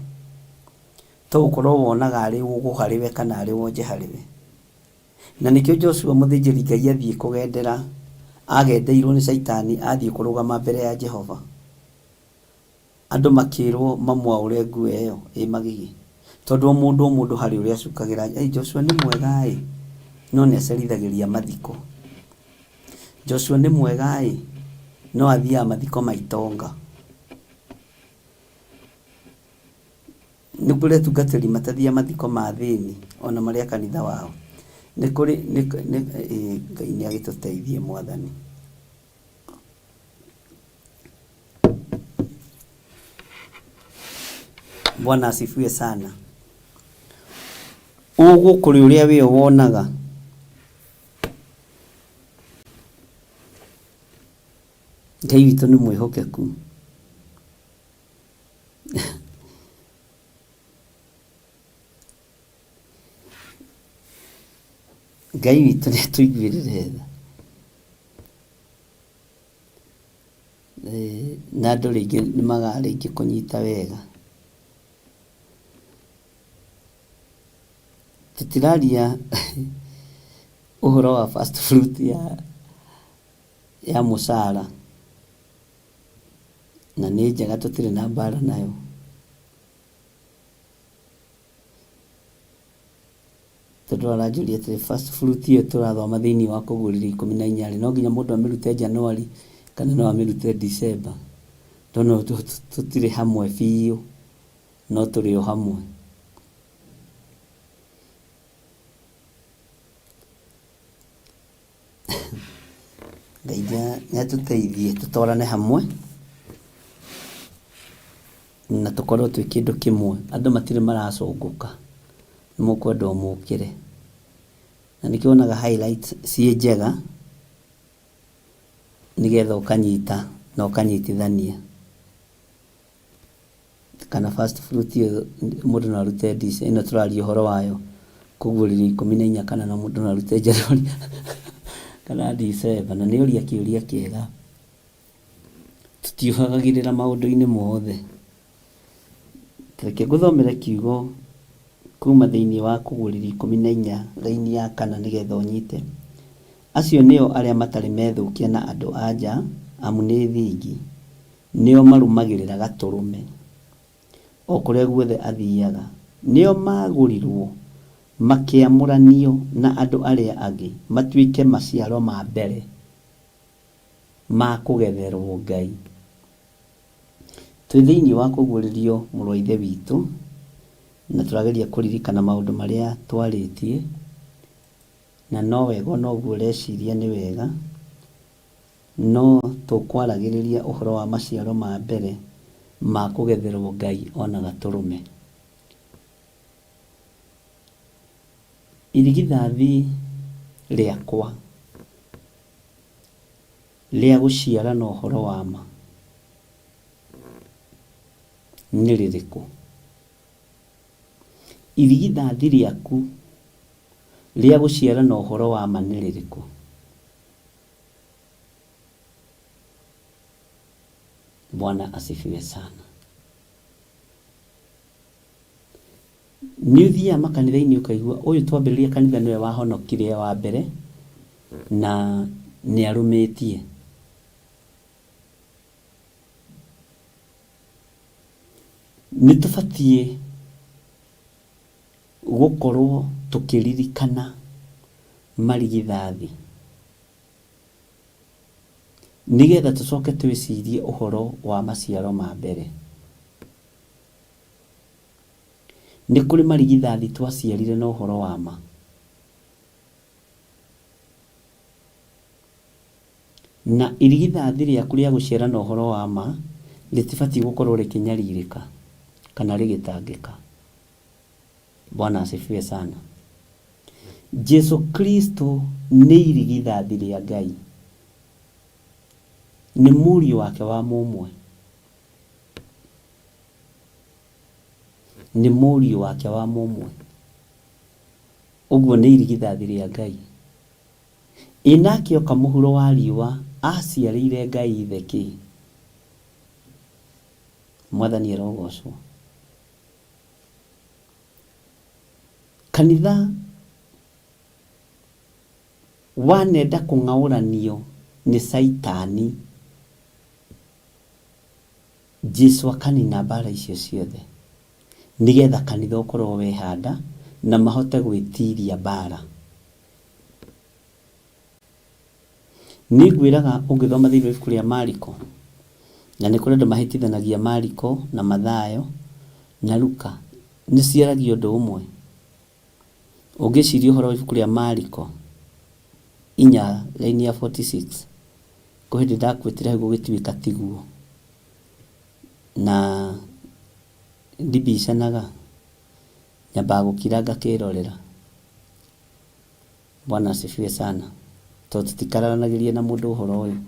To gũkorwo wonaga arĩ ũgũ harĩ we kana arĩ wonje harĩ we. Na nĩkĩo Joshua mũthĩnjĩri Ngai athiĩ kũgendera, agendeirwo nĩ Caitani athiĩ kũrũgama mbere ya Jehova. Andũ makĩrwo mamwaũre nguo ĩyo ĩ magigi. Tondũ o mũndũ o mũndũ harĩ ũrĩa acukagĩra, ĩ Joshua nĩ mwega ĩ, no nĩ acerithagĩria mathiko. Joshua nĩ mwega ĩ, no athiaga mathiko ma itonga. Nĩ kũrĩ atungatĩri matathiaga mathiko ma athĩni ona marĩ a kanitha wao. Nĩ kũrĩ, Ngai nĩ agĩtũteithie Mwathani. Bwana asifiwe sana. Ũgũ kũrĩ ũrĩa we wonaga. Ngai witũ nĩ mwĩhokeku. Ngai witũ nĩ atũiguĩrĩre tha. Na andũ rĩngĩ nĩ magaga rĩngĩ kũnyita wega. Tũtiraria ũhoro wa first fruit ya mũcara, na nĩ njega tũtirĩ na mbara nayo. Tondũ aranjũria atĩrĩ, first fruit ĩyo tũrathoma thĩinĩ wa Kũguũrĩrio 14 rĩ, no nginya mũndũ amĩrute January kana no amĩrute December? Ndona tũtirĩ hamwe biũ, no tũrĩ o hamwe. Ngai nĩ atũteithie tũtwarane hamwe na tũkorwo twĩ kĩndũ kĩmwe. Andũ matirĩ maracũngũka, nĩ mũkwendwo mũkĩre. Na nĩkĩo wonaga highlights ciĩ njega nĩgetha ũkanyita na ũkanyitithania. Kana first fruit ĩyo mũndũ no arute ĩno tũraria ũhoro wayo Kũguũrĩrio 14 kana no mũndũ no arute January kana December. Na nĩ ũria kĩũria kĩega. Tũtiũhagagĩrĩra maũndũ-inĩ mothe. Reke ngũthomere kiugo kuma thĩinĩ wa Kũguũrĩrio 14 raini ya kana nĩgetha ũnyite. Acio nĩo arĩa matarĩ methũkia na andũ a nja, amu nĩ thingi. Nĩo marũmagĩrĩra Gatũrũme o kũrĩa guothe athiaga. Nĩo maagũrirũo makĩamũranio na andũ arĩa angĩ matuĩke maciaro ma mbere ma kũgetherũo Ngai. Twĩ thĩinĩ wa kũguũrĩrio mũrũ wa Ithe witũ, na tũrageria kũririkana maũndũ marĩa twarĩtie, na no wega ona ũguo ũreciria nĩ wega. No tũkwaragĩrĩria ũhoro wa maciaro ma mbere ma kũgetherwo Ngai o na Gatũrũme. Irigithathi rĩakwa rĩa gũciara na ũhoro wa ma nĩ rĩrĩkũ? Irigithathi rĩaku rĩa gũciara na ũhoro wa ma nĩ rĩrĩkũ? Bwana asifiwe sana. Nĩ ũthiaga makanitha-inĩ ũkaigua ũyũ twambĩrĩria kanitha nĩwe wahonokire wa mbere na nĩ arũmĩtie. Nĩ tũbatiĩ gũkorwo tũkĩririkana marigithathi nĩgetha tũcoke twĩcirie ũhoro wa maciaro ma mbere. Nĩ kũrĩ marigithathi twaciarire na ũhoro wa ma. Na irigithathi rĩaku rĩa gũciara na ũhoro wa ma rĩtibatiĩ gũkorwo rĩkĩnyarirĩka kana rĩgĩtangĩka. Bwana asifiwe sana. Jesu Kristo nĩ irigithathi rĩa Ngai. Nĩ mũriũ wake wa mũmwe. Nĩ mũriũ wake wa mũmwe. Ũguo nĩ irigithathi rĩa Ngai. Ĩ nake oka mũhuro wa riũa aciarĩire Ngai ithe kĩ? Mwathani arogocwo. Kanitha wanenda kũng'aũranio nĩ Caitani, Jesu akanina mbara icio ciothe nĩgetha kanitha ũkorwo wehanda na mahote gwĩtiria mbara. Nĩ ngwĩraga ũngĩthoma thĩinĩ wa ibuku rĩa Mariko, na nĩ kũrĩ andũ mahĩtithanagia Mariko na Mathayo na Luka, nĩ ciaragia ũndũ ũmwe. Ũngĩciria ũhoro wa ibuku rĩa Mariko 4 raini ya 46, kwĩ hĩndĩ ndakwĩtire hau gũgĩtuĩka tiguo, na ndibicanaga, nyambaga gũkira ngakĩrorera. Bwana asifiwe sana. Tondũ tũtikararanagĩria na mũndũ ũhoro ũyũ.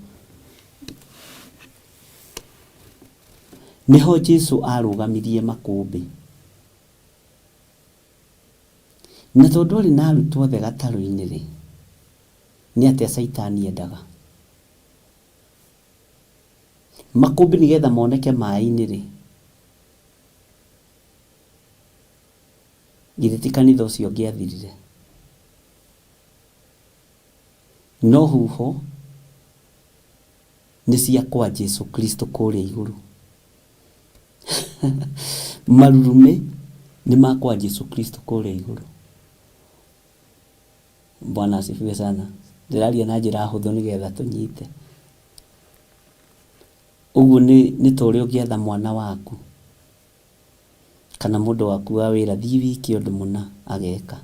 Nĩho Jesu arũgamirie makũmbĩ. Na tondũ arĩ na arutwo othe gatarũ-inĩ rĩ, Nĩ atĩa Caitani endaga? Makũmbĩ nĩgetha moneke maĩ-inĩ rĩ, githĩ ti kanitha ũcio ũngĩathirire? No huho nĩ cia kwa Jesu Kristo kũrĩa igũrũ. Marurumĩ nĩ ma kwa Jesu Kristo kũrĩa igũrũ. Bwana asifiwe sana. Ndĩraria na njĩra hũthũ nĩgetha tũnyite. Ũguo nĩ nĩ ta ũrĩa ũngĩatha mwana waku kana mũndũ waku wa wĩra thiĩ wike ũndũ mũna ageka.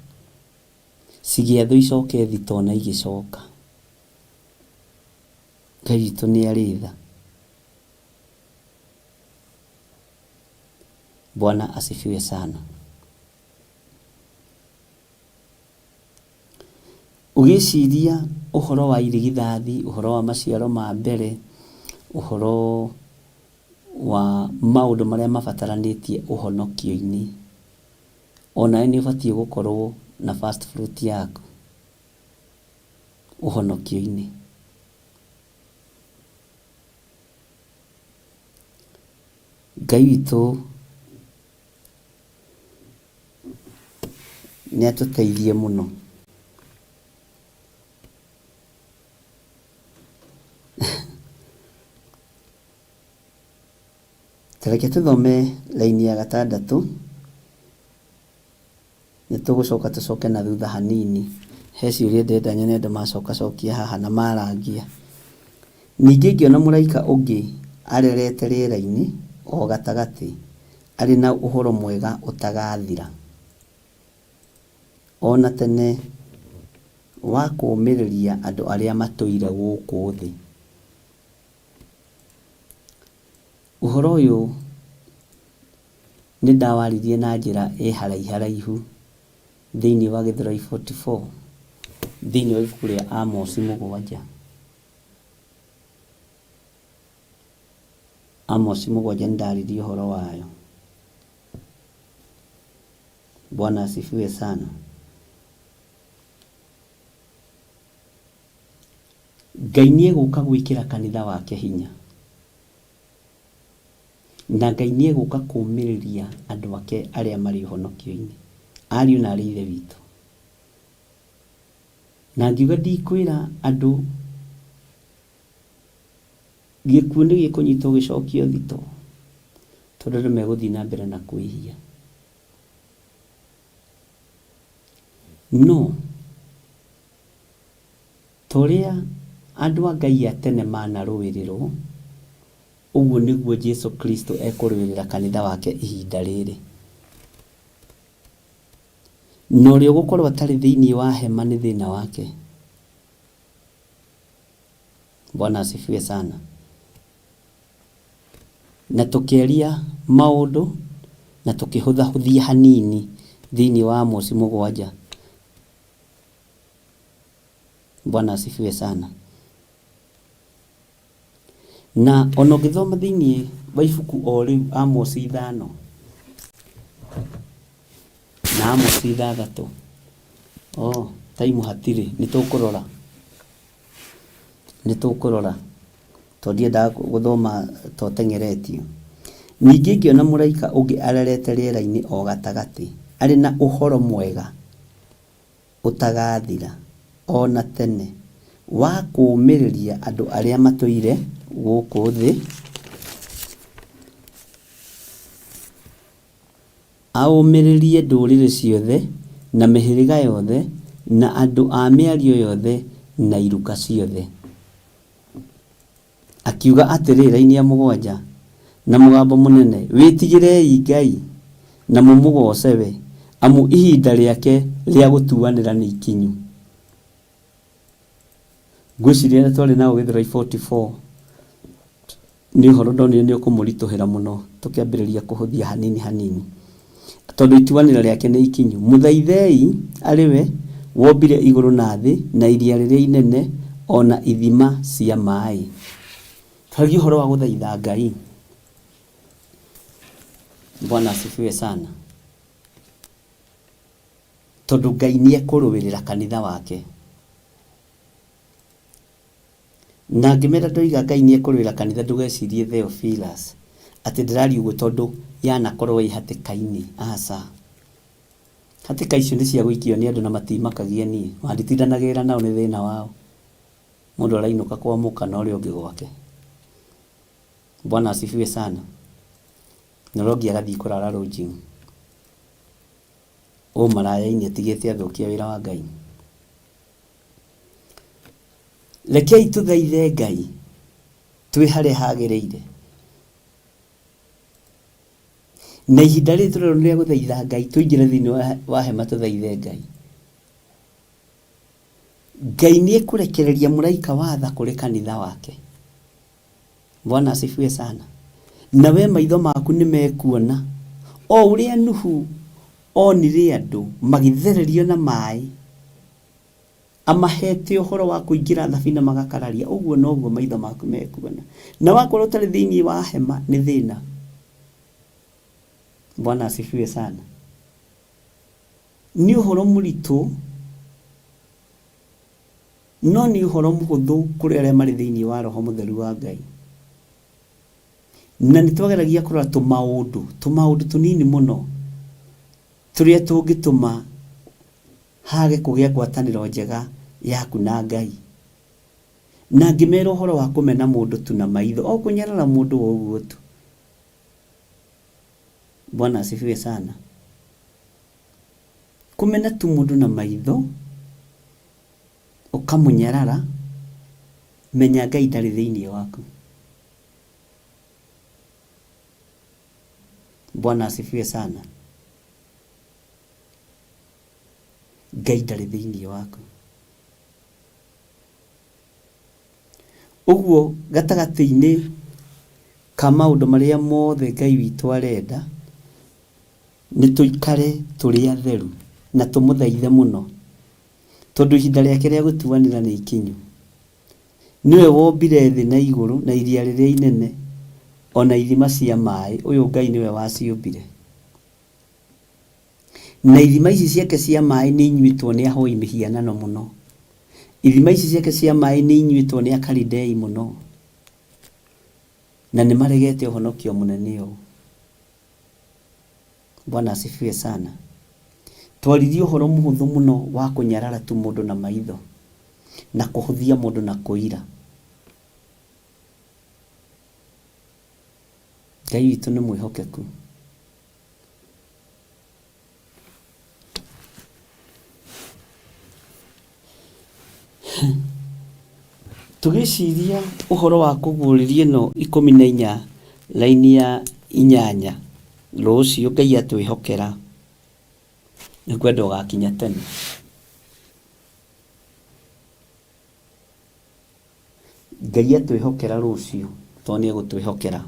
Cigĩathwo icoke thitoo na igĩcoka. Ngai witũ nĩ arĩ tha. Bwana asifiwe sana. Ũgĩciria ũhoro wa irigithathi, ũhoro wa maciaro ma mbere, ũhoro wa maũndũ marĩa mabataranĩtie ũhonokio-inĩ, onawe nĩ ũbatiĩ gũkorwo na first fruit yaku ũhonokio-inĩ. Ngai witũ nĩ atũteithie mũno. Ta reke tũthome raini ya gatandatũ, nĩ tũgũcoka tũcoke na thutha hanini. He ciũria ndĩrenda nyone andũ macoka cokia haha na marangia. Ningĩ ngĩona mũraika ũngĩ arerete rĩera-inĩ o gatagatĩ, arĩ na ũhoro mwega ũtagathira, o na tene wa kũũmĩrĩria andũ arĩa matũire gũkũ thĩ. Ũhoro ũyũ nĩ ndawaririe na njĩra ĩ haraiharaihu thĩinĩ wa Gĩthũrai 44 thĩinĩ wa ibuku rĩa Amosi mũgwanja. Amosi mũgwanja nĩ ndaririe ũhoro wayo. Bwana asifiwe sana. Ngai nĩ egũka gwĩkĩra kanitha wake hinya. Na Ngai nĩ egũka kũũmĩrĩria andũ ake arĩa marĩ ũhonokio-inĩ, ariũ na aarĩ a Ithe witũ. Na ngiuga ndikwĩra andũ gĩkuũ nĩ gĩkũnyitwo gĩcokio thitoo, tondũ andũ megũthiĩ na mbere na kwĩhia. No ta ũrĩa andũ a Ngai a tene manarũĩrĩrwo, ũguo nĩguo Jesu Kristo ekũrũĩrĩra kanitha wake ihinda rĩrĩ. Na ũrĩa ũgũkorwo atarĩ thĩinĩ wa hema nĩ thĩna wake. Bwana asifiwe sana. Na tũkĩaria maũndũ na tũkĩhũthahũthia hanini thĩinĩ wa Amosi mũgwanja. Bwana asifiwe sana. Na ona ũngĩthoma thĩinĩ wa ibuku o rĩu Amosi ithano na Amosi ithathatũ, oh, time hatirĩ, nĩ tũkũrora, nĩ tũkũrora tondũ ndiendaga gũthoma ta ũteng'eretio. Ningĩ ngĩona mũraika ũngĩ arerete rĩera-inĩ o gatagatĩ, arĩ na ũhoro mwega ũtagathira o na tene, wa kũũmĩrĩria andũ arĩa matũire gũkũ thĩ, aũmĩrĩrie ndũrĩrĩ ciothe, na mĩhĩrĩga yothe, na andũ a mĩario yothe, na iruka ciothe. Akiuga atĩrĩ, raini ya mũgwanja, na mũgambo mũnene, Wĩtigĩrei Ngai, na mũmũgooce we, amu ihinda rĩake rĩa gũtuanĩra nĩ ikinyu. Ngwĩciria arĩa twarĩ nao Gĩthũrai 44 nĩ ũhoro ndonire nĩ ũkũmũritũhĩra mũno tũkĩambĩrĩria kũhũthia hanini hanini, tondũ ituanĩra rĩake nĩ ikinyu. Mũthaithei arĩ we wombire igũrũ na thĩ na iria rĩrĩa inene o na ithima cia maĩ. Twaragia ũhoro wa gũthaitha Ngai. Bwana asifiwe sana. Tondũ Ngai nĩ ekũrũĩrĩra kanitha wake. Na ngĩmera ndoiga Ngai nĩ ekũrũĩra kanitha ndũgecirie Theophilus atĩ ndĩraria ũguo tondũ yanakorwo ĩ hatĩka-inĩ. Aca. Hatĩka icio nĩ cia gũikio nĩ andũ na matimakagia niĩ. Ona nditindanagĩrĩra nao nĩ thĩna wao. Mũndũ arainũka kwa mũka na ũrĩa ũngĩ gwake. Bwana asifiwe sana. Na ũrĩa ũngĩ agathiĩ kũrara lodging. Ũmaraya-inĩ atigĩte athũkia wĩra wa Ngai. Rekei tũthaithe Ngai twĩ harĩa hagĩrĩire. Na ihinda rĩrĩ tũrerwo nĩ rĩa gũthaitha Ngai, tũingĩre thĩinĩ wa hema tũthaithe Ngai. Ngai nĩ ekũrekereria mũraika wa tha kũrĩ kanitha wake. Bwana asifiwe sana. Na we maitho maku nĩ mekuona o ũrĩa Nuhu onire andũ magĩthererio na maĩ Amahete ũhoro wa kũingĩra thabina magakararia, ũguo noguo maitho maku mekuona. Na wakorwo ũtarĩ thĩinĩ wa hema nĩ thĩna. Bwana asifiwe sana. Nĩ ũhoro mũritũ no nĩ ũhoro mũhũthũ kũrĩ arĩa marĩ thĩinĩ wa Roho Mũtheru wa Ngai. Na nĩ twageragia kũrora tũmaũndũ, tũmaũndũ tũnini mũno tũrĩa tũngĩtũma hage kũgĩa ngwatanĩro njega yaku na Ngai. Na ngĩmera ũhoro wa kũmena mũndũ tu na maitho, o kũnyarara mũndũ o ũguo tu. Bwana asifiwe sana. Kũmena tu mũndũ na maitho, ũkamũnyarara, menya Ngai ndarĩ thĩinĩ waku. Bwana asifiwe sana. Ngai ndarĩ thĩinĩ waku. Ũguo gatagatĩ-inĩ ka maũndũ marĩa mothe Ngai witũ arenda, nĩ tũikare tũrĩ atheru na tũmũthaithe mũno, tondũ ihinda rĩake rĩa gũtuanĩra nĩ ikinyu. Nĩwe wombire thĩ na igũrũ na iria rĩrĩa inene, o na ithima cia maĩ, ũyũ Ngai nĩwe waciũmbire. Na ithima ici ciake cia maĩ nĩ inyuĩtwo nĩ ahoi mĩhianano mũno. Ithima ici ciake cia maĩ nĩ inyuĩtwo nĩ Akalidei mũno. Na nĩ maregete ũhonokio mũnene ũũ. Bwana asifiwe sana. Twaririe ũhoro mũhũthũ mũno wa kũnyarara tu mũndũ na maitho na kũhũthia mũndũ na kũira. Ngai witũ nĩ mwĩhokeku. Tũgĩciria ũhoro wa kũguũrĩria ĩno 14 raini ya 8 rũciũ Ngai atwĩhokera nĩ ngwenda ũgakinya tene. Ngai atwĩhokera rũciũ tondũ nĩ egũtwĩhokera.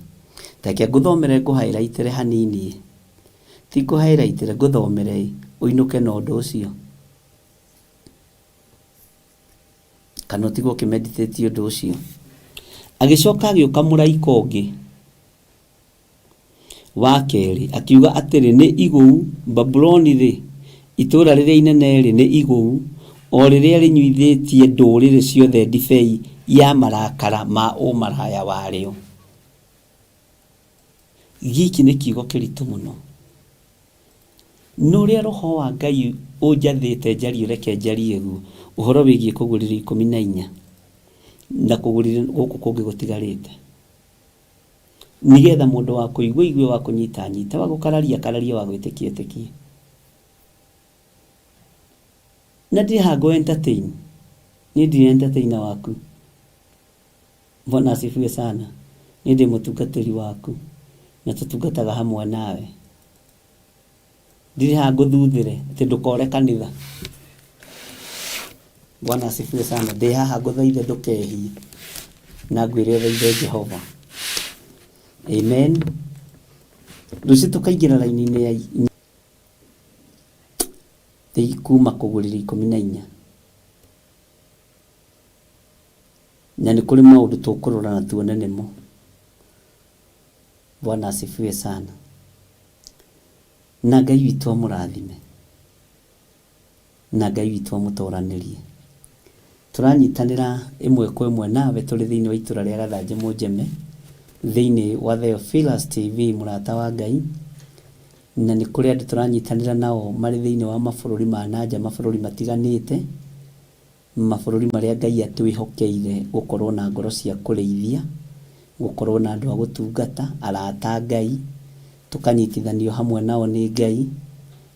Ta reke ngũthomere ngũ highlight hanini ĩ. Ti ngũ highlight ngũthomere ĩ, ũinũke na ũndũ ũcio. Kana ũtigwo ũkĩ meditate ũndũ ũcio. Agĩcoka agĩũka mũraika ũngĩ Wa kerĩ, akiuga atĩrĩ, Nĩ igũu, Babuloni-rĩ, itũũra rĩrĩa inene-rĩ, nĩ igũu, o rĩrĩa rĩnyuithĩtie ndũrĩrĩ ciothe ndibei ya marakara ma ũmaraya warĩo. Gĩkĩ nĩ kiugo kĩritũ mũno. Na ũrĩa Roho wa Ngai ũnjathĩte njarie reke njarie guo, ũhoro wĩgiĩ kũgũrĩrio 14 na kũgũrĩrio gũkũ kũngĩ gũtigarĩte. Nĩgetha mũndũ wa kũigua aigue, wa kũnyita anyite, wa gũkararia akararie, wa gwĩtĩkia etĩkie. Na ndirĩ haha ngũ entertain, niĩ ndirĩ entertainer waku. Bwana asifiwe sana. Niĩ ndĩ mũtungatĩri waku na tũtungataga hamwe nawe. Ndirĩ haha ngũthuthĩre atĩ ndũkore kanitha. Bwana asifiwe sana. Ndĩ haha ngũthaithe ndũkehie na ngwĩre ũthaithe Jehova. Amen. Rũciũ tũkaingĩra raini-inĩ ya kuma kũgũrĩra 14. Na nĩ kũrĩ maũndũ tũkũrora na tuone nĩmo. Bwana asifiwe sana. Na Ngai witũ amũrathime. Na Ngai witũ amũtoranĩrie. Tũranyitanĩra ĩmwe kwa ĩmwe nawe tũrĩ thĩinĩ wa itũra rĩa Gathanjĩ Mũnjeme, thĩinĩ wa Theophilus TV mũrata wa Ngai, na nĩ kũrĩ andũ tũranyitanĩra nao marĩ thĩinĩ wa mabũrũri ma nanja, mabũrũri matiganĩte, mabũrũri marĩa Ngai atwĩhokeire gũkorwo na ngoro cia kũrĩithia, gũkorwo na andũ a gũtungata, arata a Ngai, tũkanyitithanio hamwe nao nĩ Ngai,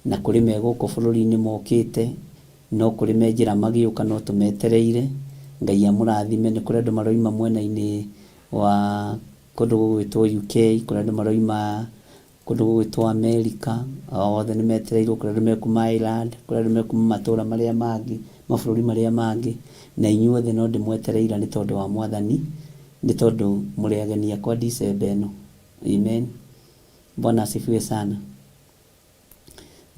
na kũrĩ me gũkũ bũrũri-inĩ mokĩte, No kũrĩ me njĩra magĩũka no tũmetereire. Ngai amũrathime. Nĩ kũrĩ andũ maroima mwena-inĩ wa kũndũ gũgwĩtwo UK, kũrĩ andũ maroima kũndũ gũgwĩtwo America, othe nĩ metereirwo. Kũrĩ andũ mekuma Ireland, kũrĩ andũ mekuma matũra marĩa mangĩ, mabũrũri marĩa mangĩ. Na inyuothe no ndĩmwetereire nĩ tondũ wa Mwathani, nĩ tondũ mũrĩ ageni akwa December ĩno. Amen. Bwana asifiwe sana.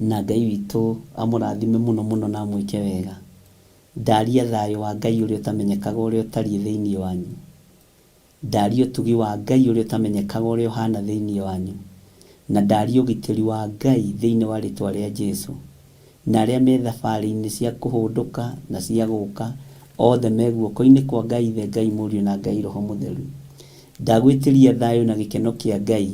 Na Ngai witũ amũrathime mũno mũno na amwĩke wega. Ndaria thayũ wa Ngai ũrĩa ũtamenyekaga ũrĩa ũtariĩ thĩinĩ wanyu. Ndaria ũtugi wa Ngai ũrĩa ũtamenyekaga ũrĩa ũhana thĩinĩ wanyu. Na ndaria ũgitĩri wa Ngai thĩinĩ wa rĩtwa rĩa Jesu. Na arĩa me thabarĩ-inĩ cia kũhũndũka na cia gũka, othe me guoko-inĩ kwa Ngai Ithe, Ngai Mũriũ na Ngai Roho Mũtheru. Ndagwĩtĩria thayũ na gĩkeno kĩa Ngai.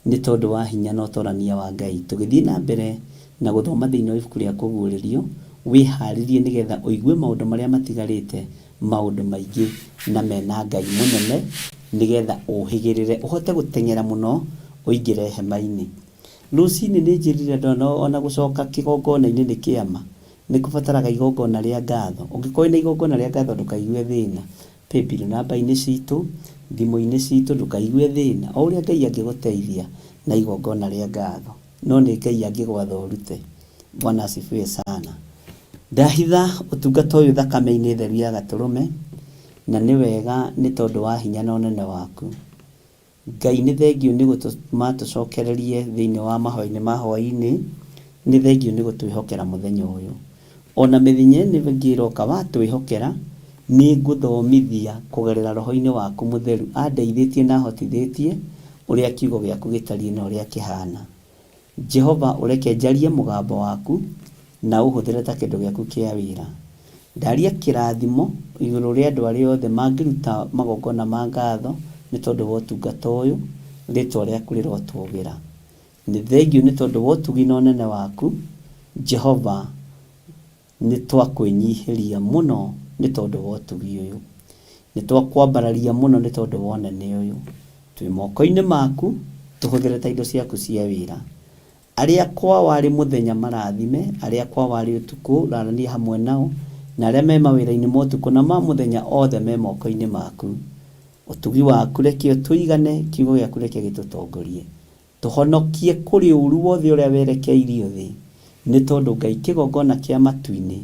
Nĩ tondũ wa hinya na ũtorania wa Ngai. Tũgĩthiĩ na mbere na gũthoma thĩinĩ wa ibuku rĩa Kũguũrĩrio, wĩhaarĩrie nĩ getha ũigue maũndũ marĩa matigarĩte, maũndũ maingĩ na me na Ngai mũnene, nĩ getha ũhĩgĩrĩre ũhote gũteng'era mũno ũingĩre hema-inĩ. Rũcinĩ nĩ njĩrire andũ o na gũcoka kĩgongona-inĩ nĩ kĩama. Nĩ kũbataraga igongona rĩa ngatho. Ũngĩkorwo wĩna igongona rĩa ngatho ndũkaigue thĩna. Paybill namba-inĩ citũ, thimũ-inĩ citũ, ndũkaigue thĩna, o ũrĩa Ngai angĩgũteithia na igongona rĩa ngatho, no nĩ Ngai angĩgwatha ũrute. Bwana asifiwe sana. Ndahitha ũtungata ũyũ thakame-inĩ theru ya Gatũrũme, na nĩ wega nĩ tondũ wa hinya na ũnene waku. Ngai nĩ thengiũ nĩ gũtũma tũcokererie thĩinĩ wa mahoya-inĩ ma hwaĩ-inĩ, nĩ thengiũ nĩ gũtwĩhokera mũthenya ũyũ. O na mĩthenya ĩno ĩngĩ ĩroka watwĩhokera, nĩ ngũthomithia kũgerera Roho-inĩ waku Mũtheru andeithĩtie na ahotithĩtie ũrĩa kiugo gĩaku gĩtariĩ na ũrĩa kĩhana. Jehova ũreke njarie mũgambo waku na ũhũthĩre ta kĩndũ gĩaku kĩa wĩra. Ndaria kĩrathimo igũrũ rĩa andũ arĩa othe mangĩruta magongona ma ngatho nĩ tondũ wa ũtungata ũyũ, rĩtwa rĩaku rĩrotũgĩra. Nĩ thengiũ nĩ tondũ wa ũtugi na ũnene waku, Jehova. Nĩ twakwĩnyihĩria mũno nĩ tondũ wa ũtugi ũyũ. Nĩ twakwambararia mũno nĩ tondũ wa ũnene ũyũ. Twĩ moko-inĩ maku, tũhũthĩre ta indo ciaku cia wĩra. Arĩa kwao arĩ mũthenya marathime, arĩa kwao arĩ ũtukũ rarania hamwe nao, na arĩa me mawĩra-inĩ ma ũtukũ na ma mũthenya othe me moko-inĩ maku. Ũtugi waku reke ũtũigane, kiugo gĩaku reke gĩtũtongorie. Tũhonokie kũrĩ ũũru wothe ũrĩa werekeirio thĩ, nĩ tondũ Ngai kĩgongona kĩa matu-inĩ,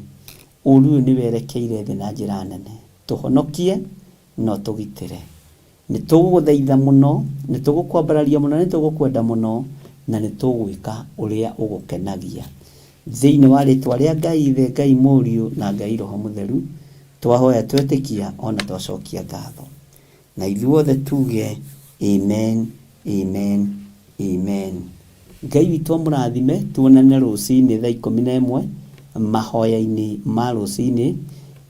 ũũru ũyũ nĩ werekeire thĩ na njĩra nene. Tũhonokie na ũtũgitĩre. Nĩ tũgũgũthaitha mũno, nĩ tũgũkwambararia mũno, nĩ tũgũkwenda mũno, na nĩ tũgwĩka ũrĩa ũgũkenagia. Thĩinĩ wa rĩtwa rĩa Ngai Ithe, Ngai Mũriũ, na Ngai Roho Mũtheru, twahoya twetĩkia o na twacokia ngatho. Na ithuothe tuge, Amen. Amen Amen Ngai witũ amũrathime tuonane rũcinĩ thaa 11 mahoya-inĩ ma rũcinĩ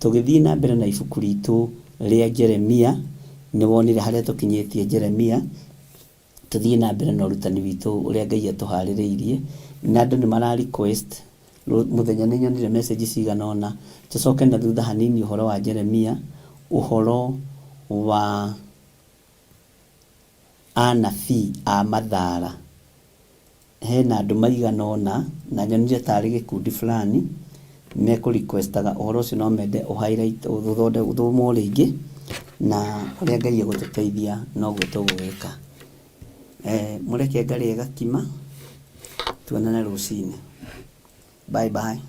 tũgĩthiĩ na mbere na ibuku ritũ rĩa Jeremia nĩ wonire harĩa tũkinyĩtie Jeremia tũthiĩ na mbere na ũrutani witũ ũrĩa Ngai atũharĩrĩirie na andũ nĩ mara request mũthenya nĩ nyonire message cigana ũna tũcoke na thutha hanini ũhoro wa Jeremia ũhoro wa anabii a mathaara. Hena andũ maigana ũna, na nyonire tarĩ gĩkundi fulani, mekũ request aga ũhoro ũcio no mende ũ highlight ũthomwo rĩngĩ, na ũrĩa Ngai egũtũteithia noguo tũgũgĩka. Mũreke ngarĩe gakima, tuonane rũcinĩ. Bye bye.